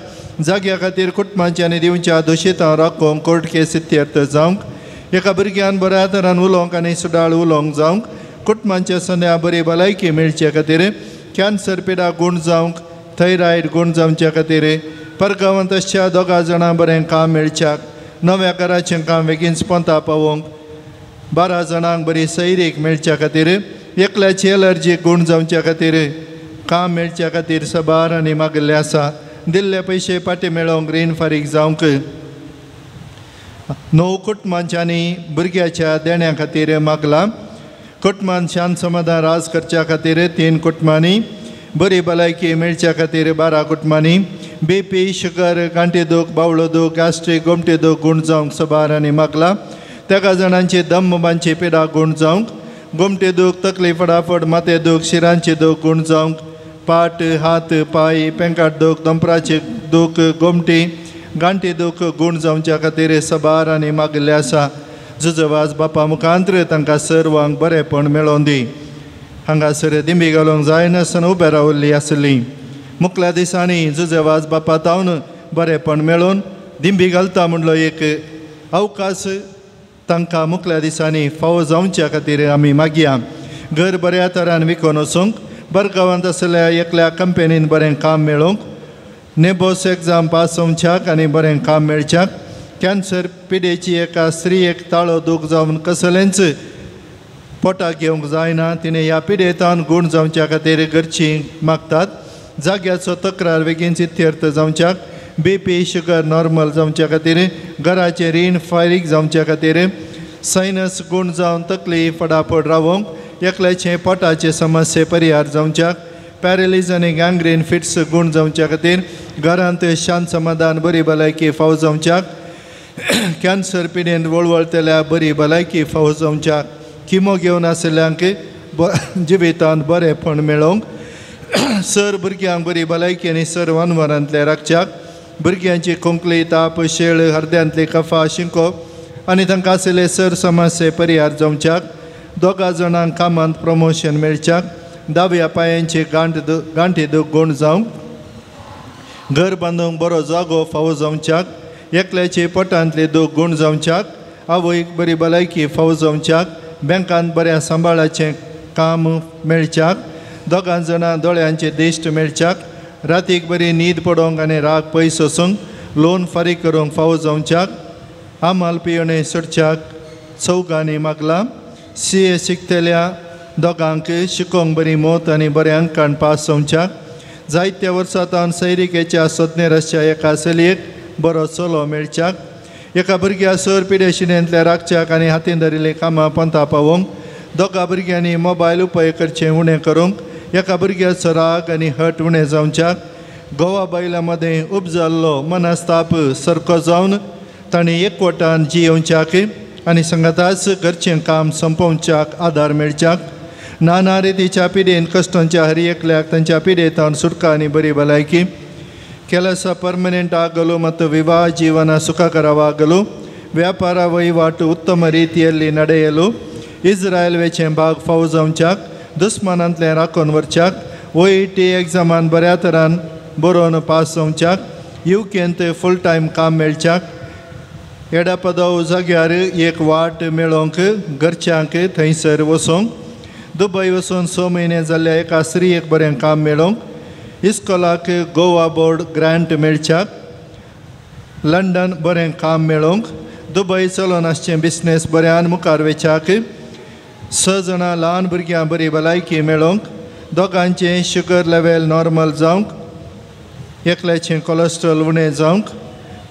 जाग्या खातीर कुटुंबांच्या आनी दिवच्या दोशितां राखोवंक कोर्ट केस इत्यर्थ जावंक एका भुरग्यान बऱ्या तरान उलोवंक आनी सुडाळ उलोवंक जावंक कुटुंबांच्या संद्या बरी भलायकी मेळचे खातीर कॅन्सर पिडा गूण जावंक थैरॉयड गूण जावच्या खातीर परगांवांत अशा 2 जाणां बरें काम मेळच्याक नव्या घराचें काम बेगीन पोंता पावोवंक 12 जाणांक बरी सैरीक मेळच्या खातीर एकल्याची एलर्जी गूण जावच्या खातीर काम मेळच्या खातीर सबार आनी मागिल्लें आसा. दिल्ले पयशे पाटी मेळोवंक रीण फारीक जावंक 9 कुटुंबांच्यांनी भुरग्याच्या देण्या खातीर मागलां. कुटुंबान शांत समाधान राज करच्या खातीर 3 कुटुंबांनी, बरी भलायकी मेळच्या खातीर 12 कुटुंबांनी, बी पी शुगर गांठी दूख बावळो दूख गॅस्ट्रीक गोमटी दूख गूण जावंक सबार आनी मागलां. तेगा जाणांची दम्मांची पिडा गूण जावंक, गोमटी दूख तकली फटाफट माथे दूख शिरांची दूख गूण जावंक, पाट हात पांय पेंकाट दूख दंपराची दूख गोमटी गांठी दूख गूण जावच्या खातीर सबार आनी मागिल्लें आसा. जुजवाज बापा मुखांत्र तांकां सर्वांक बरेंपण मेळोवन दी. हांगासर दिंबी घालूंक जायनासतना उबे रावल्ली आसली. मुखल्या दिसांनी जुजवाज बापा तावन बरेंपण मेळोवन दिंबी घालता म्हणलो एक अवकाश तांकां मुखल्या दिसांनी फावो जावच्या खातीर आमी मागया. घर बऱ्या तरान विकून वचूंक, बरगांवांत आसल्या एकल्या कंपनीन बरें काम मेळोवंक, नेबोस एग्जाम पास जावच्याक आनी बरें काम मेळच्याक, कॅन्सर पिडेची एका स्त्रियेक ताळो दूख जावन कसलेंच पोटाक घेवंक जायना, तिणें ह्या पिडेतान गूण जावच्या खातीर घरची मागतात. जाग्याचो तक्रार बेगीन इत्यर्थ जावच्याक, बी पी शुगर नॉर्मल जावच्या खातीर, घराचें रीण फारीक जावच्या खातीर, सायनस गूण जावन तकली फटाफट रावोंक, एकल्याचें पोटाचे समस्ये परिहार जावच्याक, पॅरलीज आनी गँग्रीन फिट्स गूण जावच्या खातीर, घरांत शांत समाधान बरी भलायकी फाव जावच्याक, कॅन्सर पिडेन वळवळतल्या बरी भलायकी फाव जावच्याक, किमो घेवन आशिल्ल्यांक जिवितांत बरेंपण मेळोवंक, सर भुरग्यांक बरी भलायकी आनी सर वानवरांतले राखच्याक, भुरग्यांची खोंकली ताप शेळ हरद्यांतली कफा शिंको आनी तांकां आशिल्ले सर समस्ये परिहार जावच्याक, दोगा जाणांक कामांत प्रमोशन मेळच्याक, दाव्या पांयांची गांठी दूख गूण जावंक, घर बांदूंक बरो जागो फावो जावच्याक, एकल्याची पोटांतली दूख गूण जावच्याक, आवयक बरी भलायकी फावो जावच्याक, बँकांत बऱ्या सांबाळाचें काम मेळच्याक, दोगां जाणां दोळ्यांचे दिश्ट मेळच्याक, रातीक बरी न्हीद पडोवंक आनी राग पयस वचूंक, लोन फारीक करूंक फावो जावच्याक, आमाल पियोणे सोडच्याक चौगांनी मागलां. सी ए शिकतल्या दोगांक शिकोवंक बरी मोत आनी बऱ्या अंकान पास जावच्याक, जायत्या वर्सां तावन सैरिकेच्या सोदनेर आसच्या एका चलयेक बरो चलो मेळच्याक, एका भुरग्या सर पिडेशिणेंतल्या राखच्याक आनी हातीन धरिल्लीं कामां पंथा पावोवंक, दोगा भुरग्यांनी मोबायल उपयोग करचें उणें करूंक, एका भुरग्याचो राग आनी हट उणें जावच्याक, गोवा बायलां मदें उपजाल्लो मनस्ताप सारको जावन तांणी एकवटान जियेवच्याक आनी सांगाताच घरचें काम सोंपोवच्याक आदार मेळच्याक, नाना रितीच्या पिडेन कश्टांच्या हर एकल्याक तांच्या पिडेतान सुटका आनी बरी भलायकी, ಕೆಲಸ ಪರ್ಮನೆಂಟ್ ಆಗಲು ಮತ್ತು ವಿವಾಹ ಜೀವನ ಸುಖಕರವಾಗಲು, ವ್ಯಾಪಾರ ವಹಿವಾಟು ಉತ್ತಮ ರೀತಿಯಲ್ಲಿ ನಡೆಯಲು, इस्रायल वेचें भाग फाव जावच्याक, दुस्मानांतलें राखून व्हरच्याक, OET एग्जामान बऱ्या तरान बरोवन पास जावच्याक, युकेंत फूल टायम काम मेळच्याक, एडापदव जाग्यार एक वाट मेळोवंक घरच्यांक थंयसर वचोंक, दुबय वचून 6 म्हयने जाल्ल्या एका स्त्रियेक बरें काम मेळोवंक, इस्कोलाक गोवा बोर्ड ग्रांट मेळच्याक, लंडन बरें काम मेळोवंक, दुबय चलोवन आसचें बिजनेस बऱ्यान मुखार वेच्याक, 6 जाणां ल्हान भुरग्यां बरी भलायकी मेळोवंक, दोगांचें शुगर लेवल नॉर्मल जावंक, एकल्याचें कोलेस्ट्रॉल उणें जावंक,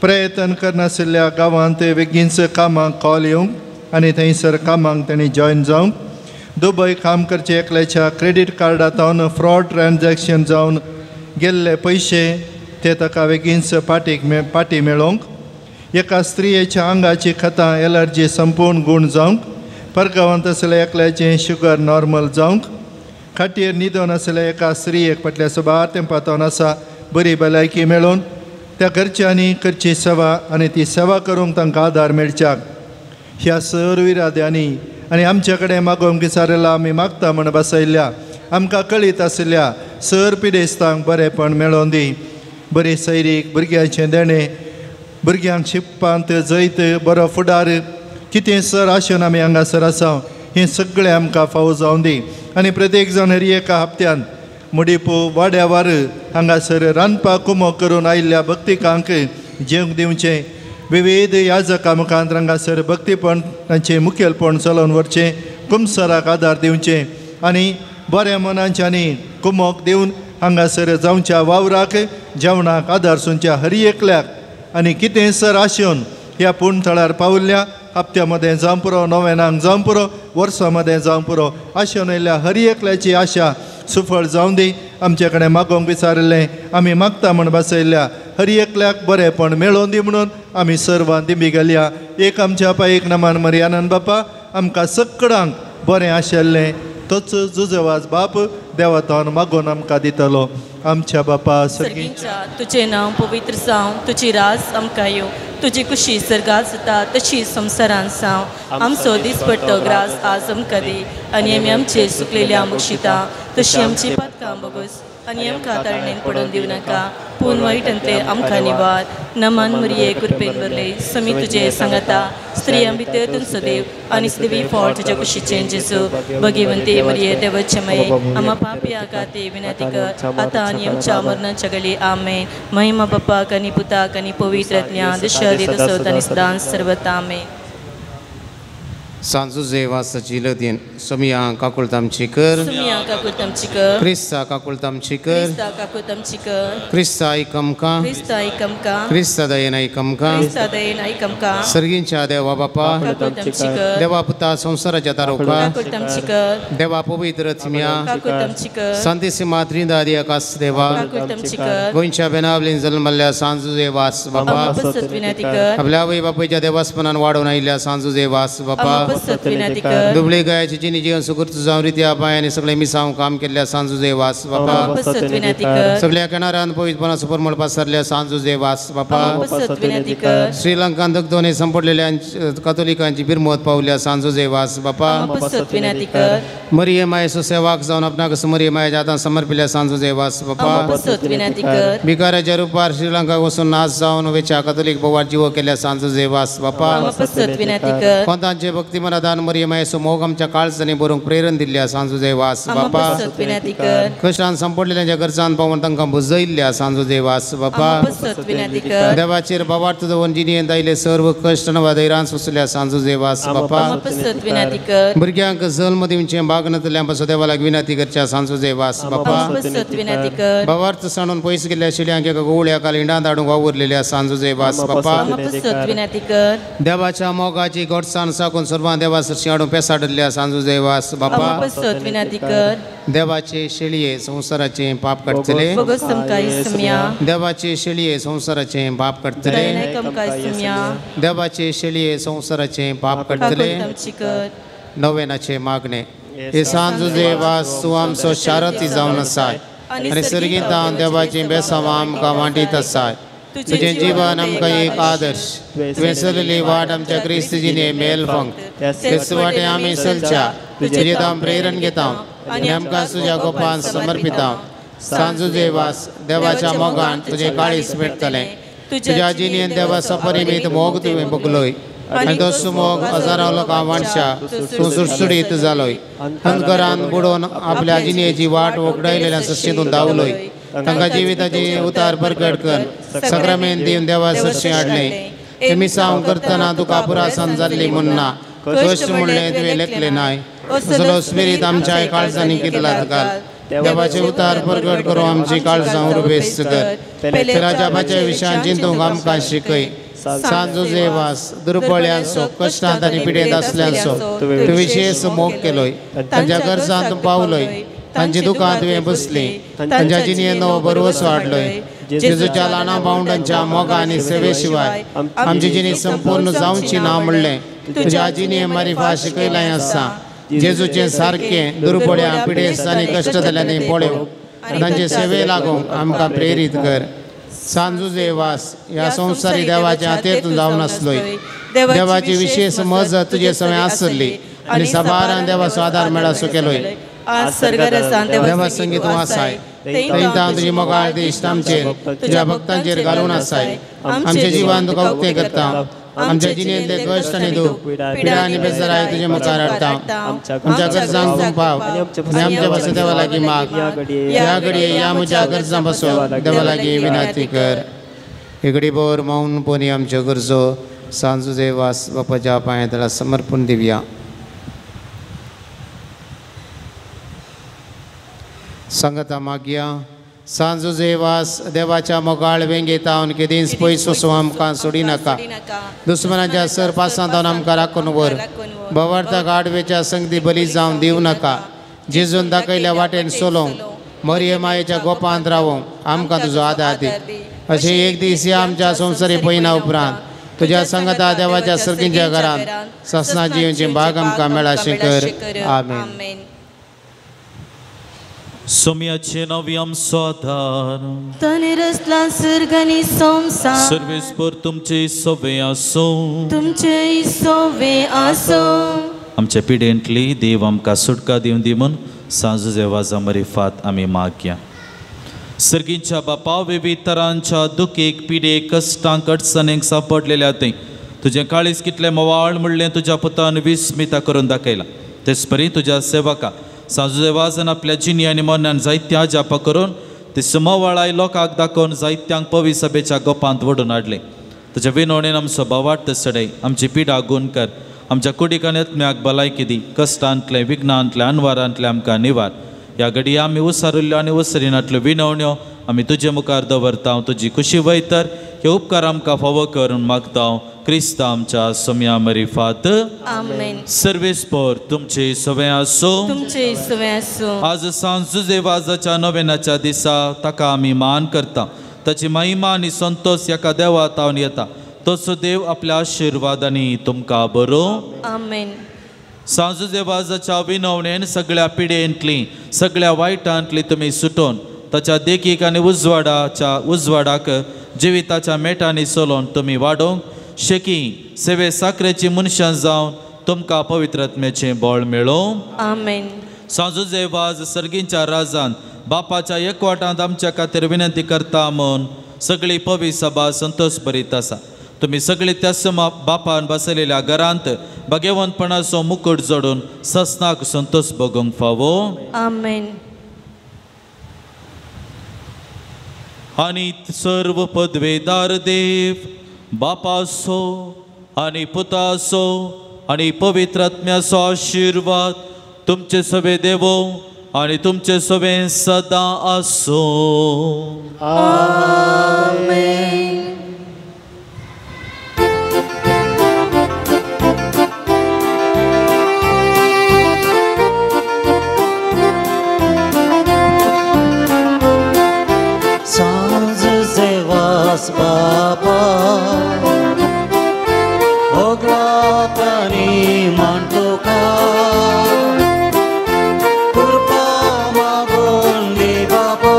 प्रयत्न करनाशिल्ल्या गांवांत बेगीनच कामाक कॉल येवंक आनी थंयसर कामाक तांणी जॉयन जावंक, दुबय काम करचे एकल्याच्या क्रेडीट कार्डांतल्यान फ्रॉड ट्रान्जॅक्शन जावन गेल्ले पयशे ते ताका बेगीनच पाटी मेळोवंक, एका स्त्रियेच्या आंगाची खतां एलर्जी संपूर्ण गूण जावंक, परगांवांत आसल्या एकल्याचें शुगर नॉर्मल जावंक, खाटीर न्हिदोन आसल्या एका स्त्रियेक फाटल्या सुमार तेंपांतल्यान आसा बरी भलायकी मेळोवन त्या घरच्यांनी करची सेवा आनी ती सेवा करूंक तांकां आदार मेळच्याक. ह्या सर्व इराद्यांनी आनी आमचे कडेन मागोवंक विचारिल्ला आमी मागता म्हण बसयल्ल्या आमकां कळीत आशिल्ल्या सर पिडेस्तांक बरेंपण मेळोवन दी. बरी सैरीक भुरग्यांचें देणें, भुरग्यांक शिकपांत जैत, बरो फुडार, कितें सर आशेन आमी हांगासर आसा हें सगळें आमकां फावो जावन दी. आनी प्रत्येक जाण हर एका हप्त्यान मुडीपू वाड्यावार हांगासर रांदपाक कुमो करून आयिल्ल्या भक्तिकांक जेवंक दिवचें. विविध याजकां मुखांत हांगासर भक्तीपण तांचें मुखेलपण चलोवन व्हरचें, कुमसराक आदार दिवचें आनी बऱ्या मनांच्यांनी कुमोक दिवन हांगासर जावच्या वावराक जेवणाक आदार सुनच्या हरी एकल्याक आनी कितें सर आशेवन ह्या पूर्ण थळार पावल्या हप्त्या मदें जावं पुरो, नोवेनांक जावं पुरो, वर्सां मदें जावं पुरो, आशेवन आयिल्ल्या हरी एकल्याची आशा सुफळ जावं दी. आमचे कडेन मागोवंक विचारिल्लें आमी मागता म्हण बसयल्ल्या हरी एकल्याक बरेंपण मेळोवन दी म्हणून आमी सर्वां दिंबी घालया. एक आमच्या पायक नमान मरियानंद बापा आमकां सगळ्यांक बरें आशिल्लें तोच जुजवाज बाप देवातान मागोवन आमकां दितलो. आमच्या बापा सर्गींच्या तुजें नांव पवित्र जावं, तुजी राज आमकां येवं, तुजी कुशी सर्गात जाता तशी संवसारांत जावं. आमचो दिसपट्टो ग्रास आज आमकां दी आनी आमी आमचे सुकलेल्या बक्षिता तशी आमची पातकां बगस आनी आमकां ताळणेन पडून दिवं नाका, पूण वायटांतले आमकां निवार. नमान मरिये कृपेन भरले, समी तुजे सांगाता, स्त्रियां भितर तुमचो देव आनी देवी फळ तुज्या कुशीचें जेजू. भगवंती मरिये देवाचे माये, आमा पापया खातीर विनंती कर आतां आनी आमच्या मरणाच्या घडये. आमेन. महिमा बापाक आनी पुताक आनी पवित्र आत्म्या, दशा तसोत आनी सदांच सर्वता. आमेन. सांजू जेवासाची लदीन समिया काकुळत आमची कर, समिया काकुळत आमची कर, क्रिस्ता काकुळत आमची कर, क्रिस्ता काकुळत आमची कर, क्रिस्ता आयक आमकां, क्रिस्ता आयक आमकां, क्रिस्ता दयेन आयक आमकां, क्रिस्ता दयेन आयक आमकां. सर्गींच्या देवा बापा काकुळत आमची कर, देवा पुता संवसाराच्या तारोका काकुळत आमची कर, देवा पवित्र आत्म्या काकुळत आमची कर, सांतिसिमा त्रिंदादी आकाश देवा काकुळत आमची कर, गोंयच्या बेनावलीन जल्मल्ल्या सांजू जेवास बापा विनंती कर, आपल्या आवय बापायच्या देवास्पनान वाडोवन आयिल्ल्या सांजू जेवास बापा दुबळे गायाची जिनी जीवन सुकृत जावं रित्या पांयांनी सगळे मिसांव काम केल्ल्या सांजू जेवास बापा सगळ्या किनाऱ्यान पवित्रपणा सुपरमळ पसरल्या सांजू जेवास बापा श्रीलंकान दगदोने संपडलेल्या कथोलिकांची बिरमत पावल्या सांजू जेवास बापा मरिये मायेचो सेवाक जावन आपणाक मरिये मायेच्या हातान समर्पिल्ल्या सांजू जेवास बापा भिकाऱ्याच्या रुपार श्रीलंका वचून नाश जावन वेच्या कथोलीक बोवार जीव केल्या सांजू जेवास बापा कोंतांचे भक्ती मनादान मरिये मायेचो मोग आमच्या काळजांनी बरोवंक प्रेरण दिल्ल्या सांजू जेवास बापा कश्टान संपडलेल्यांच्या गरजान पावून तांकां बुजयल्ल्या सांजू जेवास बापा देवाचेर बावार्थ दवरून जिणेंत आयिल्ले सर्व कश्ट वा धैर्यान सोंसल्या सांजू जेवास बापा भुरग्यांक जल्म दिवचें बागनातल्या पासून देवाक विनंती करच्या सांजू जेवास बापा बावार्थ सांडून पयस गेल्ल्या शिड्यांक एका गोवळ्या काल इंडांत हाडूंक वावुरलेल्या सांजू जेवास बापा देवाच्या मोगाची गोडसाण साकून सर्वां देवा सरशी हाडून पेसाडल्या सांजू जेवास बापा देवाचे शेळये संवसाराचे पाप काडटले, देवाचे शेळये संवसाराचे पाप काडटले, देवाचे शेळये संवसाराचे पाप काडटले. नवेनाचे मागणे हे सांजू जेवास तूं आमचो शारती जावन आसाय आनी सर्गींत देवाचें बेसांव आमकां वांटीत आसाय. तुजें जीवन आमकां एक आदर्श, तुवें चलयल्ली वाट आमच्या क्रिस्त जिणे मेल फंक तेच वाटे आमी चलच्या तुजें हांव प्रेरण घेता आनी आमकां तुज्या गोपान समर्पिता. सांजू जेवास देवाच्या मोगान तुजें काळीज पेटतलें, तुज्या जिणेन देवाचो परिमीत मोग तुवें भोगलोय आनी तो मोग हजारां लोकां वांटच्या तूं सुडसुडीत जालोय. अंधकारान बुडोवन आपल्या जिणेची वाट वगडायलेल्या सश्टीतून धांवलोय, तांकां जिविताची उतार परगट कर सक्रमेन दिवन देवा सरशी हाडलें. ते मिसांव करतना तुका पुरासान जाल्ली म्हूण ना कश्ट म्हणलें तुवें लेखलें नाय, असलो स्पिरीत आमच्या काळजांनी कितलात घाल. देवाचे उतार परगट करूं आमची काळजां उर्बेस्त कर, राजाबाच्या विशयान चिंतूंक आमकां शिकय. सांजू जेवास दुर्बळ्यांचो कश्टांत आनी पिडेंत आसल्यांचो तुवें विशेश मोग केलोय, तांच्या गरजांत तूं पावलोय, तांची दुकां तुवें बसली, तांच्या जिणेंत नवो भरवसो हाडलोय. जेजूच्या ल्हाना भावंडांच्या मोगा आनी सेवे शिवाय आमची जिणी संपूर्ण जावची ना म्हणलें तुज्या जिणे मारिफा शिकयलां आसा. जेजूचें सारकें दुर्बळ्यां पिडेस्त आनी कश्ट जाल्यांनी पळोव तांचे सेवे लागूंक आमकां प्रेरीत कर. सांजू जेवास ह्या संवसारी देवाच्या हातेंत जावन आसलोय, देवाची विशेष मज तुजे समें आसली आनी साबारान देवाचो आदार मेळासो केलोय. देवा संगीत तूं आसाय थंय तुजी मोगाळ इश्ट आमचेर तुज्या भक्तांचेर घालून आसाय. आमचें जिवन तुका उक्तें करता, आमच्या जिणेंतले कश्ट आनी दूख पिडा आनी बेजाराय तुजे मुखार हाडटा. आमच्या गरजांक तूं पाव आनी आमच्या पासून देवा लागीं माग. ह्या घडये ह्या म्हज्या गरजां पासून देवा लागीं विनंती कर. घडी भर मौन पोनी आमच्यो गरजो सांजू जेवास बापाच्या पांया तळा समर्पण दिवया. सांगता मागया सांजुजे वास देवाच्या मोगाळ वेंगेतावन केदींच पयस वचूं आमकां सोडी नाका. दुस्मनाच्या सरपासांतावन आमकां राखून व्हर. भवार्थाक आडवेच्या संगती बली जावन दिवं नाका. जेजून दाखयल्या वाटेन सोलोवंक मरिये मायेच्या गोपांत रावोंक आमकां तुजो आदार दी. अशें एक दीस ह्या आमच्या संवसारी पयना उपरांत तुज्या संगता देवाच्या सर्गींच्या घरांत ससना जिवची भाग आमकां मेळाशें कर. आमेन. सोम्याचे नवी आमचो आदार ताणें रचला सर्ग आनी संवसार. सर्वेस्पर तुमचे सोवे आसूं. तुमचे सोवे आसूं. आमच्या पिडेंतली देव आमकां सुटका दिवन दी म्हूण सांजुजे वाजा मरिफात आमी मागया. सर्गींच्या बापा, विविध तरांच्या दुखेक, पिडेक, कश्टांक, अडचणींक सांपडलेल्या थंय तुजें काळीज कितलें मोवाळ म्हणलें तुज्या पुतान विस्मिता करून दाखयलां. तेच परी तुज्या सेवका सांजुजे वाजान आपल्या जिनी आनी मनान जायत्या जापा करून ते समवाळाय लोकांक दाखोवन जायत्यांक पवी सभेच्या गोपांत वडून हाडलें. तुज्या विनवणेन आमचो भावार्थ सडय, आमची पिडा गुण कर, आमच्या कुडीक आनी आत्म्याक भलायकी दी. कश्टांतलें, विघ्नांतलें, अनवारांतलें आमकां निवार. ह्या घडये आमी उसरिल्ल्यो आनी उसरिनातल्यो विनवण्यो आमी तुजे मुखार दवरता. तुजी खुशी वयतर हे उपकार आमकां फावो करून मागता क्रिस्ता आमच्या सोम्या मरिफात. आमेन. सर्वेस्पर तुमचे सवे आसूं. तुमचे सवे आसूं. आज सांजुजे वाजाच्या नोवेनाच्या दिसा ताका आमी मान करता. ताची महिमा आनी संतोष एका देवा तावन येता. तसो देव आपल्या आशिर्वादांनी तुमकां बरो. आमेन. सांजुजे वाजाच्या विनवणेन सगळ्या पिडेंतली, सगळ्या वायटांतली तुमी सुटोवन ताच्या देखीक आनी उजवाडाक जिविताच्या मेटांनी चलोवन तुमी वाडोवंक शेकी सेवे साखरेची मनशां जावन तुमकां पवित्र आत्म्याचें बळ मेळोवं. आमेन. सांजुजे वाज सर्गींच्या राजान बापाच्या एकवटांत आमच्या खातीर विनंती करता म्हूण सगळी पवी सभा संतोष भरीत आसा. तुमी सगळी त्याच बापान बसलेल्या घरांत भगवंतपणाचो मुकूट जोडून ससनाक संतोष भोगूंक फावो. आमेन. आनी सर्व पदवेदार देव बापाचो आनी पुताचो आनी पवित्र आत्म्याचो आशिर्वाद तुमचे सवे देवो आनी तुमचे सवे सदां आसूं. आमेन. बापा ओगलापानी मानतोका कृपा मागून दे बापा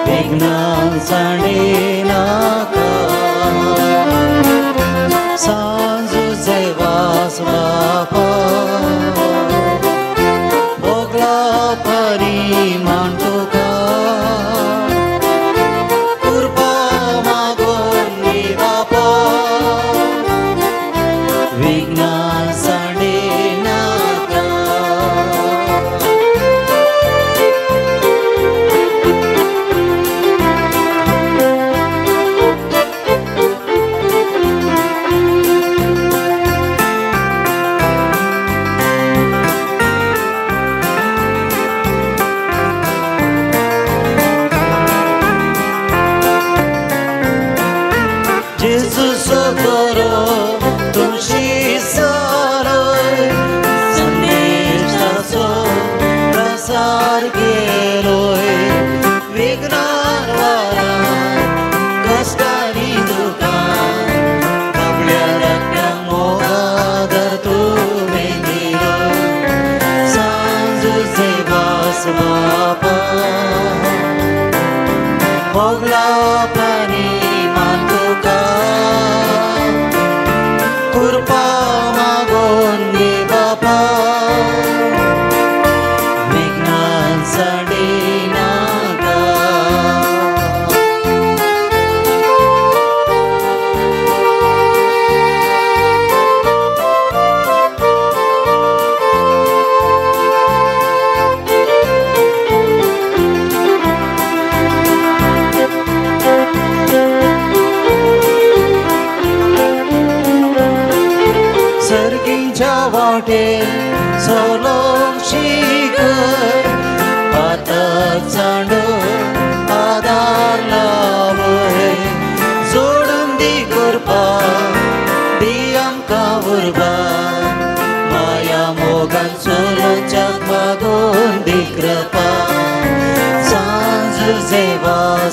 विघ्नां सांडे नाका. सांजुजे वास बापा ओगलापानी मानतोका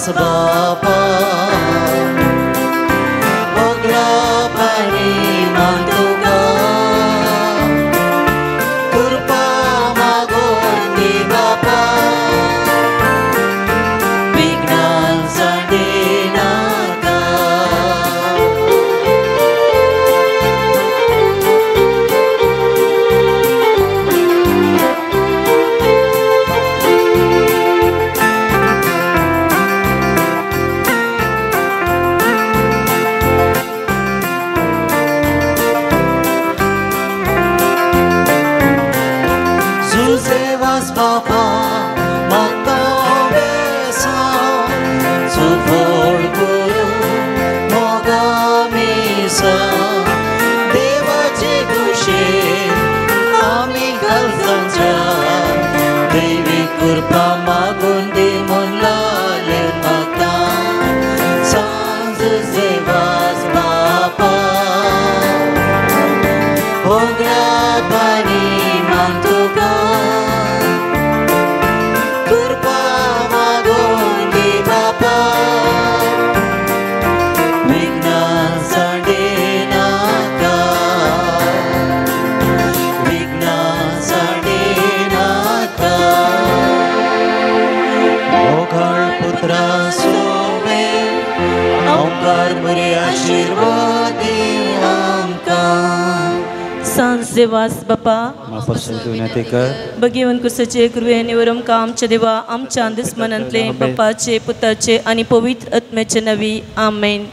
बापा मोगलापानी मान तुका कृपा मागून दी बापा विघ्नां सांडिनाका. जुझे बापा मागता बेसांव सुफळ करूं मोगा मिसां देवाचे कुशीन आमी घालजांच्या दैवी कृपा मागून दी म्हूण लालेन मागता सांज जुझे बापा होगरापानी मान तुका कृपा मागून दी बापा विघ्नां सांडिनाका विघ्नां सांडिनाका. मोगाळ पुत्रा सोमे ओंकार बरे आशिर्वाद दी आमकां. सांजे वास बापा भगवंत कुसाचे कृपे निवरम का आमच्या देवा आमच्या दुस्मनांतले बापाचे पुताचे आणि पवित्र आत्म्याचे नवी. आमेन.